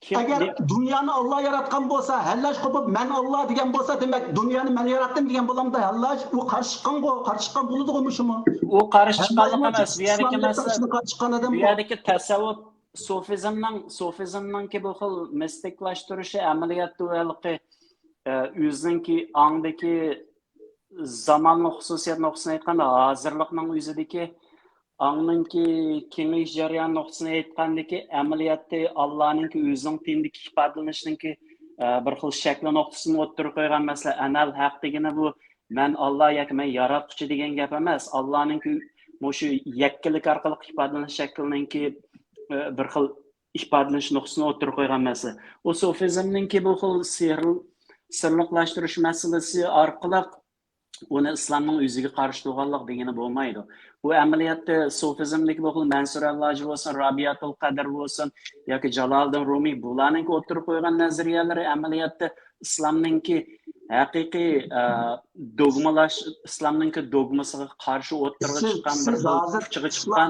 كىم، ئەگەر دۇنيانى ئاللا ياراتقان بولسا، ھەللاج قوپۇپ، مەن ئاللا دېگەن بولسا، دېمەك، دۇنيانى مەن ياراتتىم دېگەن بولامدا، ھەللاج؟ ئۇ قارشى چىققانغۇ، قارشى چىققان بولىدىغۇ مۇشۇمۇ؟ ئۇ قارشى چىققانلىق ئەمەس. بۇ يەردىكى مەسىلە، بۇ يەردىكى تەسەۋۋۇپ سوفىزمنىڭ، سوفىزمنىڭكى بۇ خىل مىستىكلاشتۇرۇشى ئەمەلىيەتتە ھېلىقى، ئە، ئۆزىنىڭكى ئاڭدىكى زامانلىق خۇسۇسىيەت نۇقتىسىدىن ئېيتقاندا، ھازىرلىقنىڭ ئۆزىدىكى ئاڭنىڭكى كېڭىيىش جەريانى نۇقتىسىدىن ئېيتقاندىكى، ئەمەلىيەتتە ئاللانىڭكى ئۆزىنىڭ تىلىدىكى ئىپادىلىنىشنىڭكى، ئە، بىر خىل شەكلى نۇقتىسىدىن ئوتتۇرىغا قويغان مەسىلە. ئەنەل ھەق دېگىنى بۇ، مەن ئاللا ياكى مەن ياراتقۇچى دېگەن گەپ ئەمەس. ئاللانىڭكى مۇشۇ يەككىلىك ئارقىلىق ئىپادىلىنىش شەكلىنىڭكى، ئە، بىر خىل ئىپادىلىنىش نۇقتىسىنى ئوتتۇرىغا قويغان مەسىلە. ئۇ سوفىزمنىڭكى بۇ خىل سىر-، سىرلىقلاشتۇرۇش مەسىلىسى ئارقىلىق ئۇنى ئىسلامنىڭ ئۆزىگە قارشى تۇرغانلىق دېگىلى بولمايدۇ. بۇ ئەمەلىيەتتە سوفىزمدىكى بۇ خىل مەنسۇر ئەللاجى بولسۇن، رابىيەتۇل قەدىر بولسۇن ياكى جالالىدىن رۇمىي، بۇلارنىڭكى ئوتتۇرىغا قويغان نەزەرىيەلىرى ئەمەلىيەتتە ئىسلامنىڭكى ھەقىقىي، ئە، دوگمىلاش-، ئىسلامنىڭكى دوگمىسىغا قارشى ئوتتۇرىغا چىققان، بىر خىل ئۇچىغا چىققان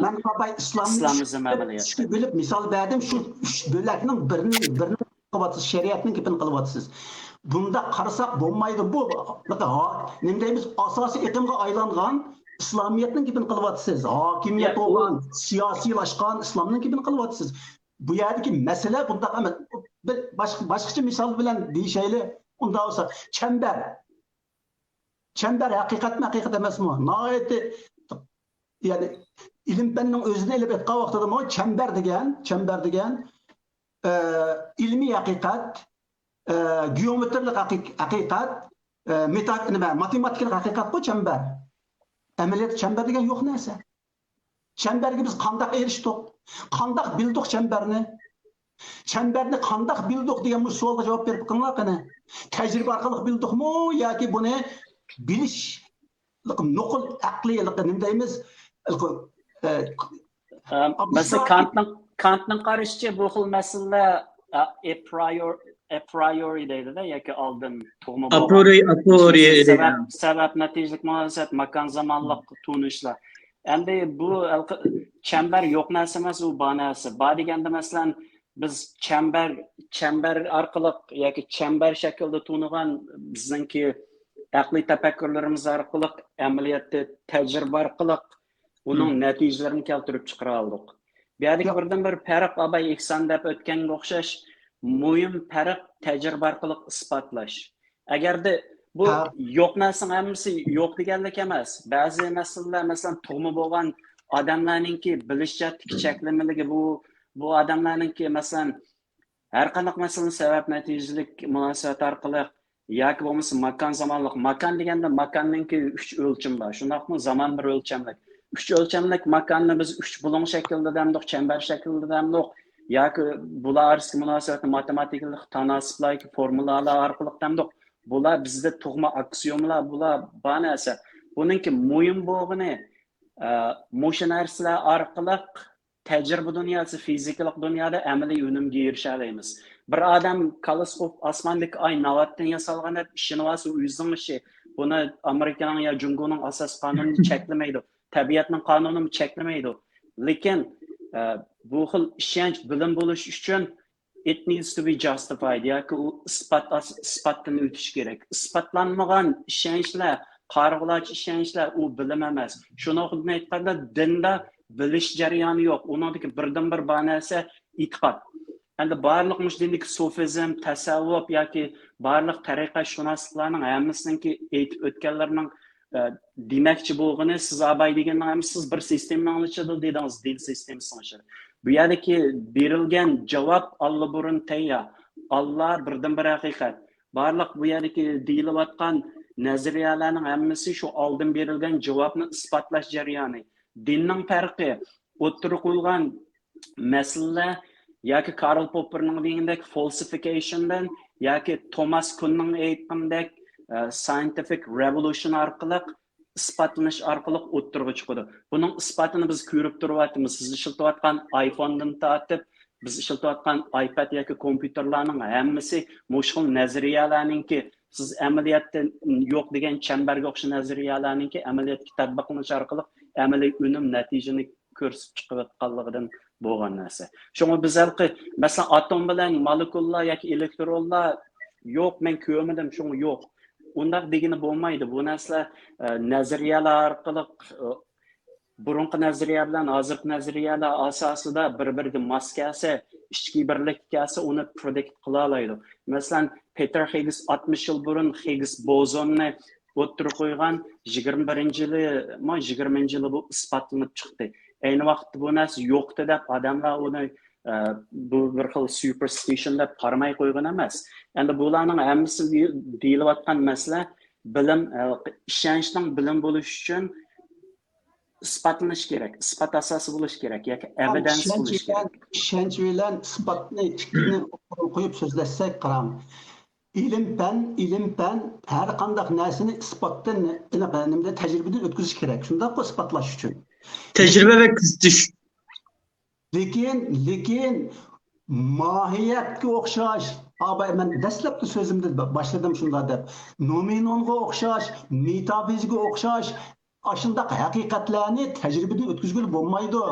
ئىسلامىزم ئەمەلىيەتتە. ئۈچكە بۆلۈپ مىسال بەردىم، شۇ ئۈچ بۆلەكنىڭ بىرىنى، بىرىنى قىلىۋاتىسىز، شەرىئەتنىڭ گېپىنى قىلىۋاتىسىز. بۇنداق قارىساق بولمايدۇ. بۇ، نېمە دەيمىز، ئاساسىي ئېقىمغا ئايلانغان ئىسلامىيەتنىڭ گېپىنى قىلىۋاتىسىز. ھاكىمىيەت بولغان، سىياسىيلاشقان ئىسلامنىڭ گېپىنى قىلىۋاتىسىز. بۇ يەردىكى مەسىلە بۇنداق ئەمەس. بىر باشقا، باشقىچە مىسال بىلەن دېيىشەيلى. ئۇنداق بولسا، چەمبەر. چەمبەر ھەقىقەتمۇ، ھەقىقەت ئەمەسمۇ؟ ناھايىتى، يەنى، ئىلىم پەننىڭ ئۆزىنى ئېلىپ ئېيتقان ۋاقتىدىمۇ، چەمبەر دېگەن، چەمبەر دېگەن، ئە، ئىلمىي ھەقىقەت، ئە، گېئومېتىرىيەلىك ھەقىق-، ھەقىقەت، ئە، مېتا-، نېمە، ماتېماتىكىلىق ھەقىقەتقۇ چەمبەر. ئەمەلىيەتتە چەمبەر دېگەن يوق نەرسە. چەمبەرگە بىز قانداق ئېرىشتۇق؟ قانداق بىلدۇق چەمبەرنى؟ چەمبەرنى قانداق بىلدۇق دېگەن مۇشۇ سوئالغا جاۋاب بېرىپ بېقىڭلار قېنى. تەجرىبە ئارقىلىق بىلدۇقمۇ ياكى بۇنى بىلىش، نوقۇل ئەقلىي، نېمە دەيمىز؟ ئە، مەسىلەن، كانتنىڭ، كانتنىڭ قارىشىچە، بۇ خىل مەسىلىلەر، ئە، ئەپرايور-، ئەپرايورى دەيدۇ-دە، ياكى ئالدىن تۇغما بولغان. ئاپرىيورى، ئەپرايورى. سەۋەب، سەۋەب نەتىجىلىك مۇناسىۋەت، ماكان زامانلىق تونۇشلار. ئەمدى بۇ ھېلىقى چەمبەر يوق نەرسە ئەمەس، ئۇ بار نەرسە. بار دېگەندە، مەسىلەن، بىز چەمبەر، چەمبەر ئارقىلىق ياكى چەمبەر شەكلىدە تونۇغان بىزنىڭكى ئەقلىي تەپەككۇرلىرىمىز ئارقىلىق، ئەمەلىيەتتە تەجرىبە ئارقىلىق ئۇنىڭ نەتىجىلىرىنى كەلتۈرۈپ چىقىرالىدۇق. بۇ يەردىكى بىردىنبىر پەرق، ئاباي ئېھسان دەپ ئۆتكەنگە ئوخشاش، مۇھىم پەرق تەجرىبە ئارقىلىق ئىسپاتلاش. ئەگەردە بۇ يوق نەرسىنىڭ ھەممىسى يوق دېگەنلىك ئەمەس. بەزى مەسىلىلەر، مەسىلەن، تۇغما بولغان ئادەملەرنىڭكى بىلىش جەھەتتىكى چەكلىمىلىكى، بۇ، بۇ ئادەملەرنىڭكى، مەسىلەن، ھەر قانداق مەسىلىنى سەۋەب نەتىجىلىك مۇناسىۋەت ئارقىلىق ياكى بولمىسا ماكان زامانلىق. ماكان دېگەندە ماكاننىڭكى ئۈچ ئۆلچىمى بار. شۇنداقمۇ زامان بىر ئۆلچەملىك. ئۈچ ئۆلچەملىك ماكاننى بىز ئۈچ بۇلۇڭ شەكلىدە دەمدۇق، چەمبەر شەكلىدە دەمدۇق. ياكى بۇلار ئارىسىدىكى مۇناسىۋەتنى ماتېماتىكىلىق تاناسىپلار ياكى فورمۇلالار ئارقىلىق دەمدۇق. بۇلار بىزدە تۇغما ئاكسىيومىلار، بۇلار بار نەرسە. بۇنىڭكى مۇھىم بولغىنى، ئە، مۇشۇ نەرسىلەر ئارقىلىق تەجرىبە دۇنياسى، فىزىكىلىق دۇنيادا ئەمەلىي ئۈنۈمگە ئېرىشەلەيمىز. بىر ئادەم كاللىسى قوپۇپ ئاسماندىكى ئاي ناۋاتتىن ياسالغان دەپ ئىشىنىۋالسا، ئۇ ئۆزىنىڭ ئىشى. بۇنى ئامېرىكىنىڭ يا جۇڭگونىڭ ئاساسىي قانۇنى چەكلىمەيدۇ. تەبىئەتنىڭ قانۇنىمۇ چەكلىمەيدۇ. لېكىن، ئە، بۇ خىل ئىشەنچ بىلىم بولۇش ئۈچۈن it needs to be justified، ياكى ئۇ ئىسپات، ئىسپاتتىن ئۆتۈش كېرەك. ئىسپاتلانمىغان ئىشەنچلەر، قارىغۇلارچە ئىشەنچلەر، ئۇ بىلىم ئەمەس. شۇنىڭ ئۈچۈن ئېيتقاندا، دىندا بىلىش جەريانى يوق. ئۇنىڭدىكى بىردىنبىر بار نەرسە ئېتىقاد. ئەمدى بارلىق مۇشۇ دىندىكى سۇفىزم، تەسەۋۋۇپ ياكى بارلىق تەرىقەتشۇناسلىقلارنىڭ ھەممىسىنىڭكى ئېيتىپ ئۆتكەنلىرىنىڭ، ئە، دېمەكچى بولغىنى، سىز ئاباي دېگەننىڭ ھەممىسى سىز بىر سىستېمىنىڭ ئىچىدە دېدىڭىز، دىن سىستېمىسىنىڭ ئىچىدە. بۇ يەردىكى بېرىلگەن جاۋاب ئاللىبۇرۇن تەييار. ئاللا بىردىنبىر ھەقىقەت. بارلىق بۇ يەردىكى دېيىلىۋاتقان نەزەرىيەلەرنىڭ ھەممىسى شۇ ئالدىن بېرىلگەن جاۋابنى ئىسپاتلاش جەريانى. دىننىڭ پەرقى، ئوتتۇرىغا قويۇلغان مەسىلىلەر ياكى كارل پوپپېرنىڭ دېگىنىدەك فالسىفىكېيشندىن ياكى توماس كۇننىڭ ئېيتقىنىدەك، ئە، سايېنتىفىك رېۋولۇشن ئارقىلىق، ئىسپاتلىنىش ئارقىلىق ئوتتۇرىغا چىقىدۇ. بۇنىڭ ئىسپاتىنى بىز كۆرۈپ تۇرۇۋاتىمىز. سىز ئىشلىتىۋاتقان ئايفوندىن تارتىپ، بىز ئىشلىتىۋاتقان ئايپاد ياكى كومپيۇتېرلارنىڭ ھەممىسى مۇشۇ خىل نەزەرىيەلەرنىڭكى، سىز ئەمەلىيەتتە يوق دېگەن چەمبەرگە ئوخشاش نەزەرىيەلەرنىڭكى ئەمەلىيەتتىكى تەتبىقلىنىش ئارقىلىق ئەمەلىي ئۈنۈم، نەتىجىنى كۆرسىتىپ چىقىۋاتقانلىقىدىن بولغان نەرسە. شۇڭا بىز ھېلىقى، مەسىلەن، ئاتوم بىلەن مولېكۇللار ياكى ئېلېكترونلار يوق، مەن كۆرمىدىم، شۇڭا يوق. ئۇنداق دېگىلى بولمايدۇ. بۇ نەرسىلەر، ئە، نەزەرىيەلەر ئارقىلىق، ئە، بۇرۇنقى نەزەرىيە بىلەن ھازىرقى نەزەرىيەلەر ئاساسىدا بىر-بىرىگە ماس كەلسە، ئىچكى بىرلىككە كەلسە، ئۇنى پرېدىكت قىلالايدۇ. مەسىلەن، پېتېر خىگگىس ئاتمىش يىل بۇرۇن خىگگىس بوزونىنى ئوتتۇرىغا قويغان، يىگىرمە بىرىنچى يىلىمۇ، يىگىرمىنچى يىلى بۇ ئىسپاتلىنىپ چىقتى. ئەينى ۋاقىتتا بۇ نەرسە يوقتى دەپ ئادەملەر ئۇنى، ئە، بۇ بىر خىل سۇپېرستىشن دەپ قارىماي قويغان ئەمەس. ئەمدى بۇلارنىڭ ھەممىسى دېيىلىۋاتقان مەسىلە بىلىم، ئە، ئىشەنچنىڭ بىلىم بولۇشى ئۈچۈن ئىسپاتلىنىشى كېرەك، ئىسپات ئاساسى بولۇشى كېرەك ياكى ئەۋىدەنس بولۇشى كېرەك. ئىشەنچ بىلەن ئىسپاتنى ئىككىنى ئوتتۇرىغا قويۇپ سۆزلەشسەك، قاراڭ. ئىلىم پەن، ئىلىم پەن ھەر قانداق نەرسىنى ئىسپاتتىن، ئېنىق، نېمىدىن، تەجرىبىدىن ئۆتكۈزۈش كېرەك. شۇنداققۇ، ئىسپاتلاش ئۈچۈن. تەجرىبە ۋە كۆزىتىش. لېكىن، لېكىن ماھىيەتكە ئوخشاش، ئاباي، مەن دەسلەپكى سۆزۈمدە با-، باشلىدىم شۇنداق دەپ. نومېنونغا ئوخشاش، مېتافىزىكىغا ئوخشاش، ئاشۇنداق ھەقىقەتلەرنى تەجرىبىدىن ئۆتكۈزگىلى بولمايدۇ.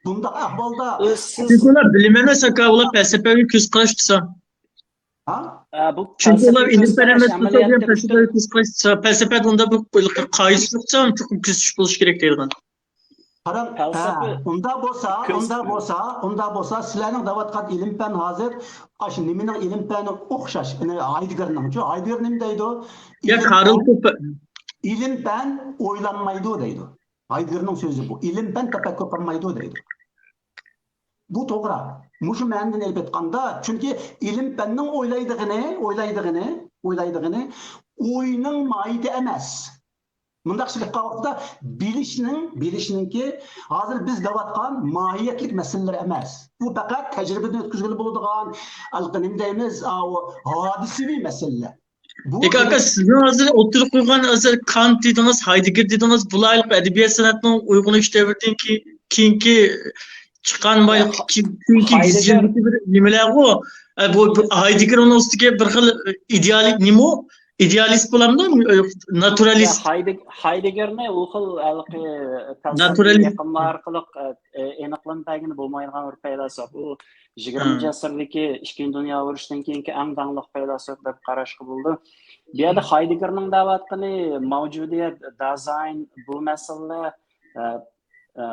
بۇنداق ئەھۋالدا سىز ئۇلار بىلىم ئەمەس، ئاكا، ئۇلار پەلسەپىۋى كۆز قاراش قىلسا. ھا؟ ئە، بۇ چۈنكى ئۇلار پەلسەپە ئىلىم پەن ئۆزگىرىش ئەمەس، ئەمەلىيەتتە پەلسەپە، پەلسەپىدە ئۇنداق بىر قايسىلىقچە چوقۇم كۆزىتىش بولۇشى كېرەك دەيدىغان. قاراڭ، پەلسەپە. ھە، ئۇندا بولسا، كۆز- ئۇندا بولسا، ئۇندا بولسا، سىلەرنىڭ دەۋاتقان ئىلىم پەن ھازىر ئاشۇ نېمىنىڭ ئىلىم پەنى ئوخشاش، يەنى ھايدېگگېرنىڭچۇ، ھايدېگگېر نېمە دەيدۇ؟ يا ئىلىم كارل پەن، پوپپېر. ئىلىم پەن ئويلانمايدۇ دەيدۇ. ھايدېگگېرنىڭ سۆزى بۇ. ئىلىم پەن تەپەككۇر قىلمايدۇ دەيدۇ. بۇ توغرا. مۇشۇ مەنىدىن ئېلىپ ئېيتقاندا، چۈنكى ئىلىم پەننىڭ ئويلايدىغىنى، ئويلايدىغىنى، ئويلايدىغىنى ئوينىڭ ماھىيىتى ئەمەس. مۇنداق ئىشلەپ قالغان ۋاقىتتا بىلىشنىڭ، بىلىشنىڭكى ھازىر بىز دەۋاتقان ماھىيەتلىك مەسىلىلەر ئەمەس. بۇ پەقەت تەجرىبىدىن ئۆتكۈزگىلى بولىدىغان، ھېلىقى نېمە دەيمىز، ئاۋۇ ھادىسىۋى مەسىلىلەر. بۇ لېكىن ئاكا، سىزنىڭ ھازىر ئوتتۇرىغا قويغان ھازىر كانت دېدىڭىز، ھايدېگگېر دېدىڭىز، بۇلار ھېلىقى ئەدەبىيات سەنئەتنىڭ ئويغىنىش دەۋرىدىن كېيىن، كېيىنكى چىققان ۋە يا، كېيىنكى يۈز ھايدېگگېر- يىلدىكى بىر نېمىلەرغۇ. ئە، بۇ، بۇ ھايدېگگېر ئۇنىڭ ئۈستىگە بىر خىل ئىدېئالىست نېمە ئۇ؟ ئىدېئالىست بولامدۇ؟ ناتۇرالىست. يا، ھايدېگ-، ھايدېگگېرنى ئۇ خىل ھېلىقى پەلسەپىۋى ناتۇرالىست. يېقىنلار ئارقىلىق، ئە، ئە، ئېنىقلىنىپ بەرگىلى بولمايدىغان بىر پەيلاسوپ. ئۇ يىگىرمىنچى ھە. ئەسىردىكى ئىككىنچى دۇنيا ئۇرۇشىدىن كېيىنكى ئەڭ داڭلىق پەيلاسوپ دەپ قاراشقا بولىدۇ. بۇ يەردە ھايدېگگېرنىڭ دەۋاتقىنى مەۋجۇدىيەت، دازاين، بۇ مەسىلىلەر، ئە، ئە،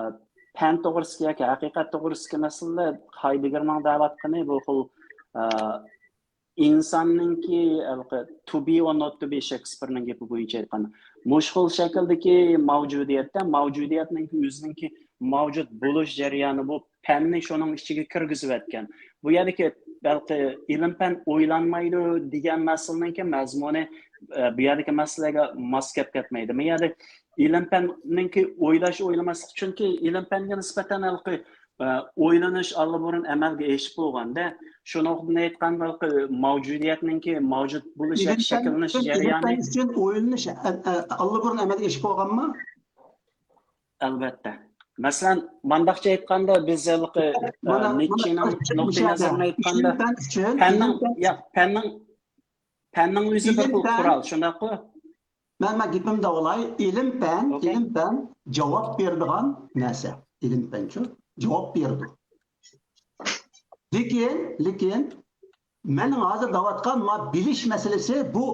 پەن توغرىسىدىكى ياكى ھەقىقەت توغرىسىدىكى مەسىلىلەر. ھايدېگگېرنىڭ دەۋاتقىنى بۇ خىل، ئە، ئىنساننىڭكى ھېلىقى to be or not to be، شېكسپىرنىڭ گېپى بويىچە ئېيتقاندا، مۇشۇ خىل شەكىلدىكى مەۋجۇدىيەتتە مەۋجۇدىيەتنىڭكى ئۆزىنىڭكى مەۋجۇت بولۇش جەريانى، بۇ پەننى شۇنىڭ ئىچىگە كىرگۈزۈۋەتكەن. بۇ يەردىكى بەلكى ئىلىم پەن ئويلانمايدۇ دېگەن مەسىلىنىڭكى مەزمۇنى، ئە، بۇ يەردىكى مەسىلىگە ماس كەپ كەتمەيدۇ. بۇ يەردە ئىلىم پەننىڭكى ئويلاش، ئويلىماسلىق، چۈنكى ئىلىم پەنگە نىسبەتەن ھېلىقى، ئە، ئويلىنىش ئاللىبۇرۇن ئەمەلگە ئېشىپ بولغاندا، شۇ نۇقتىدىن ئېيتقاندا، ھېلىقى مەۋجۇدىيەتنىڭكى مەۋجۇت بولۇش ياكى ئىلىم پەن شەكىللىنىش ئۈچۈن، ئىلىم پەن جەريانى. ئۈچۈن ئويلىنىش ئە-، ئە-، ئاللىبۇرۇن ئەمەلگە ئېشىپ بولغانمۇ؟ ئەلۋەتتە. مەسىلەن، مانداقچە ئېيتقاندا، بىز ھېلىقى، ئە، مانا، مانا، نىتچېنىڭ مۇشۇ نۇقتىئى يەردە نەزىرىدىن ئېيتقاندا، ئىلىم پەن ئۈچۈن، پەننىڭ، ئىلىم پەن يا، پەننىڭ، پەننىڭ ئۆزى بىر ئىلىم خىل پەن قورال، شۇنداققۇ؟ مەن، مەن گېپىمنى داۋالاي. ئىلىم پەن، ئوكەي. ئىلىم پەن جاۋاب بېرىدىغان نەرسە. ئىلىم پەنچۇ جاۋاب بېرىدۇ. لېكىن، لېكىن مەننىڭ ھازىر دەۋاتقان ما بىلىش مەسىلىسى بۇ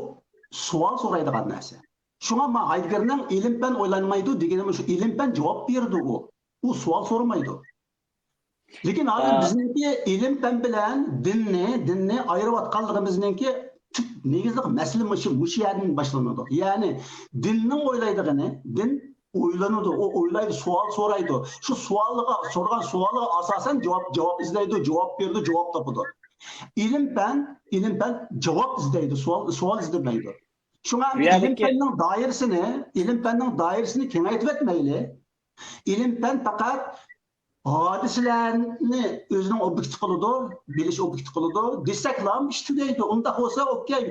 سوئال سورايدىغان نەرسە. شۇڭا ما ھايدېگگېرنىڭ ئىلىم پەن ئويلانمايدۇ دېگىنى مۇشۇ، ئىلىم پەن جاۋاب بېرىدۇ ئۇ. ئۇ سوئال سورىمايدۇ. لېكىن ھازىر ئا. بىزنىڭكى ئىلىم پەن بىلەن دىننى، دىننى ئايرىۋاتقانلىقىمىزنىڭكى تۈپ نېگىزلىك مەسىلە مۇشۇ، مۇشۇ يەردىن باشلىنىدۇ. يەنى دىننىڭ ئويلايدىغىنى، دىن ئويلىنىدۇ، ئۇ ئويلايدۇ، سوئال سورايدۇ. شۇ سوئالغا، سورىغان سوئالىغا ئاساسەن جاۋاب، جاۋاب ئىزدەيدۇ، جاۋاب بېرىدۇ، جاۋاب تاپىدۇ. ئىلىم پەن، ئىلىم پەن جاۋاب ئىزدەيدۇ، سوئال، سوئال ئىزدىمەيدۇ. شۇڭا بۇ ئىلىم يەردىكى پەننىڭ دائىرىسىنى، ئىلىم پەننىڭ دائىرىسىنى كېڭەيتىۋەتمەيلى. ئىلىم پەن پەقەت ھادىسىلەرنى ئۆزىنىڭ ئوبيېكتى قىلىدۇ، بىلىش ئوبيېكتى قىلىدۇ دېسەكلا ئىش تۈگەيدۇ. ئۇنداق بولسا ئوكەي،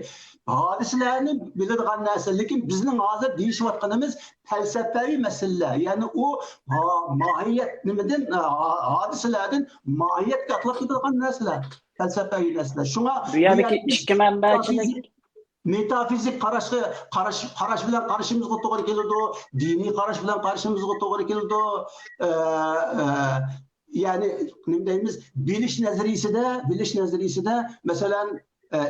ھادىسىلەرنى بىلىدىغان نەرسە. لېكىن بىزنىڭ ھازىر دېيىشىۋاتقىنىمىز پەلسەپەۋى مەسىلىلەر. يەنى ئۇ ھا-، ماھىيەت نېمىدىن، ھا-، ھادىسىلەردىن ماھىيەتكە ئاتلاپ كېتىدىغان نەرسىلەر، پەلسەپەۋى نەرسىلەر. شۇڭا بۇ يەردىكى ئىككى مەنبەچىلىك مېتافىزىك قاراشقا، قاراش، قاراش بىلەن قارىشىمىزغا توغرا كېلىدۇ، دىنىي قاراش بىلەن قارىشىمىزغا توغرا كېلىدۇ. ئە، ئە، يەنى نېمە دەيمىز، بىلىش نەزەرىيىسىدە، بىلىش نەزەرىيىسىدە، مەسىلەن، ئە،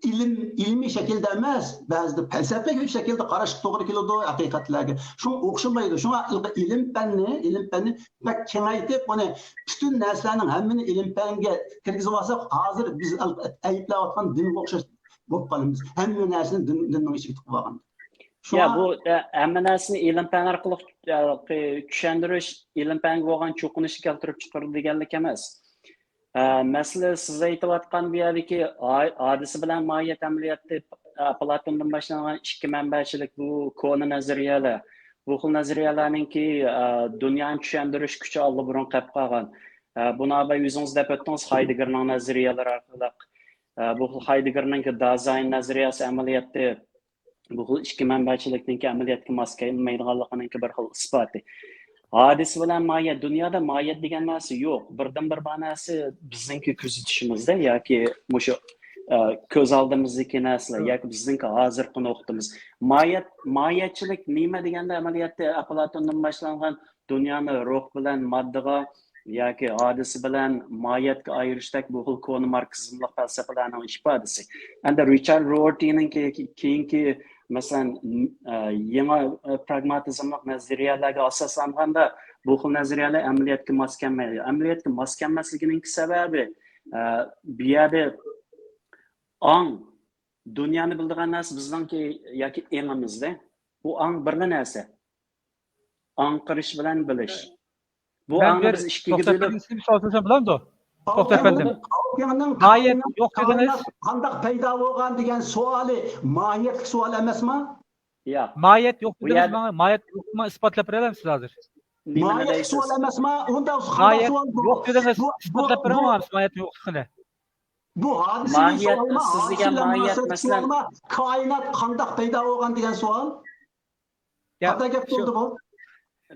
ئىلىم، ئىلمىي شەكىلدە ئەمەس، بەزىدە پەلسەپىۋى شەكىلدە قاراشقا توغرا كېلىدۇ ھەقىقەتلەرگە. شۇڭا ئوخشىمايدۇ. شۇڭا ئىلىم پەننى، ئىلىم پەننى بەك كېڭەيتىپ، ئۇنى پۈتۈن نەرسىلەرنىڭ ھەممىنى ئىلىم پەنگە كىرگۈزۈۋالساق، ھازىر بىز ئەيىبلەۋاتقان دىنغا ئوخشاش بولۇپ قالىمىز. ھەممە نەرسىنى دىن، دىننىڭ ئىچىگە تىقىپ ئالغان. يا، شۇڭا بۇ، ئە، ھەممە نەرسىنى ئىلىم پەن ئارقىلىق، ئە، چۈشەندۈرۈش، ئىلىم پەنگە بولغان چوقۇنۇشنى كەلتۈرۈپ چىقىرىدۇ دېگەنلىك ئەمەس. ئە، مەسىلە سىز ئېيتىۋاتقان بۇ يەردىكى ھا-، ھادىسە بىلەن ماھىيەت ئەمەلىيەتتە، ئە، ئاپلاتوندىن باشلانغان ئىككى مەنبەچىلىك بۇ كونا نەزەرىيەلەر. بۇ خىل نەزەرىيەلەرنىڭكى، ئە، دۇنيانى چۈشەندۈرۈش كۈچى ئاللىبۇرۇن قېلىپ قالغان. ئە، بۇنى ئاۋۋال ئۆزىڭىز دەپ ئۆتتىڭىز، خايدېگگېرنىڭ نەزەرىيەلىرى ئارقىلىق. ئە، بۇ خىل خايدېگگېرنىڭكى دازاين نەزەرىيەسى ئەمەلىيەتتە بۇ خىل ئىككى مەنبەچىلىكنىڭكى ئەمەلىيەتكە ماس كەلمەيدىغانلىقىنىڭكى بىر خىل ئىسپاتى. ھادىسە بىلەن ماھىيەت، دۇنيادا ماھىيەت دېگەن نەرسە يوق. بىردىنبىر بار نەرسە بىزنىڭكى كۆزىتىشىمىزدە ياكى مۇشۇ، ئە، كۆز ئالدىمىزدىكى نەرسىلەر ياكى بىزنىڭكى ھازىرقى نۇقتىمىز. ماھىيەت، ماھىيەتچىلىك نېمە دېگەندە، ئەمەلىيەتتە ئەپلاتوندىن باشلانغان دۇنيانى روھ بىلەن ماددىغا، ياكى ھادىسە بىلەن ماھىيەتكە ئايرىشتەك بۇ خىل كونا ماركسىزملىق پەلسەپىلەرنىڭ ئىپادىسى. ئەمدى رىچارد روۋېرتىنىڭكى كېيىنكى، مەسىلەن، يېڭى پراگماتىزملىق نەزەرىيەلەرگە ئاساسلانغاندا، بۇ خىل نەزەرىيەلەر ئەمەلىيەتكە ماس كەلمەيدۇ. ئەمەلىيەتكە ماس كەلمەسلىكىنىڭكى سەۋەبى، بۇ يەردە ئاڭ، دۇنيانى بىلىدىغان نەرسە بىزنىڭكى ياكى ئېڭىمىزدە. بۇ ئاڭ بىرلا نەرسە. ئاڭقىرىش بىلەن بىلىش. بۇ مەن ئاڭنى بىر بىز ئىككىگە توختاپ بۆلۈپ بېرىڭ، سىزگە بىر سوئال سورىسام بولامدۇ؟ توختاپ بەردىم. ئاۋۇكياڭنىڭ ماھىيەت كائىنات، يوق دېدىڭىز. كائىنات قانداق پەيدا بولغان دېگەن سوئالى ماھىيەتلىك سوئال ئەمەسما؟ ياق. ماھىيەت يوق بۇ دېدىڭىز يەر- ماڭا، ماھىيەت يوقلۇقىنى ئىسپاتلاپ بېرەلەمسىز ھازىر؟ نېمىنى ماھىيەتلىك دەيسىز؟ سوئال ئەمەسما؟ ئۇنداق ماھىيەت قانداق سوئال بۇ؟ يوق دېدىڭىز، بۇ، بۇ، ئىسپاتلاپ بېرىڭ بۇ، ماڭا ماھىيەت يوقلۇقىنى. بۇ ھادىسىنىڭ ماھىيەت، سوئالىما، سىز دېگەن ھادىسە بىلەن ماھىيەت، مۇناسىۋەتلىك مەسىلەن، سوئالما، كائىنات قانداق پەيدا بولغان دېگەن سوئال. يا، قانداق گەپ شۇ بولدى بۇ؟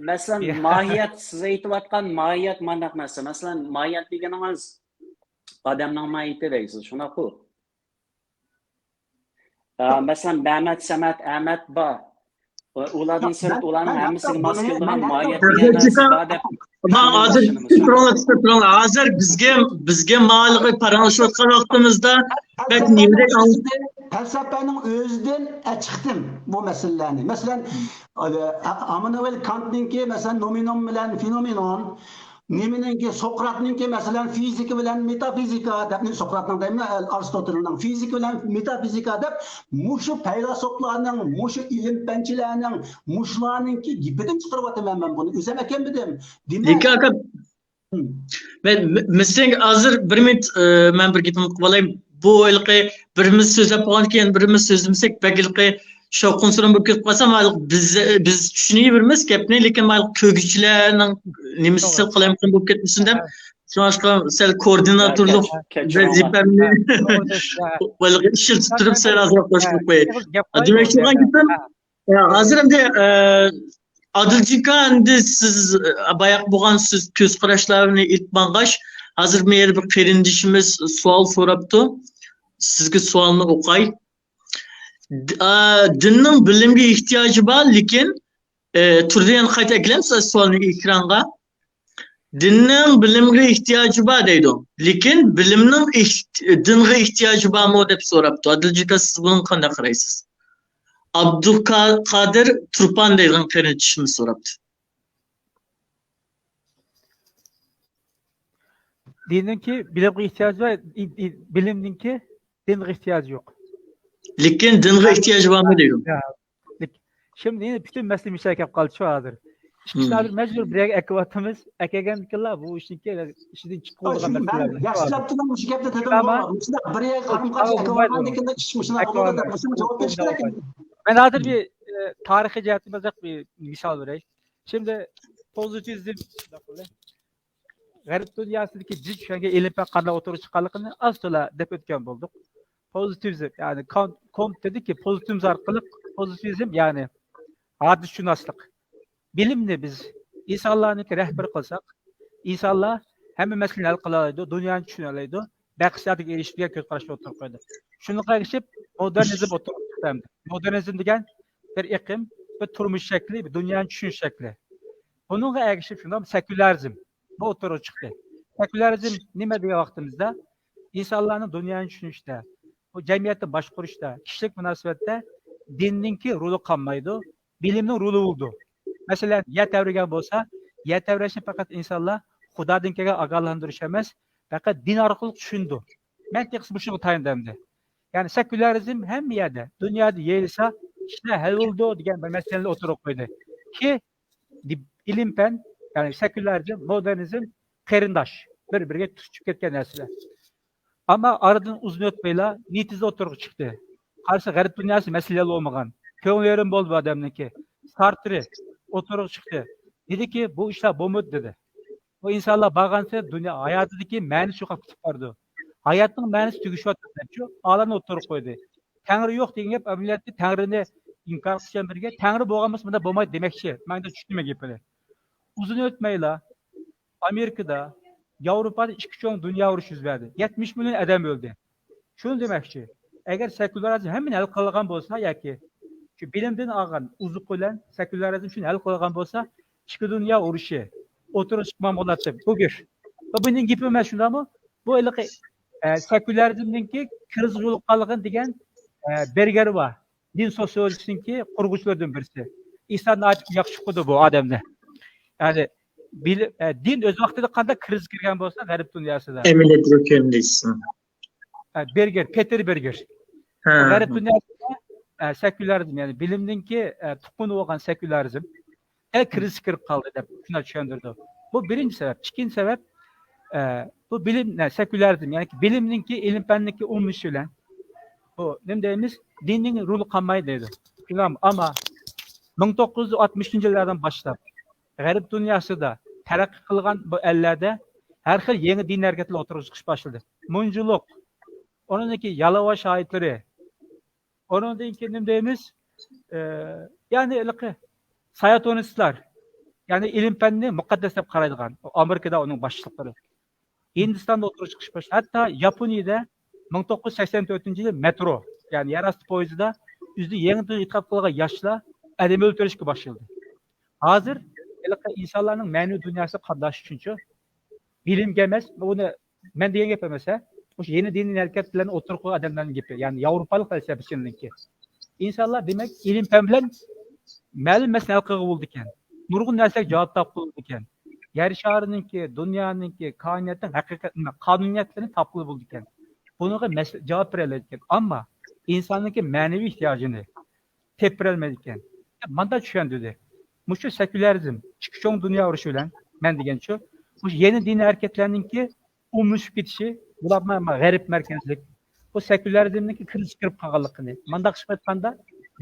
مەسىلەن، يا. ماھىيەت، سىز ئېيتىۋاتقان ماھىيەت مانداق نەرسە. مەسىلەن، ماھىيەت دېگىنىڭىز ئادەمنىڭ ماھىيىتى دەيسىز، شۇنداققۇ؟ ئا، مەسىلەن، مەمەت، سەمەت، ئەمەت بار. ئۇ-، ئۇلاردىن سىرت، مەن، ئۇلارنىڭ مەن ھەممىسىگە ھەتتا ماس بۇنى، كېلىدىغان مەن ھەتتا ماھىيەت بۇنى دېگەن نەرسە بار دەپ مانا ھازىر، تۇرۇڭلار، تۇرۇڭلار. ھازىر بىزگە، بىزگە ماۋۇلارغا پاراڭلىشىۋاتقان ۋاقتىمىزدا بەك نېمىدەك ئاڭ- پەلسەپەنىڭ ئۆزىدىن چىقتىم بۇ مەسىلىلەرنى. مەسىلەن، ئامانۇئېل كانتنىڭكى، مەسىلەن، نومېنون بىلەن فېنومېنون، نېمىنىڭكى، سوقراتنىڭكى، مەسىلەن، فىزىكا بىلەن مېتافىزىكا دەپ، سوقراتنىڭ دەيمەن، ئارستوتېلنىڭ فىزىكا بىلەن مېتافىزىكا دەپ، مۇشۇ پەيلاسوپلارنىڭ، مۇشۇ ئىلىم-پەنچىلەرنىڭ، مۇشۇلارنىڭكى گېپىدىن چىقىرىۋاتىمەن مەن بۇنى. ئۆزۈم ئەكەلمىدىم. دېمەك، لېكىن ئاكا، مەن، مە-، مە-، سىزگە ھازىر بىر مىنۇت، ئە، مەن بىر گېپىمنى قىلىپ ئالاي. بۇ ھېلىقى بىرىمىز سۆزلەپ بولغاندىن كېيىن بىرىمىز سۆزلىمىسەك، بەك ھېلىقى شاۋقۇن-سۈرەن بولۇپ كېتىپ قالسا، مانا بىز، بىز چۈشىنىۋېرىمىز گەپنى، لېكىن مانا كۆرگۈچىلەرنىڭ نېمىسى توغرا. قالايمىقان بولۇپ كەتمىسۇن دەپ، ھە. شۇڭلاشقا سەل كوئوردىناتورلۇق ھە، كەچۈرۈڭلار. ۋەزىپەمنى ھە، توغرا دەيسىز، ھە. ئىشلىتىپ تۇرۇپ سەل ئازراق باشلاپ قوياي. ھە، گەپ ھە، دېمەكچى بولغان گېپىم، ھە. يا، ھازىر ئەمدى، ئە، ئادىلجىكا، ئەمدى سىز، ئە، باياق بولغان سىز كۆز قاراشلارنى ئېيتىپ ماڭغاچ، ھازىر مېيەر بىر قېرىندىشىمىز سوئال سوراپتۇ. سىزگە سوئالنى ئوقاي. د-، ئا، دىننىڭ بىلىمگە ئېھتىياجى بار، لېكىن، ئە، تۇردى يەنە قايتا ئەكېلەمسىز سوئالنى ئېكرانغا؟ دىننىڭ بىلىمگە ئېھتىياجى بار دەيدۇ. لېكىن بىلىمنىڭ ئېھ-، دىنغا ئېھتىياجى بارمۇ دەپ سوراپتۇ. ئادىلجىكا، سىز بۇنىڭغا قانداق قارايسىز؟ ئابدۇقادىر تۇرپان دەيدىغان قېرىندىشىمىز سوراپتۇ. دىننىڭكى بىلىمگە ئېھتىياجى بار، ئى-، ئى-، بىلىمنىڭكى دىنغا ئېھتىياجى يوق. لېكىن دىنغا ئېھتىياجى بارمۇ دەيدۇ. يا، لېك-، شىم-، يەنە پۈتۈن مەسىلە مۇشۇ يەرگە كەپ قالدى شۇ ھازىر. ئىككى مم. سائەت مەجبۇر بىر يەرگە ئەكىۋاتىمىز، ئەكەلگەندىكىنلا بۇ ئىشنىڭكى ئىچىدىن چىقىپ بولىدىغان مەسىلىلەر. دەسلەپتىلا مۇشۇ گەپنى تېتىدىم. مۇشۇنداق بىر يەرگە قارىمۇ قارشى ئەكىۋالغاندىكىنلا ئىش مۇشۇنداق بولىدۇ دەپ مۇشۇنى جاۋاب بېرىش كېرەك. مەن ھازىر بىر، ئە، تارىخىي جەھەتتىن بىر مىسال بېرەي. شىمدى پوزىتىۋىزم غەرب دۇنياسىدىكى بىز چۈشەنگەن ئىلىم پەن قانداق ئوتتۇرىغا چىققانلىقىنى ئاز تولا دەپ ئۆتكەن بولدۇق. پوزىتىۋىزم، يەنى كانت، كونت دېدىكى، پوزىتىۋىزم ئارقىلىق، پوزىتىۋىزم، يەنى ھادىسىشۇناسلىق. بىلىمنى بىز ئىنسانلارنىڭكى رەھبىرى قىلساق، ئىنسانلار ھەممە مەسىلىنى ھەل قىلالايدۇ، دۇنيانى چۈشىنەلەيدۇ، بەخت-سائادەتكە ئېرىشىدۇ دېگەن كۆز قاراشنى ئوتتۇرىغا قويدى. شۇنىڭغا ئەگىشىپ، مودېرنىزم ئوتتۇرىغا چىقتى ئەمدى. مودېرنىزم دېگەن بىر ئېقىم، بىر تۇرمۇش شەكلى، بىر دۇنيانى چۈشىنىش شەكلى. بۇنىڭغا ئەگىشىپ شۇنداق سېكۇلارىزم بۇ ئوتتۇرىغا چىقتى. سېكۇلارىزم نېمە دېگەن ۋاقتىمىزدا، ئىنسانلارنىڭ دۇنيانى چۈشىنىشتە، بۇ جەمئىيەتنى باشقۇرۇشتا، كىشىلىك مۇناسىۋەتتە دىننىڭكى رولى قالمايدۇ، بىلىمنىڭ رولى بولىدۇ. مەسىلەن، يەر تەۋرىگەن بولسا، يەر تەۋرەشنى پەقەت ئىنسانلار خۇدادىن كەلگەن ئاگاھلاندۇرۇش ئەمەس، پەقەت دىن ئارقىلىق چۈشىنىدۇ. مەن تېخىچە مۇشۇغا تايىنىمەن ئەمدى. يەنى سېكۇلارىزم ھەممە يەردە، دۇنيادا يېيىلسا، ئىشلار ھەل بولىدۇ دېگەن بىر مەسىلىنى ئوتتۇرىغا قويدى. كى، ئىلىم پەن، يەنى سېكۇلارىزم، مودېرنىزم قېرىنداش، بىر-بىرىگە تۇتىشىپ كەتكەن نەرسىلەر. ئەمما ئارىدىن ئۇزۇن ئۆتمەيلا نىيىتىزى ئوتتۇرىغا چىقتى. قارىسا غەرب دۇنياسى مەسىلە ھەل بولمىغان. كۆڭلى يېرىم بولدى بۇ ئادەمنىڭكى. سارترى ئوتتۇرىغا چىقتى. دېدىكى، بۇ ئىشلار بولمىدى دېدى. بۇ ئىنسانلار بارغانسېرى دۇنيا ھاياتىدىكى مەنىسى يوقاپ كېتىپ بارىدۇ. ھاياتنىڭ مەنىسى تۈگىشىۋاتىدۇ دەپچۇ، ئالانى ئوتتۇرىغا قويدى. تەڭرى يوق دېگەن گەپ ئەمەلىيەتتە تەڭرىنى ئىنكار قىلىش بىلەن بىرگە، تەڭرى بولغان بولسا مۇنداق بولمايدۇ دېمەكچى. مەن ئۇنداق چۈشىنىمەن گېپىنى. ئۇزۇن ئۆتمەيلا ئامېرىكىدا، ياۋروپادا ئىككى چوڭ دۇنيا ئۇرۇشى يۈز بەردى. يەتمىش مىليون ئادەم ئۆلدى. شۇنى دېمەكچى، ئەگەر سېكۇلارىزم ھەممىنى ھەل قىلغان بولسا ياكى شۇ بىلىمدىن ئالغان ئوزۇق بىلەن سېكۇلارىزم شۇنى ھەل قىلغان بولسا، ئىككى دۇنيا ئۇرۇشى، ئوتتۇرىغا چىقمىغان بولاتتى. بۇ گەپ. بۇ بۇنىڭ گېپى ئەمەس، شۇنداقمۇ؟ بۇ ھېلىقى، ئە، سېكۇلارىزمنىڭكى كىرىزىسقا يولۇققانلىقىنى دېگەن، ئە، بېرگېر بار. دىن سوسىيولوگىيىسىنىڭكى قۇرغۇچىلىرىدىن بىرسى. ئىسلام ناھايىتى ياخشى ئۇقىدۇ بۇ ئادەمنى. يەنى بىل-، ئە، دىن ئۆز ۋاقتىدا قانداق كىرىزىسكە كىرگەن بولسا، غەرب دۇنياسىدا. ئەمەلىيەتتە كۆرۈندى. ئە، بېرگېر، پېتېر بېرگېر. ھە. غەرب دۇنياسىدا، ئە، سېكۇلارىزم، يەنى بىلىمنىڭكى، ئە، تۇغقىنى بولغان سېكۇلارىزم. ئە، كىرىزىسكە كىرىپ قالدى دەپ شۇنداق چۈشەندۈرىدۇ. بۇ بىرىنچى سەۋەب. ئىككىنچى سەۋەب، ئە، بۇ بىلىم، نە، سېكۇلارىزم، يەنى بىلىمنىڭكى، ئىلىم پەننىڭكى ئۇلىنىشى بىلەن بۇ نېمە دەيمىز؟ دىننىڭ رولى قالمايدۇ دەيدۇ. شۇنداقمۇ؟ ئەمما مىڭ توققۇز يۈز ئاتمىشىنچى يىللاردىن باشلاپ غەرب دۇنياسىدا تەرەققىي قىلغان بۇ ئەللەردە ھەر خىل يېڭى دىنىي ھەرىكەتلەر ئوتتۇرىغا چىقىش باشلىدى. مۇنجۇلۇق، ئۇنىڭدىن كېيىن يالاۋاش ھايىتلىرى، ئۇنىڭدىن كېيىن نېمە دەيمىز؟ ئە، يەنى ھېلىقى ساياتونىستلار، يەنى ئىلىم پەننى مۇقەددەس دەپ قارايدىغان، ئامېرىكىدا ئۇنىڭ باشلىقلىرى. ھىندىستاندا ئوتتۇرىغا چىقىش باشلىدى. ھەتتا ياپونىيىدە مىڭ توققۇز يۈز سەكسەن تۆتىنچى يىلى مېترو، يەنى يەر ئاستى پويىزىدا ئۆزىنى يېڭى دىنغا ئېتىقاد قىلغان ياشلار ئادەم ئۆلتۈرۈشكە باشلىدى. ھازىر ھېلىقى ئىنسانلارنىڭ مەنىۋى دۇنياسى قامداش ئۈچۈنچۇ، بىلىمگە ئەمەس، بۇنى مەن دېگەن گەپ ئەمەس، ھە. مۇشۇ يېڭى دىنىي ھەرىكەت بىلەن ئوتتۇرىغا قويغان ئادەملەرنىڭ گېپى، يەنى ياۋروپالىق پەلسەپىچىلەرنىڭكى. ئىنسانلار، دېمەك، ئىلىم پەن بىلەن مەلۇم مەسىلىنى ھەل قىلغىلى بولىدىكەن. نۇرغۇن نەرسىلەرگە جاۋاب تاپقىلى بولىدىكەن. يەر شارىنىڭكى، دۇنيانىڭكى، كائىناتنىڭ ھەقىقەت، نېمە، قانۇنىيەتلىرىنى تاپقىلى بولىدىكەن. بۇنىڭغا مەسىلە، جاۋاب بېرەلەيدىكەن. ئەمما ئىنساننىڭكى مەنىۋى ئېھتىياجىنى تېپىپ بېرەلمەيدىكەن. ماندا چۈشەندۈردى. مۇشۇ سېكۇلارىزم، ئىككى چوڭ دۇنيا ئۇرۇشى بىلەن، مەن دېگەنچۇ، مۇشۇ يېڭى دىنىي ھەرىكەتلەرنىڭكى ئومۇملىشىپ كېتىشى، بۇلار ما-، ما-، غەرب مەركەزلىك، بۇ سېكۇلارىزمنىڭكى كىرىزىسكە كىرىپ قالغانلىقىنى، مانداق ئىش قىلىۋاتقاندا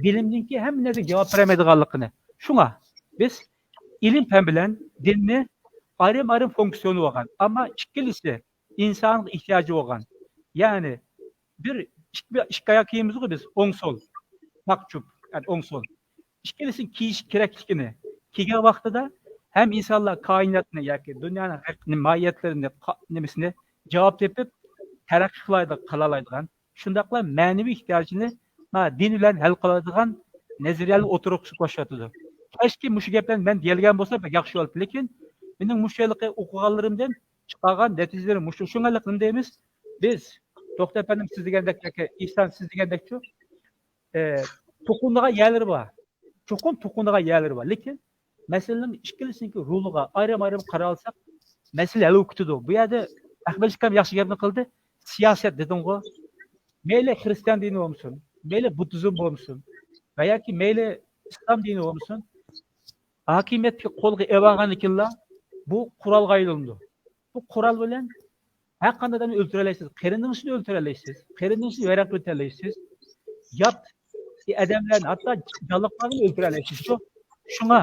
بىلىمنىڭكى ھەممە نەرسىگە جاۋاب بېرەلمەيدىغانلىقىنى. شۇڭا بىز ئىلىم پەن بىلەن دىننى ئايرىم-ئايرىم فۇنكسىيونى بولغان، ئەمما ئىككىلىسى ئىنسانغا ئېھتىياجى بولغان. يەنى بىر ئىككى، ئىككى ئاياق كىيىمىزغۇ بىز، ئوڭ سول، ساق چوپ، يەنى ئوڭ سول. ئىككىلىسىنى كىيىش كېرەكلىكىنى، كىيگەن ۋاقتىدا ھەم ئىنسانلار كائىناتنى ياكى دۇنيانىڭ ھەقىقىي ماھىيەتلىرىنى، قا-، نېمىسىنى جاۋاب تېپىپ تەرەققىي قىلالايدىغان، قىلالايدىغان، شۇنداقلا مەنىۋى ئېھتىياجىنى، ھە، دىن بىلەن ھەل قىلالايدىغان نەزەرىيەلەرنى ئوتتۇرىغا قويۇپ باشلىۋاتىدۇ. كەچكى مۇشۇ گەپلەرنى مەن دېيەلىگەن بولسا بەك ياخشى بولاتتى، لېكىن مېنىڭ مۇشۇ يىلقى ئوقۇغانلىرىمدىن چىقارغان نەتىجىلىرىم مۇشۇ. شۇڭا نېمە دەيمىز؟ بىز، توختى ئەپەندىم، سىز دېگەندەك ياكى ئېھسان، سىز دېگەندەكچۇ، ئە، توقۇنىدىغان يەرلىرى بار. چوقۇم توقۇنىدىغان يەرلىرى بار. لېكىن مەسىلىنىڭ ئىككىلىسىنىڭكى رولىغا ئايرىم-ئايرىم قارالساق، مەسىلە ھەل بولۇپ كېتىدۇ. بۇ يەردە ئەقمەت ئاكام ياخشى گەپنى قىلدى. سىياسەت دېدىڭغۇ. مەيلى خرىستىيان دىنى بولمىسۇن، مەيلى بۇددىزم بولمىسۇن ۋە ياكى مەيلى ئىسلام دىنى بولمىسۇن، ھاكىمىيەتنى قولغا ئېلىۋالغاندىن كېيىنلا بۇ قورالغا ئايلىنىدۇ. بۇ قورال بىلەن ھەر قانداق ئادەمنى ئۆلتۈرەلەيسىز. قېرىندىشىنى ئۆلتۈرەلەيسىز. قېرىندىشىنى ۋەيران قىلىۋېتەلەيسىز. يات ئادەملەرنى، ھەتتا جانلىقلارنى ئۆلتۈرەلەيسىز. شۇ، شۇڭا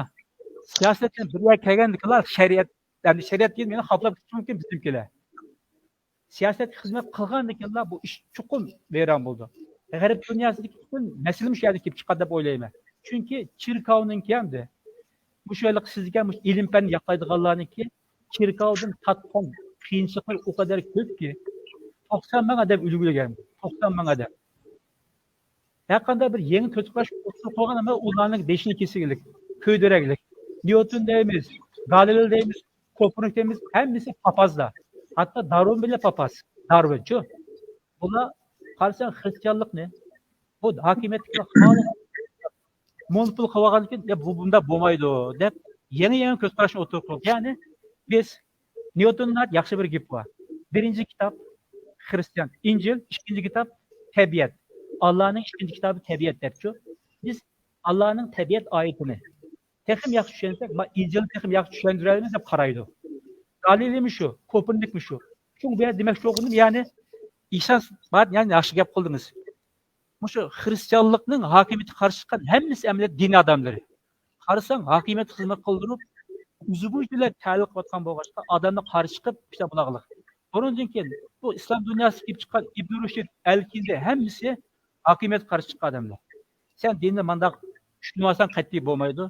سىياسەتتىن بىر يەرگە كەلگەندىكىلا شەرىئەت، يەنى شەرىئەت دېگەن مېنى قاپلاپ كېتىشى مۇمكىن بىزنىڭكىلەر. سىياسەتكە خىزمەت قىلغاندىن كېيىنلا بۇ ئىش چوقۇم ۋەيران بولىدۇ. غەرب دۇنياسىدىكى پۈتۈن مەسىلە مۇشۇ يەردىن كېلىپ چىققان دەپ ئويلايمەن. چۈنكى چېركاۋنىڭكى ئەمدى مۇشۇ ھېلىقى سىز دېگەن مۇشۇ ئىلىم پەننى ياقلايدىغانلارنىڭكى چېركاۋدىن تارتقان قىيىنچىلىقلىرى ئۇ قەدەر كۆپكى، توقسان مىڭ ئادەم ئۆلگۈلىگەن، توقسان مىڭ ئادەم. ھەر قانداق بىر يېڭى كۆز قاراش ئوتتۇرىغا قويغان، ئەمما ئۇلارنىڭ بېشىنى كېسىگلىك، كۆيدۈرەگلىك. نيۇتون دەيمىز، گالىلېي دەيمىز، كوپېرنىك دەيمىز، ھەممىسى پاپازلار. ھەتتا دارۋىن بىلەن پاپاز. دارۋىنچۇ. بۇلار قارىساڭ خرىستىيانلىقنى، بۇ ھاكىمىيەتتىكى خالىغان مونوپول قىلىۋالغاندىن كېيىن، يا بۇ بۇنداق بولمايدۇ دەپ يېڭى يېڭى كۆز قاراشنى ئوتتۇرىغا قويدى. يەنى بىز نيۇتوننىڭ ياخشى بىر گېپى بار. بىرىنچى كىتاب خرىستىيان، ئىنجىل، ئىككىنچى كىتاب تەبىئەت. ئاللانىڭ ئىككىنچى كىتابى تەبىئەت دەپچۇ. بىز ئاللانىڭ تەبىئەت ئايىتىنى تېخىمۇ ياخشى چۈشەنسەك، ما، ئىنجىلنى تېخىمۇ ياخشى چۈشەندۈرەلمىز دەپ قارايدۇ. گالىلېيمۇ شۇ، كوپېرنىكمۇ شۇ. شۇڭا بۇ يەردە دېمەكچى بولغىنىم، يەنى ئىشەنچ بار، يەنى ياخشى گەپ قىلدىڭىز. مۇشۇ خرىستىيانلىقنىڭ ھاكىمىيىتىگە قارشى چىققان ھەممىسى ئەمەلىيەتتە دىن ئادەملىرى. قارىساڭ، ھاكىمىيەتكە خىزمەت قىلدۇرۇپ، ئۆزى بويىچە تەلىق قىلىۋاتقان بولغاچقا، ئادەملەر قارشى چىقىپ، ئىشلار بۇلاقلىق. ئۇنىڭدىن كېيىن بۇ ئىسلام دۇنياسىغا كېلىپ چىققان ئىبن رۇشد، ئەلكىندى، ھەممىسى ھاكىمىيەتكە قارشى چىققان ئادەملەر. سەن دىننى مانداق چۈشىنىۋالساڭ قەتئىي بولمايدۇ.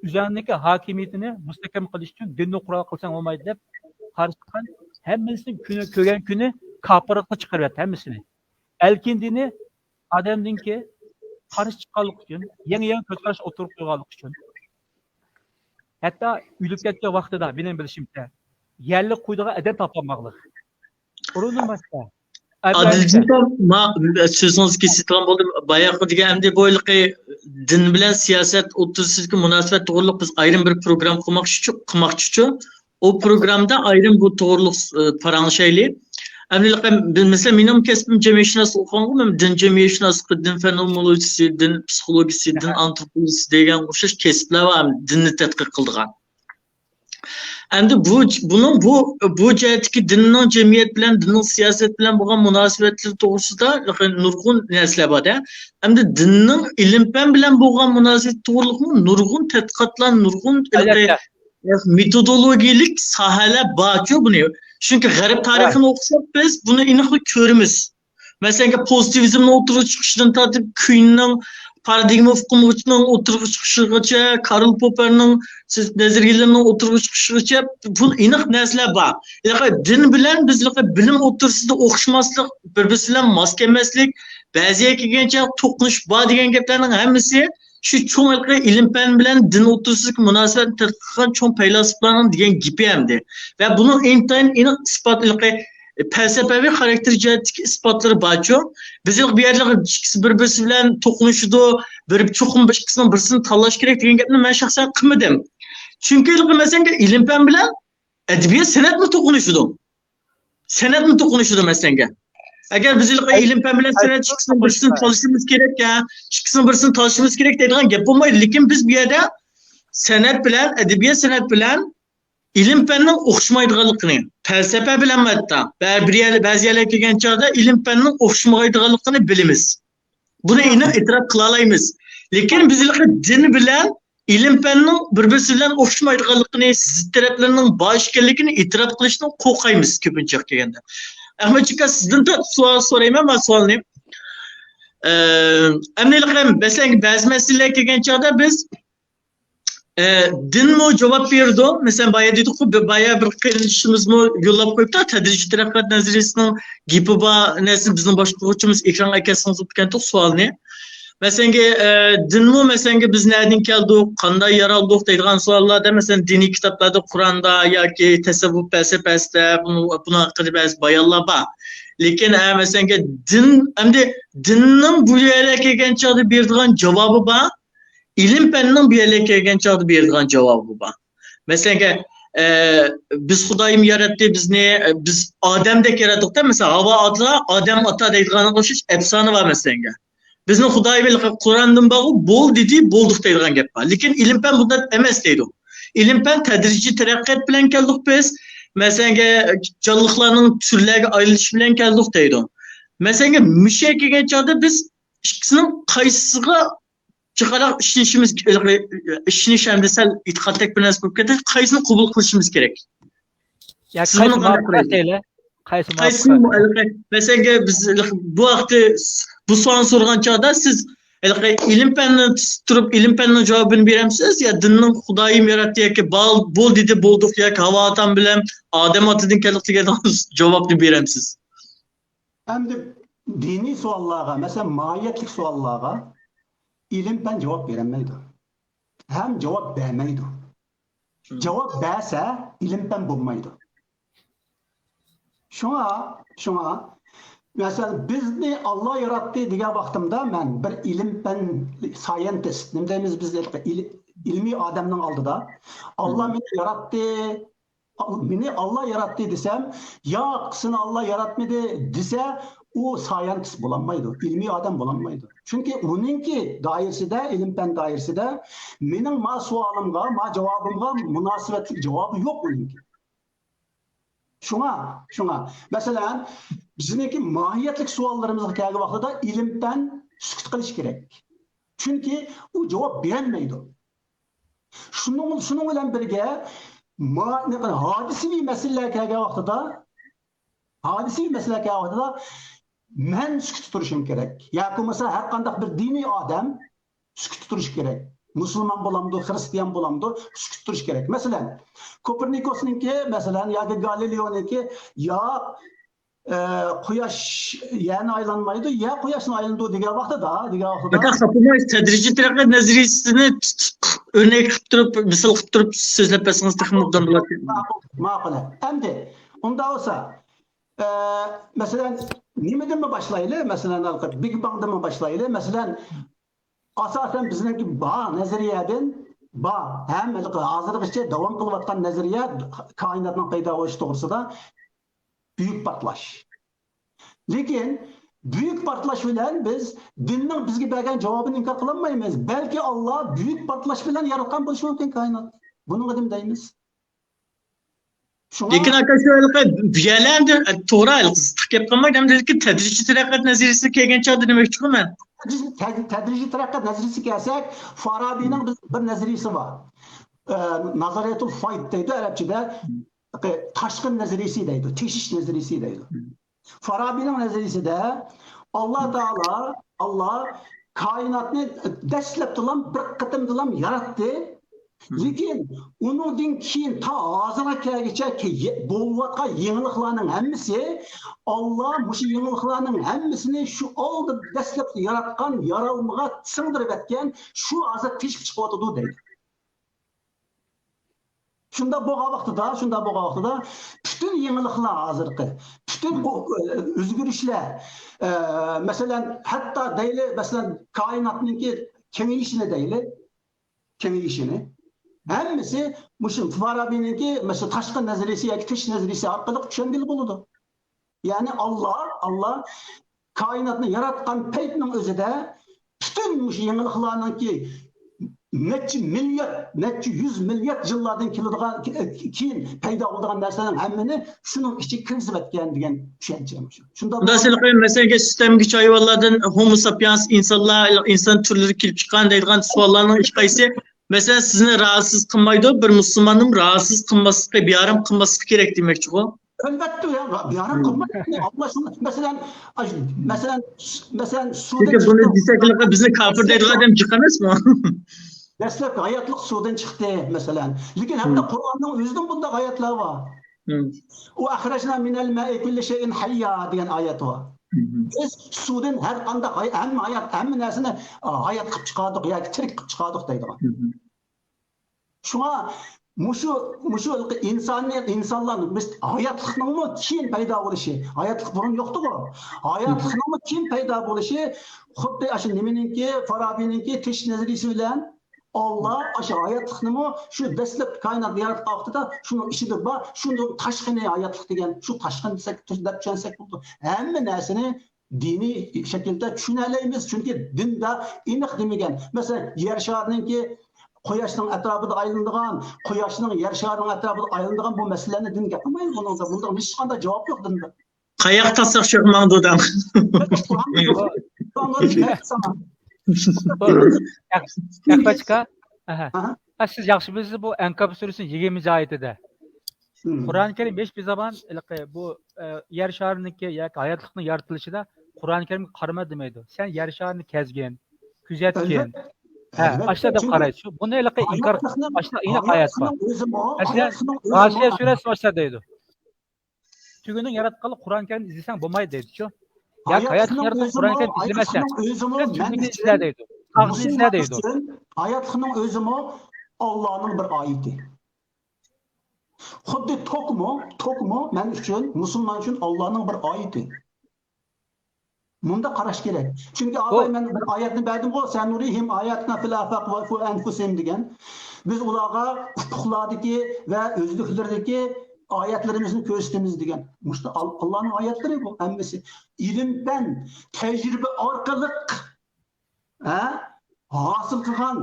ئۆزۈڭنىڭكى ھاكىمىيىتىنى مۇستەھكەم قىلىش ئۈچۈن دىننى قورال قىلساڭ بولمايدۇ دەپ قارشى چىققان ھەممىسىنى كۈنى كۆرگەن كۈنى كاپىرلىققا چىقىرىۋەتتى ھەممىسىنى. ئەلكىندىنى ئادەمدىنكى قارشى چىققانلىقى ئۈچۈن، يېڭى يېڭى كۆز قاراش ئوتتۇرىغا قويغانلىقى ئۈچۈن. ھەتتا ئۆلۈپ كەتكەن ۋاقتىدا، مېنىڭ بىلىشىمچە، يەرلىك قويىدىغان ئادەم تاپالمىغانلىق. ئۇنىڭدىن باشقا. ئادىلجان، ما سۆزىڭىزنى كېسىۋېتىدىغان بولدۇم. باياققى دېگەن ئەمدى بۇ ھېلىقى دىن بىلەن سىياسەت ئوتتۇرىسىدىكى مۇناسىۋەت توغرۇلۇق بىز ئايرىم بىر پروگرامما قىلماقچىچۇ، قىلماقچىچۇ. ئۇ پروگرامدا ئايرىم بۇ توغرۇلۇق ئى، پاراڭلىشايلى. ئەمدى ھېلىقى بىز، مەسىلەن، مېنىڭ كەسپىم جەمئىيەتشۇناسلىق ئوقۇغانغۇ، مەن دىن جەمئىيەتشۇناسلىقى، دىن فېنومولوگىيىسى، دىن پسىخولوگىيىسى، دىن ئانتروپولوگىيىسى دېگەن ئوخشاش كەسىپلەر بار، دىننى تەتقىق قىلىدىغان. ئەمدى بۇ بۇنىڭ بۇ بۇ جەھەتتىكى دىننىڭ جەمئىيەت بىلەن، دىننىڭ سىياسەت بىلەن بولغان مۇناسىۋەتلىرى توغرىسىدا نۇرغۇن نەرسىلەر بار-دە. ئەمدى دىننىڭ ئىلىم-پەن بىلەن بولغان مۇناسىۋىتى توغرۇلۇقمۇ نۇرغۇن تەتقىقاتلار، نۇرغۇن مېتودولوگىيەلىك ساھەلەر بارچۇ بۇنى. چۈنكى غەرب تارىخىنى ئوقۇساق بىز بۇنى ئېنىقلا كۆرىمىز. مەسىلەن، پوزىتىۋىزمنىڭ ئوتتۇرىغا چىقىشىدىن تارتىپ، كۇيننىڭ پارادىگما ئۇقۇمىنىڭ ئوتتۇرىغا چىقىشىغىچە، كارل پوپپېرنىڭ نەزەرىيەلىرىنىڭ ئوتتۇرىغا چىقىشىغىچە بۇ ئېنىق نەرسىلەر بار. دىن بىلەن بىز بىلىم ئوتتۇرىسىدا ئوخشىماسلىق، بىر-بىرسى بىلەن ماس كەلمەسلىك، بەزى يەرگە كەلگەنچە توقۇنۇش بار دېگەن گەپلەرنىڭ ھەممىسى شۇ چوڭ ھېلىقى ئىلىم-پەن بىلەن دىن ئوتتۇرىسىدىكى مۇناسىۋەتنى تەتقىق قىلغان چوڭ پەيلاسوپلارنىڭ دېگەن گېپى ئەمدى. ۋە بۇنىڭ ئىنتايىن ئېنىق ئىسپات ھېلىقى پەلسەپەۋى خاراكتېر جەھەتتىكى ئىسپاتلىرى بارچۇ. بىز بۇ يەردە ئىككىسى بىر-بىرسى بىلەن توقۇنۇشىدۇ، بىر چوقۇم بىر ئىككىسىنىڭ بىرسىنى تاللاش كېرەك دېگەن گەپنى مەن شەخسەن قىلمىدىم. چۈنكى ھېلىقى مەسىلەنگە ئىلىم-پەن بىلەن ئەدەبىيات، سەنئەتمۇ توقۇنۇشىدۇ. سەنئەتمۇ توقۇنۇشىدۇ مەسىلەنگە. ئەگەر بىز ھېلىقى ئىلىم-پەن بىلەن سەنئەت ئىككىسىنىڭ بىرسىنى تاللىشىمىز كېرەك، ئىككىسىنىڭ بىرسىنى تاللىشىمىز كېرەك دەيدىغان گەپ بولمايدۇ. لېكىن بىز بۇ يەردە سەنئەت بىلەن، ئەدەبىيات، سەنئەت بىلەن ئىلىم-پەننىڭ ئوخشىمايدىغانلىقىنى، پەلسەپە بىلەن ھەتتا بەزى يەرلەرگە كەلگەن چاغدا ئىلىم-پەننىڭ ئوخشىمايدىغانلىقىنى بىلىمىز. بۇنى ئېنىق ئېتىراپ قىلالايمىز. لېكىن بىز ھېلىقى دىن بىلەن ئىلىم-پەننىڭ بىر-بىرسى بىلەن ئوخشىمايدىغانلىقىنى، زىت تەرەپلىرىنىڭ بار ئىكەنلىكىنى ئېتىراپ قىلىشتىن قورقايمىز كۆپىنچە كەلگەندە. ئەخمەتجان ئاكا، سىزدىن سوئال سورايمەن، مانا سوئالنى. ئە، ئەمدى ھېلىقى مەسىلەن، بەزى مەسىلىلەرگە كەلگەن چاغدا بىز ئە، دىنمۇ جاۋاب بېرىدۇ. مەسىلەن، بايا دېدۇققۇ، بايا بىر قېرىندىشىمىزمۇ يوللاپ قويۇپتۇ، تەدرىجىي تەرەققىيات نەزەرىيىسىنىڭ گېپى بار نەرسىنى بىزنىڭ باشقۇرغۇچىمىز ئېكرانغا ئەكەلسىڭىز بوپتىكەنتۇق سوئالنى. مەسىلەنگە، ئە، دىنمۇ، مەسىلەنگە، بىز نەدىن كەلدۇق، قانداق يارالدۇق دەيدىغان سوئاللاردا، مەسىلەن، دىنىي كىتابلاردا، قۇرئاندا ياكى تەسەۋۋۇپ پەلسەپىسىدە بۇنىڭ، بۇنىڭ ھەققىدە بەزى بايانلار بار. لېكىن، ئە، مەسىلەنگە، دىن، ئەمدى دىننىڭ بۇ يەرگە كەلگەن چاغدا بېرىدىغان جاۋابى بار. ئىلىم-پەننىڭ بۇ يەرگە كەلگەن چاغدا بېرىدىغان جاۋابى بار. مەسىلەن، ئە، بىز خۇدايىم ياراتتى بىزنى، ئە، بىز ئادەمدەك ياراتتۇق-دە، مەسىلەن، ھاۋا ئاتا، ئادەم ئاتا دەيدىغانغا ئوخشاش ئەپسانە بار، مەسىلەنگە. بىزنىڭ خۇدايىمىز قۇرئاندىن بارغۇ، بول دېدى، بولدۇق دەيدىغان گەپ بار. لېكىن ئىلىم-پەن بۇنداق ئەمەس دەيدۇ. ئىلىم-پەن تەدرىجىي تەرەققىيات بىلەن كەلدۇق بىز. مەسىلەنگە، جانلىقلارنىڭ تۈرلەرگە ئايرىلىشى بىلەن كەلدۇق دەيدۇ. مەسىلەنگە، مۇشۇ يەرگە كەلگەن چاغدا بىز ئىككىسىنىڭ قايسىسىغا جىقراق ئىشىنىشىمىز، ئىشىنىش ئەمدى سەل ئېتىقادتەك بىر نەرسە بولۇپ كەتتى. قايسىنى قوبۇل قىلىشىمىز كېرەك؟ يا سىز بۇنى قايسى قانداق ماقۇل كۆرىسىز؟ دەيلى؟ قايسى ماقۇل قايسىنى كۆرىسىز؟ مەسىلەنگە بىز بۇ ھەقتە بۇ سوئالنى سورىغان چاغدا سىز ھېلىقى ئىلىم-پەننى تۇتۇپ تۇرۇپ، ئىلىم-پەننىڭ جاۋابىنى بېرەمسىز يا دىننىڭ خۇدايىم ياراتتى ياكى بال-، بول دېدى، بولدۇق ياكى ھاۋا ئاتام بىلەن ئادەم ئاتىدىن كەلدۇق دېگەن جاۋابنى بېرەمسىز؟ ئەمدى دىنىي سوئاللارغا، مەسىلەن، ماھىيەتلىك سوئاللارغا ئىلىم-پەن جاۋاب بېرەلمەيدۇ. ھەم جاۋاب بەرمەيدۇ. جاۋاب بەرسە، ئىلىم-پەن بولمايدۇ. شۇڭا، شۇڭا، مەسىلەن، بىزنى ئاللا ياراتتى دېگەن ۋاقتىمدا مەن بىر ئىلىم-پەن، سايېنتىست، نېمە دەيمىز بىز، ئىل-، ئىلمىي ئادەمنىڭ ئالدىدا. ئاللا مېنى ياراتتى، مېنى ئاللا ياراتتى دېسەم، ياق، سېنى ئاللا ياراتمىدى دېسە، ئۇ سايېنتىست بولالمايدۇ، ئىلمىي ئادەم بولالمايدۇ. چۈنكى ئۇنىڭكى دائىرىسىدە، ئىلىم-پەن دائىرىسىدە مېنىڭ ما سوئالىمغا، ما جاۋابىمغا مۇناسىۋەتلىك جاۋابى يوق ئۇنىڭكى. شۇڭا، شۇڭا، مەسىلەن، بىزنىڭكى ماھىيەتلىك سوئاللىرىمىزغا كەلگەن ۋاقتىدا ئىلىم-پەن سۈكۈت قىلىشى كېرەك. چۈنكى ئۇ جاۋاب بېرەلمەيدۇ. شۇنىڭ، شۇنىڭ بىلەن بىرگە، ما-، ھادىسىۋى مەسىلىلەرگە كەلگەن ۋاقتىدا، ھادىسىۋى مەسىلىلەرگە كەلگەن ۋاقتىدا مەن سۈكۈتتە تۇرۇشۇم كېرەك. ياكى بولمىسا ھەر قانداق بىر دىنىي ئادەم سۈكۈتتە تۇرۇشى كېرەك. مۇسۇلمان بولامدۇ، خرىستىيان بولامدۇ، سۈكۈتتە تۇرۇشى كېرەك. مەسىلەن، كوپېرنىكوسنىڭكى، مەسىلەن، ياكى گالىلېونىڭكى، يا، ئە، قۇياش يەرنى ئايلانمايدۇ، يەر قۇياشنى ئايلىنىدۇ دېگەن ۋاقتىدا، دېگەن ۋاقتىدا. پەقەت خاپىماي، تەدرىجىي تەرەققىيات نەزەرىيىسىنى تۇتۇپ ئۆرنەك قىلىپ تۇرۇپ، مىسال قىلىپ تۇرۇپ سۆزلەپ بەرسىڭىز تېخىمۇ ئوبدان بولاتتى. ماقۇل، ماقۇل. ئەمدى ئۇنداق بولسا، ئە، مەسىلەن، نېمىدىنمۇ باشلايلى؟ مەسىلەن، ھېلىقى بىگ باڭدىنمۇ باشلايلى. مەسىلەن، ئاساسەن بىزنىڭكى بار نەزەرىيەدىن بار، ھەم ھېلىقى ھازىرغىچە داۋام قىلىۋاتقان نەزەرىيە كائىناتنىڭ پەيدا بولۇشى توغرىسىدا بۈيۈك پارتلاش. لېكىن بۈيۈك پارتلاش بىلەن بىز دىننىڭ بىزگە بەرگەن جاۋابىنى ئىنكار قىلالمايمىز. بەلكى ئاللا بۈيۈك پارتلاش بىلەن ياراتقان بولۇشى مۇمكىن كائىنات. بۇنىڭغا نېمە دەيمىز؟ شۇڭا لېكىن ئاكا، شۇ ھېلىقى بۇ يەرلەردە، ئە، توغرا، ھېلىقى زىتلىق گەپ قىلماي، ئەمدى لېكىن تەدرىجىي تەرەققىيات نەزەرىيىسىگە كەلگەن چاغدا دېمەكچىكى مەن. تەدرىجىي، تەد-، تەدرىجىي تەرەققىيات نەزەرىيىسىگە كەلسەك، فارابىنىڭ بىز بىر نەزەرىيىسى بار. ئە، نازارىيەتۇل فايد دەيدۇ ئەرەبچىدە. تاشقىن نەزەرىيىسى دەيدۇ، تېشىش نەزەرىيىسى دەيدۇ. فارابىنىڭ نەزەرىيىسىدە ئاللا تائالا، ئاللا كائىناتنى دەسلەپتىلا بىر قېتىمدىلا ياراتتى. لېكىن ئۇنىڭدىن كېيىن تا ھازىرغا كەلگۈچە كە-، يە-، بولۇۋاتقان يېڭىلىقلارنىڭ ھەممىسى، ئاللا مۇشۇ يېڭىلىقلارنىڭ ھەممىسىنى شۇ ئالدىن دەسلەپتە ياراتقان يارالمىغا سىڭدۈرۈۋەتكەن، شۇ ھازىر تېشىپ چىقىۋاتىدۇ دەيدۇ. شۇنداق بولغان ۋاقتىدا، شۇنداق بولغان ۋاقتىدا پۈتۈن يېڭىلىقلار ھازىرقى، پۈتۈن ئو-، ئۆزگىرىشلەر، ئە، مەسىلەن، ھەتتا دەيلى، مەسىلەن، كائىناتنىڭكى كېڭىيىشىنى دەيلى، كېڭىيىشىنى. ھەممىسى مۇشۇ فارابىنىڭكى، مەسىلەن، تاشقى نەزەرىيىسى ياكى تېشىش نەزەرىيىسى ئارقىلىق چۈشەنگىلى بولىدۇ. يەنى ئاللا، ئاللا كائىناتنى ياراتقان پەيتنىڭ ئۆزىدە پۈتۈن مۇشۇ يېڭىلىقلارنىڭكى نەچچە مىليارد، نەچچە يۈز مىليارد يىللاردىن كېلىدىغان، كېيىن پەيدا بولىدىغان نەرسىلەرنىڭ ھەممىنى شۇنىڭ ئىچىگە كىرگۈزۈۋەتكەن دېگەن چۈشەنچە. شۇنداق مۇنداق سىلىقى، مەسىلەن، سۈتەمگىچە ھايۋانلاردىن ھومو ساپىيانس ئىنسانلار، ئىنسان تۈرلىرى كېلىپ چىققان دەيدىغان سوئاللارنىڭ ھېچقايسى، مەسىلەن، سىزنى رازىسىز قىلمايدۇ، بىر مۇسۇلماننىمۇ رازىسىز قىلماسلىقى، بىئارام قىلماسلىقى كېرەك دېمەكچىغۇ. ئەلۋەتتە، يا، بىئارام قىلمايدۇ. ئاللا شۇنى، مەسىلەن، ئاش-، مەسىلەن، مەسىلەن، سۇدىن چۈنكى بۇنى دېسەك، بىزنى كاپىر دەيدىغان ئادەم جىق ئەمەسمۇ؟ دەسلەپكى ھاياتلىق سۇدىن چىقتى، مەسىلەن. لېكىن ھەتتا قۇرئاننىڭ ئۆزىدىمۇ بۇنداق ئايەتلەر بار. ئۇ «ئەخرەجنا مىنەل مائى كۇللى شەيئىن ھەييا» دېگەن ئايەت بار. بىز سۇدىن ھەر قانداق ھاي-، ھەممە ھايات، ھەممە نەرسىنى، ئا، ھايات قىلىپ چىقاردۇق ياكى تىرىك قىلىپ چىقاردۇق دەيدىغان. شۇڭا مۇشۇ، مۇشۇ ئىنساننى، ئىنسانلارنى بىز ھاياتلىقنىڭمۇ كېيىن پەيدا بولۇشى، ھاياتلىق بۇرۇن يوقتىغۇ، ھاياتلىقنىڭمۇ كېيىن پەيدا بولۇشى خۇددى ئاشۇ نېمىنىڭكى، فارابىنىڭكى تېشىش نەزەرىيىسى بىلەن ئاللا ئاشۇ ھاياتلىقنىمۇ شۇ دەسلەپكى كائىناتنى ياراتقان ۋاقتىدا شۇنىڭ ئىچىدە بار، شۇنىڭ تاشقىنى ھاياتلىق دېگەن، شۇ تاشقىنى دېسەك، دەپ چۈشەنسەك بولىدۇ. ھەممە نەرسىنى دىنىي شەكىلدە چۈشىنەلەيمىز، چۈنكى دىندا ئېنىق دېمىگەن. مەسىلەن، يەر شارىنىڭكى قۇياشنىڭ ئەتراپىدا ئايلىنىدىغان، قۇياشنىڭ يەر شارىنىڭ ئەتراپىدا ئايلىنىدىغان بۇ مەسىلىلەرنى دىن گەپ قىلمايدۇ. بۇنىڭدا، بۇنىڭدا ھېچقانداق جاۋاب يوق دىندا. قاياققا تارتساق شۇ ياققا ماڭىدۇ دەڭ. ئەخمەت ئاكا، ئەھە. ئە، سىز ياخشى بىلىسىز، بۇ ئەنكابۇت سۈرىسىنىڭ يىگىرمىنچى ئايىتىدە. قۇرئان كەرىم ھېچ بىر زامان ھېلىقى بۇ، ئە، يەر شارىنىڭكى ياكى ھاياتلىقنىڭ يارىتىلىشىدا قۇرئان كەرىمگە قارىما دېمەيدۇ. سەن يەر شارىنى كەزگىن، كۆزەتكىن. ھە، ئاشۇنداق دەپ قارايدۇ. شۇ، بۇنى ھېلىقى ئىنكار، ئاشۇنداق ئېنىق ئايەت بار. مەسىلەن، غاشىيە سۈرەسى ئاشۇنداق دەيدۇ. تۈگۈننىڭ ياراتقانلىقى قۇرئان كەرىمنى ئىزدىسەڭ بولمايدۇ دەيدۇچۇ. ياكى ھاياتلىقنى ياراتقان قۇرئان كەرىمنى ئىزدىمەسەن، سەن تۈگۈننى ئىزدە دەيدۇ. تاغنى ئىزدە دەيدۇ. ھاياتلىقنىڭ ئۆزىمۇ ئاللانىڭ بىر ئايىتى. خۇددى توكمۇ، توكمۇ مەن ئۈچۈن، مۇسۇلمان ئۈچۈن ئاللانىڭ بىر ئايىتى. مۇنداق قاراش كېرەك. چۈنكى ئاۋۋال مەن بىر ئايەتنى بەردىمغۇ، «سەنۇرىھىم ئاياتىنا فىل ئافاق ۋە فى ئەنفۇسىھىم» دېگەن. بىز ئۇلارغا ئۇپۇقلاردىكى ۋە ئۆزلۈكلىرىدىكى ئايەتلىرىمىزنى كۆرسىتىمىز دېگەن. مۇشۇ ئال-، ئاللانىڭ ئايەتلىرى بۇ ھەممىسى. ئىلىم پەن، تەجرىبە ئارقىلىق، ھە، ھاسىل قىلغان،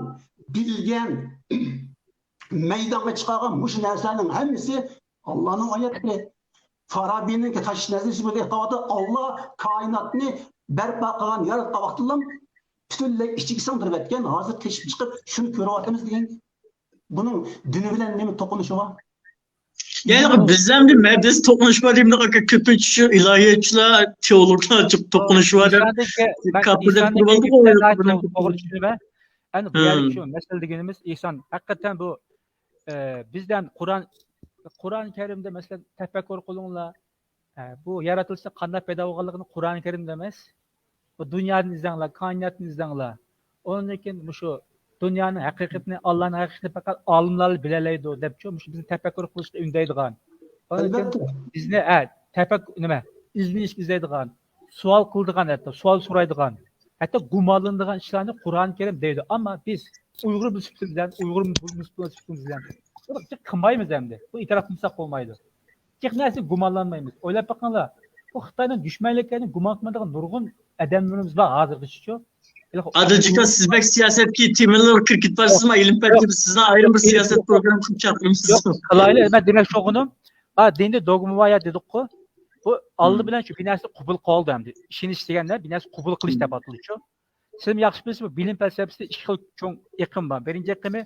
بىلگەن، مەيدانغا چىقارغان مۇشۇ نەرسىلەرنىڭ ھەممىسى ئاللانىڭ ئايەتلىرى. فارابىنىڭكى تاشقى نەزىرىسى بۇ ئېيتقان ۋاقتىدا، ئاللا كائىناتنى بەرپا قىلغان، ياراتقان ۋاقتىدىلا پۈتۈنلەي ئىچىگە سىڭدۈرۈۋەتكەن، ھازىر تېشىپ چىقىپ شۇنى كۆرۈۋاتىمىز دېگەن. بۇنىڭ دىنى بىلەن نېمە توقۇنۇشى بار؟ يەنى بىز ھەم بىز توقۇنۇش بار دېمىدۇق ئاكا، كۆپىنچە شۇ ئىلاھىيەتچىلەر، تېئولوگلار جىق توقۇنۇشى بار دەپ كاپىر دەپ تۇرۇپ ئالدۇق. ئەنە بۇ يەردىكى شۇ مەسىلە دېگىنىمىز ئىنسان ھەقىقەتەن بۇ، ئە، بىزدىن قۇرئان، قۇرئان كەرىمدە مەسىلەن تەپەككۇر قىلىڭلار، ئە، بۇ ياراتىلىشتا قانداق پەيدا بولغانلىقىنى قۇرئان كەرىمدە ئەمەس، بۇ دۇنيادىن ئىزدەڭلار، كائىناتتىن ئىزدەڭلار. ئۇنىڭدىن كېيىن مۇشۇ، دۇنيانىڭ ھەقىقىتىنى، ئاللانىڭ ھەقىقىتىنى پەقەت ئالىملارلا بىلەلەيدۇ دەپچۇ، مۇشۇ بىزنى تەپەككۇر قىلىشقا ئۈندەيدىغان. ئالبەتتە. بىزنى، ھە، تەپەككۇر، نېمە، ئىزدىنىشكە ئىزدەيدىغان، سوئال قىلىدىغان، ھەتتا سوئال سورايدىغان، ھەتتا گۇمانلىنىدىغان ئىشلارنى قۇرئان كەرىم دەيدۇ. ئەمما بىز ئۇيغۇر سۈپىتىمىز بىلەن، ئۇيغۇر مۇسۇلمان سۈپىتىمىز بىلەن بۇنى قىلمايمىز ئەمدى. بۇ ئېتىراپ قىلمىساق بولمايدۇ. ھېچ نەرسە گۇمانلانمايمىز. ئويلاپ بېقىڭلار. بۇ خىتاينىڭ دۈشمەنلىكلىرىنى گۇمان قىلمايدىغان نۇرغۇن ئادەملىرىمىز بار ھازىرغىچىچۇ. ئادىل جىكا، سىز بەك سىياسەتكە تېمىلىرغا كىرىپ كېتىپ بارسىزمۇ؟ ئىلىم پەن، سىزنىڭ ئايرىم بىر سىياسەت پروگراممىسىنى چاقىرىمىز. ياق، قىلايلى. مەن دېمەكچى بولغىنىم، ھە، دىندا دوگما بار يا دېدۇققۇ. بۇ ئالدى بىلەن شۇ بىر نەرسىنى قوبۇل قىلىۋالدى ئەمدى. ئىشىنىش دېگەندە بىر نەرسە قوبۇل قىلىش دەپ ئاتىلىدۇچۇ. سىزمۇ ياخشى بىلىسىز، بۇ بىلىم پەلسەپىسىدە ئىككى خىل چوڭ ئېقىم بار. بىرىنچى ئېقىمى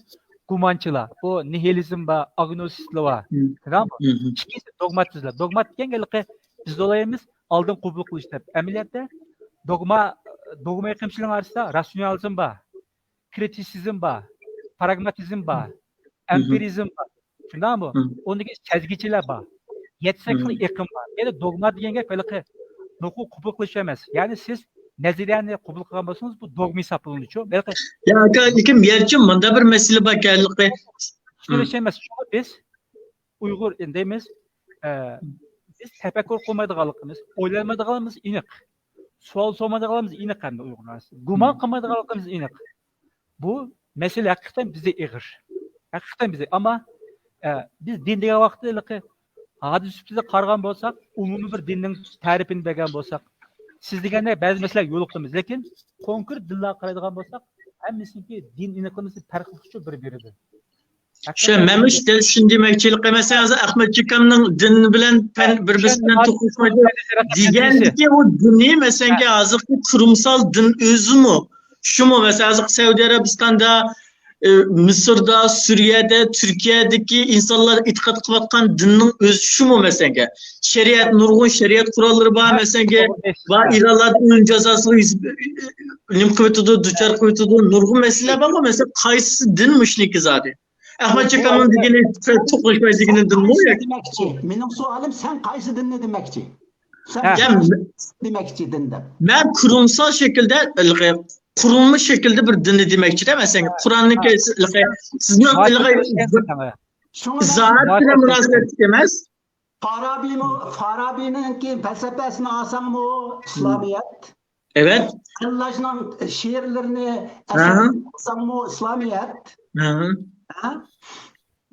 گۇمانچىلار، بۇ نىھىلىزم بار، ئاگنوستىكلار بار. تاماممۇ؟ ئىككىنچىسى دوگماتىزملار. دوگمات دېگەن ھېلىقى بىز دەۋاتىمىز ئالدىن قوبۇل قىلىش دەپ. ئەمەلىيەتتە دوگما، دوگما ئېقىمچىلىرىنىڭ ئارىسىدا راتسىيونالىزم بار، كرىتىسىزم بار، پراگماتىزم بار، ئەمپىرىزم بار. شۇنداقمۇ؟ ئۇندىن كېيىن سەزگۈچىلەر بار. يەتتە سەككىز خىل ئېقىم بار. يەنە دوگما دېگەن گەپ ھېلىقى نوقۇل قوبۇل قىلىش ئەمەس. يەنى سىز نەزەرىيەنى قوبۇل قىلغان بولسىڭىز، بۇ دوگما ھېسابلىنىدۇچۇ. ھېلىقى شۇ ئەمەس. شۇڭا بىز ئۇيغۇر دەيمىز، ئە، بىز تەپەككۇر قىلمايدىغانلىقىمىز، ئويلانمايدىغانلىقىمىز ئېنىق. سوئال سورىمايدىغانلىقىمىز ئېنىق ھەمدە ئۇيغۇرلار. گۇمان قىلمايدىغانلىقىمىز ئېنىق. بۇ مەسىلە ھەقىقەتەن بىزدە ئېغىر. ھەقىقەتەن بىزدە. ئەمما، ئە، بىز دىن دېگەن ۋاقىتتا ھېلىقى ھادىس سۈپىتىدە قارىغان بولساق، ئومۇمىي بىر دىننىڭ تەرىپىنى بەرگەن بولساق، سىز دېگەندەك بەزى مەسىلىلەرگە يولۇقىمىز. لېكىن كونكرېت دىنلارغا قارايدىغان بولساق، ھەممىسىنىڭكى دىن ئېنىقلىمىسى پەرقلىق بىر-بىرىدىن. شۇ، مەن مۇشۇ دەل شۇنى دېمەكچىلىك قىلىمەن. مەسىلەن، ھازىر ئەخمەت چېكامنىڭ دىن بىلەن پەن بىر-بىرسى بىلەن توقۇنۇشمايدۇ دېگەندىكى ئۇ دىنى، مەسىلەنكى، ھازىرقى قۇرۇمسال دىن ئۆزىمۇ، شۇمۇ، مەسىلەن، ھازىرقى سەئۇدى ئەرەبىستاندا، ئى، مىسىردا، سۈرىيەدە، تۈركىيەدىكى ئىنسانلار ئېتىقاد قىلىۋاتقان دىننىڭ ئۆزى شۇمۇ، مەسىلەنكى، شەرىئەت، نۇرغۇن شەرىئەت قوراللىرى بار، مەسىلەنكى، بار ئىرانلاردا ئۆلۈم جازاسىغا يۈز، نېمە قىلىۋېتىدۇ، دۇچار قىلىۋېتىدۇ، نۇرغۇن مەسىلىلەر بارغۇ. مەسىلەن، قايسى دىن مۇشۇنىڭكى زادى؟ ئەخمەت چېكامنىڭ دېگىنى توقۇنۇشماي دېگىنى دىنمۇ؟ دېمەكچى، مېنىڭ سوئالىم، سەن قايسى دىننى دېمەكچى؟ سەن دېمەكچى دىن دەپ. مەن قۇرۇلمىسال شەكىلدە، قۇرۇلما شەكىلدە بىر دىننى دېمەكچىدە، مەسىلەن، قۇرئاننىڭكى، سىزنىڭ زائىت بىلەن مۇناسىۋەتلىك ئەمەس. فارابىمۇ، فارابىنىڭكى پەلسەپىسىنى ئالساڭمۇ ئىسلامىيەت. ئەۋەت. قەللاجنىڭ شېئىرلىرىنى، ئەسەرلىرىنى ئوقۇساڭمۇ ئىسلامىيەت. ھە؟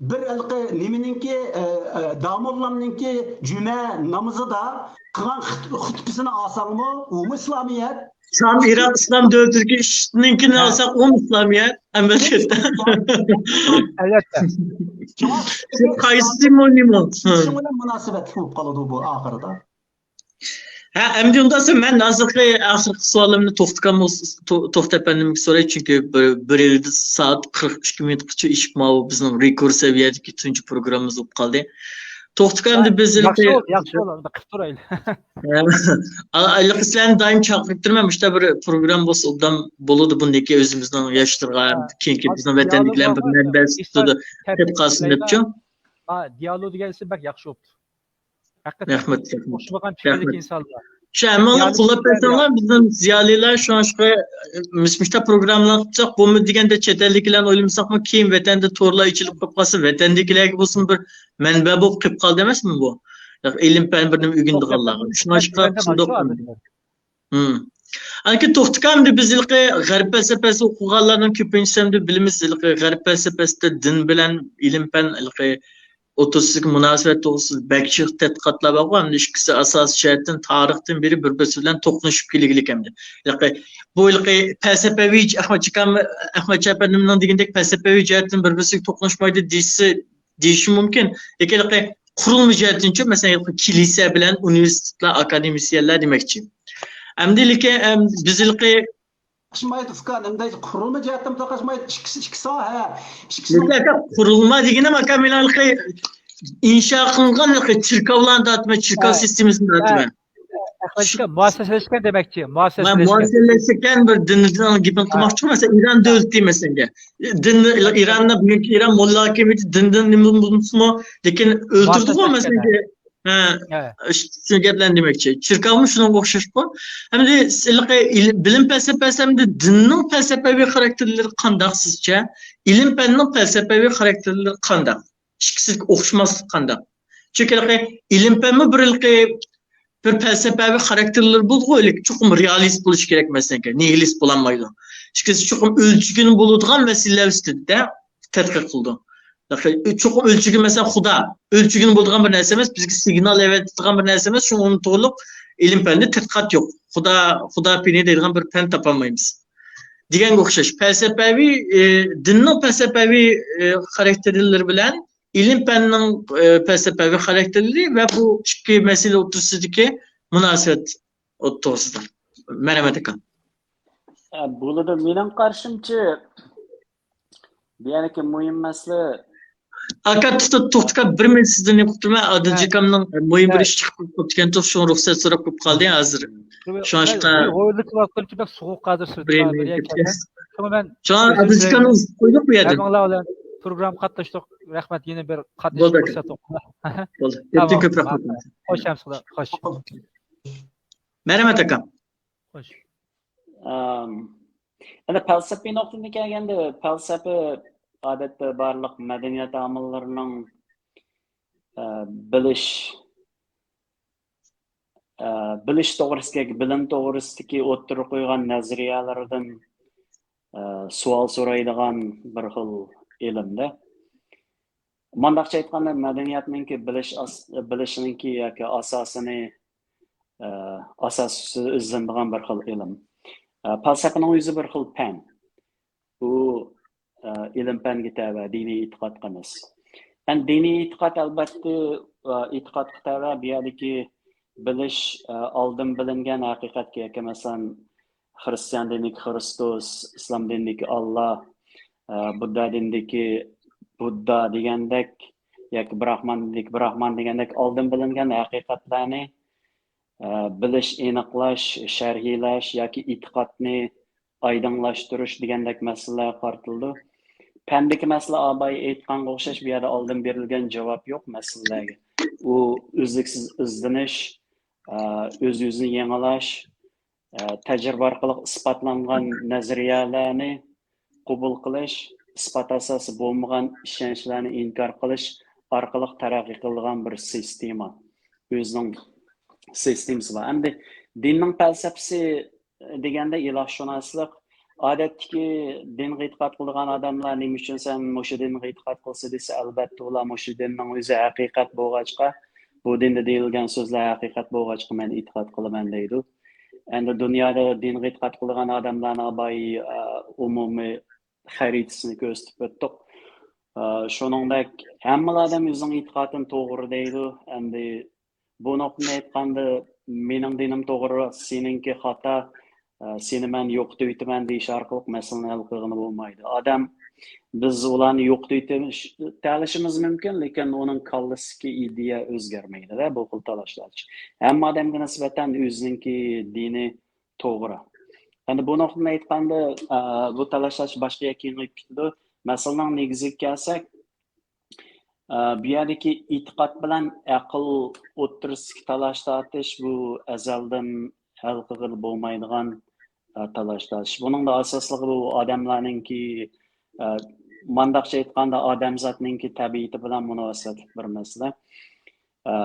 بىر ھېلىقى نېمىنىڭكى، ئە، ئە، داموللامنىڭكى جۈمە نامىزىدا قىلغان خۇت-، خۇتبىسىنى ئالساڭمۇ ئۇمۇ ئىسلامىيەت. شام ئىراق ئىسلام دۆلىتىدىكى ئىشنىڭكىنى ئالساق ئۇمۇ ئىسلامىيەت. ئەلۋەتتە. شۇ قايسى مۇناسىۋەتلىك بولۇپ قالىدۇ بۇ ئاخىرىدا؟ ھە، ئەمدى ئۇنداقسا مەن ھازىرقى ئاخىرقى سوئالىمنى توختىكام، تو-، توختى ئەپەندىمگە سوراي، چۈنكى بىر، بىر يىلدا سائەت قىرىق ئىككى مىنۇتقىچە ئېشىپ، ماۋۇ بىزنىڭ رېكورد سەۋىيەدىكى تۇنجى پروگراممىمىز بولۇپ قالدى. توختىكام، ئەمدى بىز ياخشى بولدى، ياخشى بولدى، قىلىپ تۇرايلى. ھېلىقى سىلەرنى دائىم چاقىرىپ تۇرىمەن، مۇشۇنداق بىر پروگرامما بولسا ئوبدان بولىدۇ، بۇندىن كېيىن ئۆزىمىزنىڭ ياشلىرىغا، كېيىنكى بىزنىڭ ۋەتەندىكىلەرنىڭ بىر مەنبەسى سۈپىتىدە قېلىپ قالسۇن دەپچۇ. دىيالوگ دېگەن ئىسىم بەك ياخشى بوپتۇ. ھەقىقەتەن. رەھمەت، رەھمەت. ئوخشىمىغان پىكىردىكى ئىنسانلار. شۇ ھەممىڭلار قوللاپ بەرسەڭلار، بىزنىڭ زىيالىيلار شۇڭلاشقا، ئە، مۇشۇنداق پروگراممىلارنى قىلساق بولمىدۇ دېگەندە، چەت ئەلدىكىلەرنى ئويلىمىساقمۇ، كېيىن ۋەتەندە تورلار ئېچىلىپ قېلىپ قالسا، ۋەتەندىكىلەرگە بولسىمۇ بىر مەنبە بولۇپ قېلىپ قالدى ئەمەسمۇ بۇ؟ ئىلىم پەن بىر نېمە ئۆگىنىدىغانلارغا. شۇڭلاشقا شۇنداق. ھىم. ئانكى توختىكام، ئەمدى بىز ھېلىقى غەرب پەلسەپىسى ئوقۇغانلارنىڭ كۆپىنچىسى ئەمدى بىلىمىز، ھېلىقى غەرب پەلسەپىسىدە دىن بىلەن ئىلىم پەن ھېلىقى ئوتتۇرىسىدىكى مۇناسىۋەت توغرىسىدا بەك جىق تەتقىقاتلار بارغۇ، ئەمدى ئىككىسى ئاساسىي جەھەتتىن تارىختىن بېرى بىر-بىرسى بىلەن توقۇنۇشۇپ كېلىگلىك ئەمدى. ھېلىقى، بۇ ھېلىقى پەلسەپىۋى، ئەخمەت چېكام، ئەخمەت چەپەندىمنىڭ دېگىنىدەك پەلسەپىۋى جەھەتتىن بىر-بىرسىگە توقۇنۇشمايدۇ دېيىشسە، دېيىشى مۇمكىن. لېكىن ھېلىقى قۇرۇلما جەھەتتىنچۇ، مەسىلەن، ھېلىقى كىلىسە بىلەن ئۇنىۋېرسىتېتلار، ئاكادېمىسىيەنلەر دېمەكچى. ئەمدى لېكىن، ئەم، بىز ھېلىقى تاقاشمايدۇ، ئۇكا، ئەمدى قۇرۇلما جەھەتتىن تاقاشمايدۇ، ئىككىسى ئىككى ساھە. ئىككىسىنىڭ لېكىن ئۇكا، قۇرۇلما دېگىنىم، ئاكا، مېنىڭ ھېلىقى ئىنشا قىلىنغان ھېلىقى چېركاۋلارنى دەۋاتىمەن، چېركاۋ سىستېمىسىنى دەۋاتىمەن. مۇئەسسەسلەشكەن دېمەكچى، مۇئەسسەسلەشكەن. مۇئەسسەسلەشكەن بىر دىننىڭ گېپىنى قىلماقچىمۇ؟ مەسىلەن، ئىران دۆلىتى، مەسىلەن، دىننى، ئىراندا بۈگۈنكى ئىران موللا ھاكىمىيىتى دىندىن نېمە بولسىمۇ، لېكىن ئۆلتۈردىغۇ، مەسىلەن، ھە، شۇ گەپلەرنى دېمەكچى. چېركاۋمۇ شۇنىڭغا ئوخشاشقۇ. ئەمدى سىلىقى بىلىم پەلسەپىسى ھەمدە دىننىڭ پەلسەپىۋى خاراكتېرلىرى قانداق سىزچە؟ ئىلىم پەننىڭ پەلسەپىۋى خاراكتېرلىرى قانداق؟ ئىككىسىدىكى ئوخشىماسلىق قانداق؟ چۈنكى ھېلىقى ئىلىم پەنمۇ بىر ھېلىقى بىر پەلسەپىۋى خاراكتېرلىرى بولىدىغۇ، ھېلىقى چوقۇم رېئالىست بولۇشى كېرەك، مەسىلەن، نىھىلىست بولالمايدۇ. ئىككىنچىسى، چوقۇم ئۆلچىگىنى بولىدىغان مەسىلىلەر ئۈستىدە تەتقىق قىلىدۇ. چوقۇم ئۆلچىگىنى، مەسىلەن، خۇدا. ئۆلچىگىنى بولىدىغان بىر نەرسە ئەمەس، بىزگە سىگنال ئەۋەتىدىغان بىر نەرسە ئەمەس، شۇڭا ئۇنىڭ توغرىلىق ئىلىم پەندە تەتقىقات يوق. خۇدا، خۇدا پېنى دەيدىغان بىر پەن تاپالمايمىز. دېگەنگە ئوخشاش. پەلسەپەۋى، ئى، دىننىڭ پەلسەپەۋى، ئى، خاراكتېرلىرى بىلەن ئىلىم پەننىڭ، ئى، پەلسەپەۋى خاراكتېرلىرى ۋە بۇ ئىككى مەسىلە ئوتتۇرىسىدىكى مۇناسىۋەت توغرىسىدا. مەرھەمەت، ئاكا. ئە، بولىدۇ. مېنىڭ قارىشىمچە، بۇ يەردىكى مۇھىم مەسىلە. ئاكا، توختا، توختىكا، بىر مىنۇت سىزدىن يوقىتىمەن. ئادىل ئاكامنىڭ مۇھىم بىر ئىش چىقىپ قاپتىكەن، شۇڭا رۇخسەت سوراپ قېلىپ قالدى ھازىر. شۇڭا شۇڭا ئادىل ئاكامنى قويدۇق بۇ يەردىن. شۇڭا ئادىل ئاكامنىڭ قويدۇق بۇ يەردىن. ئەمىڭلار بىلەن پروگرامما قاتناشتۇق. رەھمەت، يەنە بىر قاتنىشىش پۇرسەت بولدى. بولدى. كۆپتىن كۆپ رەھمەت. خوش، ئەمىسە خوش. مەرھەمەت، ئاكام. خوش. ئەنە پەلسەپىي نۇقتىدىن كەلگەندە، پەلسەپە ئادەتتە بارلىق مەدەنىيەت ئامىللىرىنىڭ، ئە، بىلىش، ئە، بىلىش توغرىسىدىكى، بىلىم توغرىسىدىكى ئوتتۇرىغا قويغان نەزەرىيەلىرىدىن، ئە، سوئال سورايدىغان بىر خىل ئىلىم-دە. مۇنداقچە ئېيتقاندا، مەدەنىيەتنىڭكى بىلىش ئاس-، بىلىشنىڭكى ياكى ئاساسىنى، ئە، ئاساس ئۈستىدە ئىزدىنىدىغان بىر خىل ئىلىم. ئە، پەلسەپىنىڭ ئۆزى بىر خىل پەن. بۇ، ئە، ئىلىم پەنگە تەۋە، دىنىي ئېتىقادقا ئەمەس. ئەمدى دىنىي ئېتىقاد، ئەلۋەتتە، ئە، ئېتىقادقا تەۋە، بۇ يەردىكى بىلىش، ئە، ئالدىن بىلىنگەن ھەقىقەتكە ياكى، مەسىلەن، خىرىستىيان دىنىدىكى خىرىستۇس، ئىسلام دىنىدىكى ئاللا، ئە، بۇددا دىنىدىكى بۇددا دېگەندەك ياكى براخمان دىنىدىكى براخمان دېگەندەك ئالدىن بىلىنگەن ھەقىقەتلەرنى، ئە، بىلىش، ئېنىقلاش، شەرھلەش ياكى ئېتىقادنى ئايدىڭلاشتۇرۇش دېگەندەك مەسىلىلەرگە قارىتىلىدۇ. پەندىكى مەسىلە ئاباي ئېيتقانغا ئوخشاش، بۇ يەردە ئالدىن بېرىلگەن جاۋاب يوق مەسىلىلەرگە. ئۇ ئۈزلۈكسىز ئىزدىنىش، ئە، ئۆز-ئۆزىنى يېڭىلاش، ئە، تەجرىبە ئارقىلىق ئىسپاتلانغان نەزەرىيەلەرنى قوبۇل قىلىش، ئىسپات ئاساسى بولمىغان ئىشەنچلەرنى ئىنكار قىلىش ئارقىلىق تەرەققىي قىلىدىغان بىر سىستېما. ئۆزىنىڭ سىستېمىسى بار. ئەمدى دىننىڭ پەلسەپىسى دېگەندە ئىلاھشۇناسلىق. ئادەتتىكى دىنغا ئېتىقاد قىلىدىغان ئادەملەر نېمە ئۈچۈن سەن مۇشۇ دىنغا ئېتىقاد قىلىسەن دېسە، ئەلۋەتتە ئۇلار مۇشۇ دىننىڭ ئۆزى ھەقىقەت بولغاچقا، بۇ دىندا دېيىلگەن سۆزلەر ھەقىقەت بولغاچقا مەن ئېتىقاد قىلىمەن دەيدۇ. ئەمدى دۇنيادا دىنغا ئېتىقاد قىلىدىغان ئادەملەرنى ئاباي، ئە، ئومۇمىي خەرىتىسىنى كۆرسىتىپ ئۆتتۇق. ئە، شۇنىڭدەك ھەممىلا ئادەم ئۆزىنىڭ ئېتىقادىنى توغرا دەيدۇ. ئەمدى بۇ نۇقتىنى ئېيتقاندا، مېنىڭ دىنىم توغرا، سېنىڭكى خاتا، ئە، سېنى مەن يوقىتىۋېتىمەن دېيىش ئارقىلىق مەسىلىنى ھەل قىلغىلى بولمايدۇ. ئادەم، بىز ئۇلارنى يوقىتىۋېتىشتەلىشىمىز مۇمكىن، لېكىن ئۇنىڭ كاللىسىدىكى ئىدىيە ئۆزگەرمەيدۇ-دە، بۇ خىل تالاش-تارتىش. ھەممە ئادەمگە نىسبەتەن ئۆزىنىڭكى دىنى توغرا. ئەمدى بۇ نۇقتىدىن ئېيتقاندا، ئە، بۇ تالاش-تارتىش باشقا يەرگە كېڭىيىپ كېتىدۇ. مەسىلىنىڭ نېگىزىگە كەلسەك، ئە، بۇ يەردىكى ئېتىقاد بىلەن ئەقىل ئوتتۇرىسىدىكى تالاش-تارتىش بۇ ئەزەلدىن ھەل قىلغىلى بولمايدىغان، ئە، تالاش-تارتىش. بۇنىڭدا ئاساسلىقى بۇ ئادەملەرنىڭكى، ئە، مانداقچە ئېيتقاندا، ئادەمزاتنىڭكى تەبىئىتى بىلەن مۇناسىۋەتلىك بىر مەسىلە. ئە،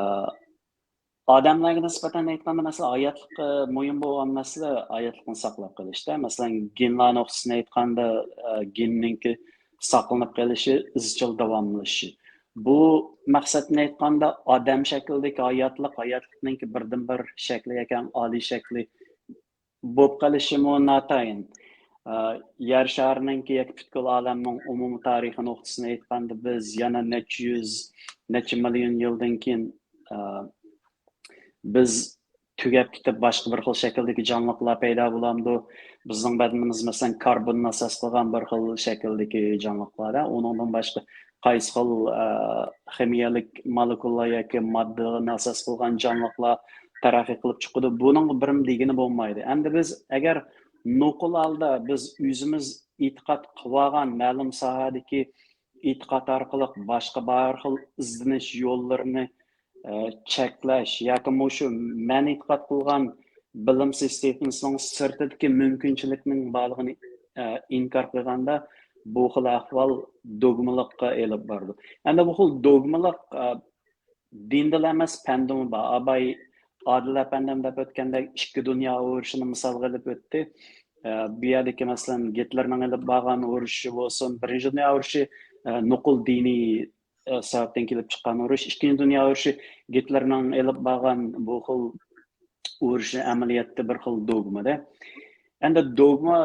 ئادەملەرگە نىسبەتەن ئېيتقاندا، مەسىلەن، ھاياتلىق، ئە، مۇھىم بولغان مەسىلە ھاياتلىقنى ساقلاپ قېلىشتا. مەسىلەن، گېنلار نۇقتىسىدىن ئېيتقاندا، ئە، گېننىڭكى ساقلىنىپ قېلىشى، ئىزچىل داۋاملىشىشى. بۇ مەقسەتنى ئېيتقاندا، ئادەم شەكلىدىكى ھاياتلىق، ھاياتلىقنىڭكى بىردىنبىر شەكلى ياكى ئەڭ ئالىي شەكلى بولۇپ قېلىشىمۇ ناتايىن. ئە، يەر شارىنىڭكى ياكى پۈتكۈل ئالەمنىڭ ئومۇمىي تارىخىي نۇقتىسىدىن ئېيتقاندا، بىز يەنە نەچچە يۈز، نەچچە مىليون يىلدىن كېيىن، ئە، بىز تۈگەپ كېتىپ، باشقا بىر خىل شەكىلدىكى جانلىقلار پەيدا بولامدۇ؟ بىزنىڭ بەدىنىمىز، مەسىلەن، كاربوندىن ئاساس قىلغان بىر خىل شەكىلدىكى جانلىقلار-دە. ئۇنىڭدىن باشقا قايسى خىل، ئە، خىمىيەلىك مولېكۇللار ياكى ماددىنى ئاساس قىلغان جانلىقلار تەرەققىي قىلىپ چىقىدۇ؟ بۇنىڭغا بىرمۇ دېگىنى بولمايدۇ. ئەمدى بىز ئەگەر نوقۇل ھالدا بىز ئۆزىمىز ئېتىقاد قىلىۋالغان مەلۇم ساھەدىكى ئېتىقاد ئارقىلىق باشقا بار خىل ئىزدىنىش يوللىرىنى، ئە، چەكلەش ياكى مۇشۇ مەن ئېتىقاد قىلغان بىلىم سىستېمىسىنىڭ سىرتىدىكى مۇمكىنچىلىكنىڭ بارلىقىنى، ئە، ئىنكار قىلغاندا، بۇ خىل ئەھۋال دوگمىلىققا ئېلىپ بارىدۇ. ئەمدى بۇ خىل دوگمىلىق، ئە، دىندىلا ئەمەس، پەندىمۇ بار. ئاباي ئادىل ئەپەندىم دەپ ئۆتكەندەك ئىككى دۇنيا ئۇرۇشىنى مىسالغا ئېلىپ ئۆتتى. ئە، بۇ يەردىكى، مەسىلەن، گىتلېرنىڭ ئېلىپ بارغان ئۇرۇشى بولسۇن، بىرىنچى دۇنيا ئۇرۇشى، ئە، نوقۇل دىنىي، ئە، سەۋەبتىن كېلىپ چىققان ئۇرۇش، ئىككىنچى دۇنيا ئۇرۇشى گىتلېرنىڭ ئېلىپ بارغان بۇ خىل ئۇرۇشى ئەمەلىيەتتە بىر خىل دوگمىدە. ئەمدى دوگما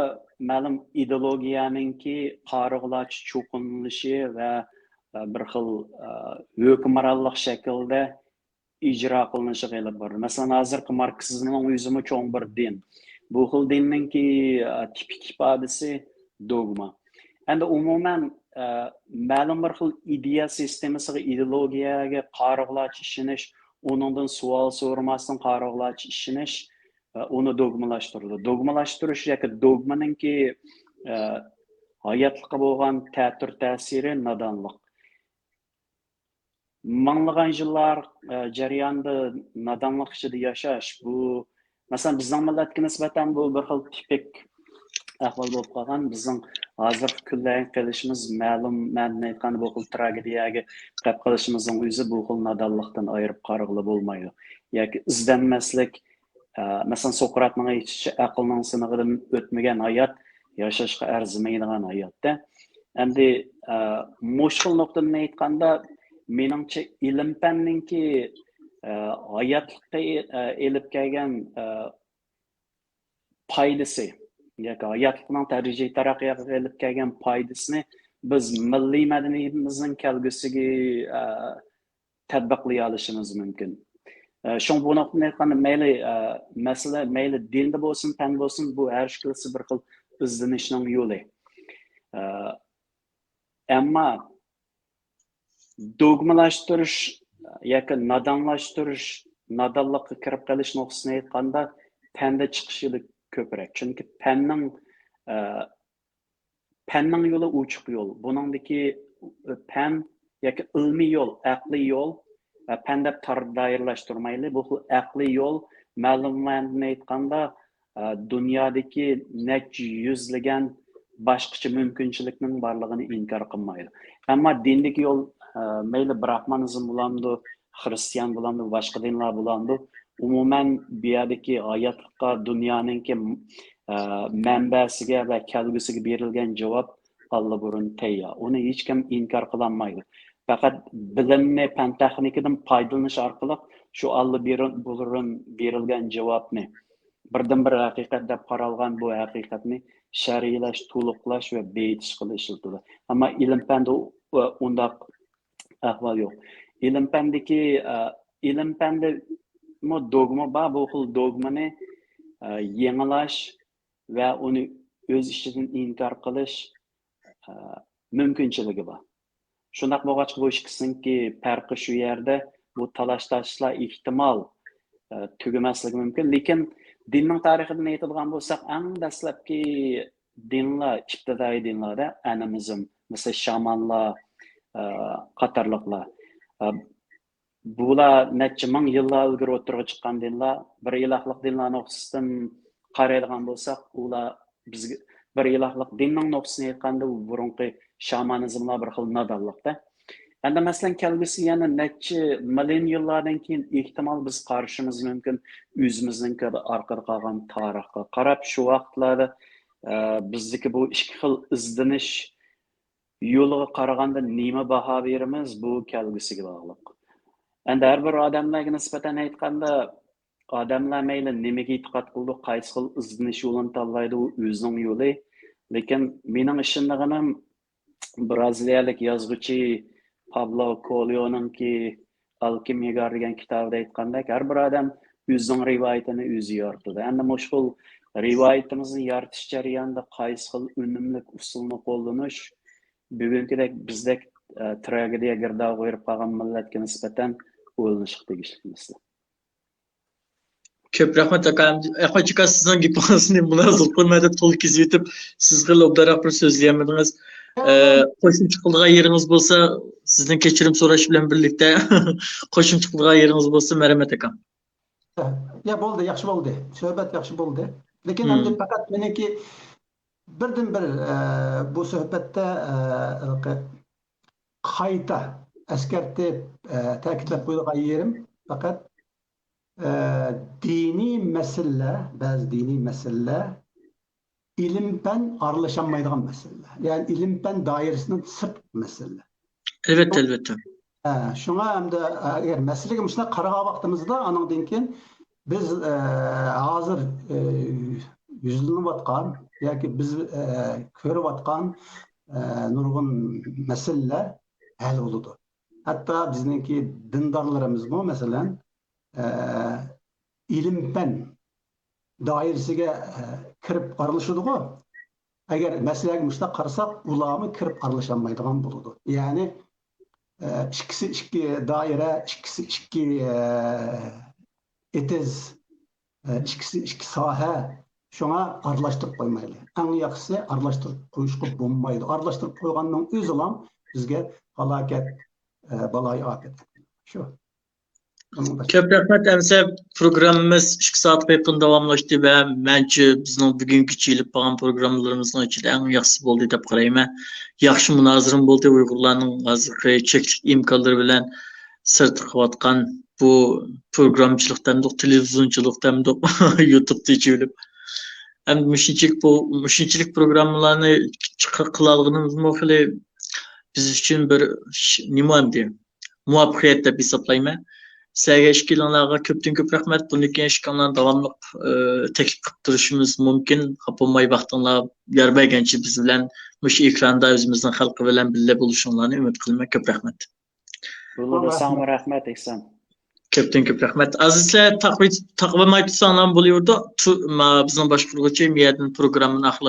مەلۇم ئىدېئولوگىيەنىڭكى قارىغۇلارچە چوقۇنۇلۇشى ۋە، ئە، بىر خىل، ئە، ھۆكۈمرانلىق شەكلىدە ئىجرا قىلىنىشىغا ئېلىپ بارىدۇ. مەسىلەن، ھازىرقى ماركسىزمنىڭ ئۆزىمۇ چوڭ بىر دىن. بۇ خىل دىننىڭكى، ئە، تىپىك ئىپادىسى دوگما. ئەمدى ئومۇمەن، ئە، مەلۇم بىر خىل ئىدىيە سىستېمىسىغا، ئىدېئولوگىيەگە قارىغۇلارچە ئىشىنىش، ئۇنىڭدىن سوئال سورىماستىن قارىغۇلارچە ئىشىنىش، ئە، ئۇنى دوگمىلاشتۇرىدۇ. دوگمىلاشتۇرۇش ياكى دوگمىنىڭكى، ئە، ھاياتلىققا بولغان تەتۈر تەسىرى نادانلىق. مىڭلىغان يىللار، ئە، جەريانىدا نادانلىق ئىچىدە ياشاش، بۇ، مەسىلەن، بىزنىڭ مىللەتكە نىسبەتەن بۇ بىر خىل تىپىك ئەھۋال بولۇپ قالغان. بىزنىڭ ھازىرقى كۈنلەرگە قېلىشىمىز مەلۇم، مەنىدىن ئېيتقاندا، بۇ خىل تراگېدىيەگە قېلىپ قېلىشىمىزنىڭ ئۆزى بۇ خىل نادانلىقتىن ئايرىپ قارىغىلى بولمايدۇ. ياكى ئىزدەنمەسلىك، ئە، مەسىلەن، سوقراتنىڭ ئېيتىشىچە، ئەقىلنىڭ سىنىقىدىن ئۆتمىگەن ھايات ياشاشقا ئەرزىمەيدىغان ھاياتتا. ئەمدى، ئە، مۇشۇ خىل نۇقتىدىن ئېيتقاندا، مېنىڭچە، ئىلىم-پەننىڭكى، ئە، ھاياتلىققا، ئە، ئېلىپ كەلگەن، ئە، پايدىسى ياكى ھاياتلىقنىڭ تەدرىجىي تەرەققىياتىغا ئېلىپ كەلگەن پايدىسىنى بىز مىللىي مەدەنىيىتىمىزنىڭ كەلگۈسىگە، ئە، تەتبىقلىيالىشىمىز مۇمكىن. ئە، شۇڭا بۇ نۇقتىدىن ئېيتقاندا، مەيلى، ئە، مەسىلە، مەيلى دىندا بولسۇن، پەن بولسۇن، بۇ ھەر ئىككىلىسى بىر خىل ئىزدىنىشنىڭ يولى. ئە، ئەمما دوگمىلاشتۇرۇش ياكى نادانلاشتۇرۇش، نادانلىققا كىرىپ قېلىش نۇقتىسىنى ئېيتقاندا، پەندە چىقىش يولى كۆپرەك. چۈنكى پەننىڭ، ئە، پەننىڭ يولى ئوچۇق يول. بۇنىڭدىكى پەن ياكى ئىلمىي يول، ئەقلىي يول، ئە، پەن دەپ تار دائىرىلاشتۇرمايلى. بۇ خىل ئەقلىي يول، مەلۇم مەنىدىن ئېيتقاندا، ئە، دۇنيادىكى نەچچە يۈزلىگەن باشقىچە مۇمكىنچىلىكنىڭ بارلىقىنى ئىنكار قىلمايدۇ. ئەمما دىندىكى يول، ئە، مەيلى براھمانىزم بولامدۇ، خرىستىيان بولامدۇ، باشقا دىنلار بولامدۇ، ئومۇمەن بۇ يەردىكى ھاياتلىققا، دۇنيانىڭكى، ئە، مەنبەسىگە ۋە كەلگۈسىگە بېرىلگەن جاۋاب ئاللىبۇرۇن تەييار. ئۇنى ھېچكىم ئىنكار قىلالمايدۇ. پەقەت بىلىمنى، پەن تېخنىكىدىن پايدىلىنىش ئارقىلىق شۇ ئاللىبۇرۇن بېرىلگەن جاۋابنى، بىردىنبىر ھەقىقەت دەپ قارالغان بۇ ھەقىقەتنى شەرھلەش، تولۇقلاش ۋە بېيىتىشقىلا ئىشلىتىدۇ. ئەمما ئىلىم-پەندە ئۇنداق ئەھۋال يوق. ئىلىم-پەندىكى، ئە، ئىلىم-پەندىمۇ دوگما بار، بۇ خىل دوگمىنى، ئە، يېڭىلاش ۋە ئۇنى ئۆز ئىچىدىن ئىنكار قىلىش، ئە، مۇمكىنچىلىكى بار. شۇنداق بولغاچقا، بۇ ئىككىسىنىڭكى پەرقى شۇ يەردە، بۇ تالاش-تارتىشلار ئېھتىمال، ئە، تۈگىمەسلىكى مۇمكىن. لېكىن دىننىڭ تارىخىدىن ئېيتىدىغان بولساق، ئەڭ دەسلەپكى دىنلار، ئىپتىدائىي دىنلاردا ئەنىمىزم، مەسىلەن، شامانلار، ئە، قاتارلىقلار. ئە، بۇلار نەچچە مىڭ يىللار ئىلگىرى ئوتتۇرىغا چىققان دىنلار. بىر ئىلاھلىق دىنلار نۇقتىسىدىن قارايدىغان بولساق، ئۇلار بىزگە بىر ئىلاھلىق دىننىڭ نۇقتىسىدىن ئېيتقاندا، بۇ بۇرۇنقى شامانىزملار بىر خىل نادانلىقتا. ئەمدى مەسىلەن، كەلگۈسى يەنە نەچچە مىليون يىللاردىن كېيىن ئېھتىمال بىز قارىشىمىز مۇمكىن ئۆزىمىزنىڭكى ئارقىدا قالغان تارىخقا قاراپ، شۇ ۋاقىتلاردا، ئە، بىزدىكى بۇ ئىككى خىل ئىزدىنىش يولىغا قارىغاندا نېمە باھا بېرىمىز، بۇ كەلگۈسىگە باغلىق. ئەمدى ھەر بىر ئادەملەرگە نىسبەتەن ئېيتقاندا، ئادەملەر مەيلى نېمىگە ئېتىقاد قىلىدۇ، قايسى خىل ئىزدىنىش يولىنى تاللايدۇ، ئۇ ئۆزىنىڭ يولى. لېكىن مېنىڭ ئىشىنىدىغىنىم، برازىلىيەلىك يازغۇچى پابلو كوليونىڭكى ئالكىمىيگار دېگەن كىتابىدا ئېيتقاندەك، ھەر بىر ئادەم ئۆزىنىڭ رىۋايىتىنى ئۆزى يارىتىدۇ. ئەمدى مۇشۇ خىل رىۋايىتىمىزنى يارىتىش جەريانىدا قايسى خىل ئۈنۈملۈك ئۇسۇلنى قوللىنىش بۈگۈنكىدەك بىزدەك، ئە، تراگېدىيە گىردابىغا بېرىپ قالغان مىللەتكە نىسبەتەن ئويلىنىشقا تېگىشلىك مەسىلە. كۆپ رەھمەت، ئاكا. ئەخمەتجان ئاكا، سىزنىڭ گېپىڭىزنى مۇلازىم قىلماي دەپ تولا كېزىۋېتىپ، سىز خېلى ئوبدانراق بىر سۆزلىيەلمىدىڭىز. ئە، قوشۇمچە قىلىدىغان يېرىڭىز بولسا، سىزدىن كەچۈرۈم سوراش بىلەن بىرلىكتە قوشۇمچە قىلىدىغان يېرىڭىز بولسا، مەرھەمەت ئاكام. يا، بولدى، ياخشى بولدى. سۆھبەت ياخشى بولدى. لېكىن ئەمدى پەقەت مېنىڭكى بىردىنبىر، ئە، بۇ سۆھبەتتە، ئە، قايتا ئەسكەرتىپ، ئە، تەكىتلەپ قويىدىغان يېرىم پەقەت، ئە، دىنىي مەسىلىلەر، بەزى دىنىي مەسىلىلەر ئىلىم-پەن ئارىلىشالمايدىغان مەسىلىلەر. يەنى ئىلىم-پەن دائىرىسىدىن سىرت مەسىلىلەر. ئەلۋەتتە، ئەلۋەتتە. ھە، شۇڭا ئەمدى، ئە، ئەگەر مەسىلىگە مۇشۇنداق قارىغان ۋاقتىمىزدا، ئانىڭدىن كېيىن بىز، ئە، ھازىر، ئە، يۈزلىنىۋاتقان ياكى بىز، ئە، كۆرۈۋاتقان، ئە، نۇرغۇن مەسىلىلەر ھەل بولىدۇ. ھەتتا بىزنىڭكى دىندارلىرىمىزمۇ، مەسىلەن، ئە، ئىلىم-پەن دائىرىسىگە، ئە، كىرىپ ئارىلىشىدىغۇ. ئەگەر مەسىلىگە مۇشۇنداق قارىساق، ئۇلارمۇ كىرىپ ئارىلىشالمايدىغان بولىدۇ. يەنى، ئە، ئىككىسى ئىككى دائىرە، ئىككىسى ئىككى، ئە، ئېتىز، ئە، ئىككىسى ئىككى ساھە. شۇڭا ئارىلاشتۇرۇپ قويمايلى. ئەڭ ياخشىسى ئارىلاشتۇرۇپ قويۇشقا بولمايدۇ. ئارىلاشتۇرۇپ قويغاننىڭ ئۆزىلا بىزگە پالاكەت، ئە، بالايىئاپەت. شۇ. كۆپ رەھمەت، ئەمىسە پروگراممىمىز ئىككى سائەتكە يېقىن داۋاملاشتى ۋە مەنچە بىزنىڭ بۈگۈنگىچە ئېلىپ بارغان پروگراممىلىرىمىزنىڭ ئىچىدە ئەڭ ياخشىسى بولدى دەپ قارايمەن. ياخشى مۇنازىرىمۇ بولدى. ئۇيغۇرلارنىڭ ھازىرقى چەكلىك ئىمكانلىرى بىلەن سىرتتا قىلىۋاتقان بۇ پروگرامچىلىق دەمدۇق، تېلېۋىزىيونچىلىق دەمدۇق، يۇتۇبتا ئېچىۋېلىپ. ئەمدى مۇشۇنچىلىك بۇ، مۇشۇنچىلىك پروگراممىلارنى چىق-، قىلالىغىنىمىزمۇ خېلى بىز ئۈچۈن بىر ش-، نېمە ئەمدى؟ مۇۋەپپەقىيەت دەپ ھېسابلايمەن. سىلەرگە ئىككىلىڭلارغا كۆپتىن كۆپ رەھمەت. بۇندىن كېيىن ئىككىڭلارنى داۋاملىق، ئى، تەكلىپ قىلىپ تۇرۇشىمىز مۇمكىن. خاپا بولماي ۋاقتىڭلار يار بەرگەنچە بىز بىلەن مۇشۇ ئېكراندا ئۆزىمىزنىڭ خەلقى بىلەن بىللە بولۇشۇڭلارنى ئۈمىد قىلىمەن. كۆپ رەھمەت. بولىدۇ، ساڭىمۇ رەھمەت، ئېھسان. كۆپتىن كۆپ رەھمەت. ھازىر سىلەر تاقىماي تۇرساڭلارمۇ بولۇۋېرىدۇ. بىزنىڭ باشقۇرغۇچى مۇ يەردىن پروگراممىنى ئاخىرلاشتۇرۇپ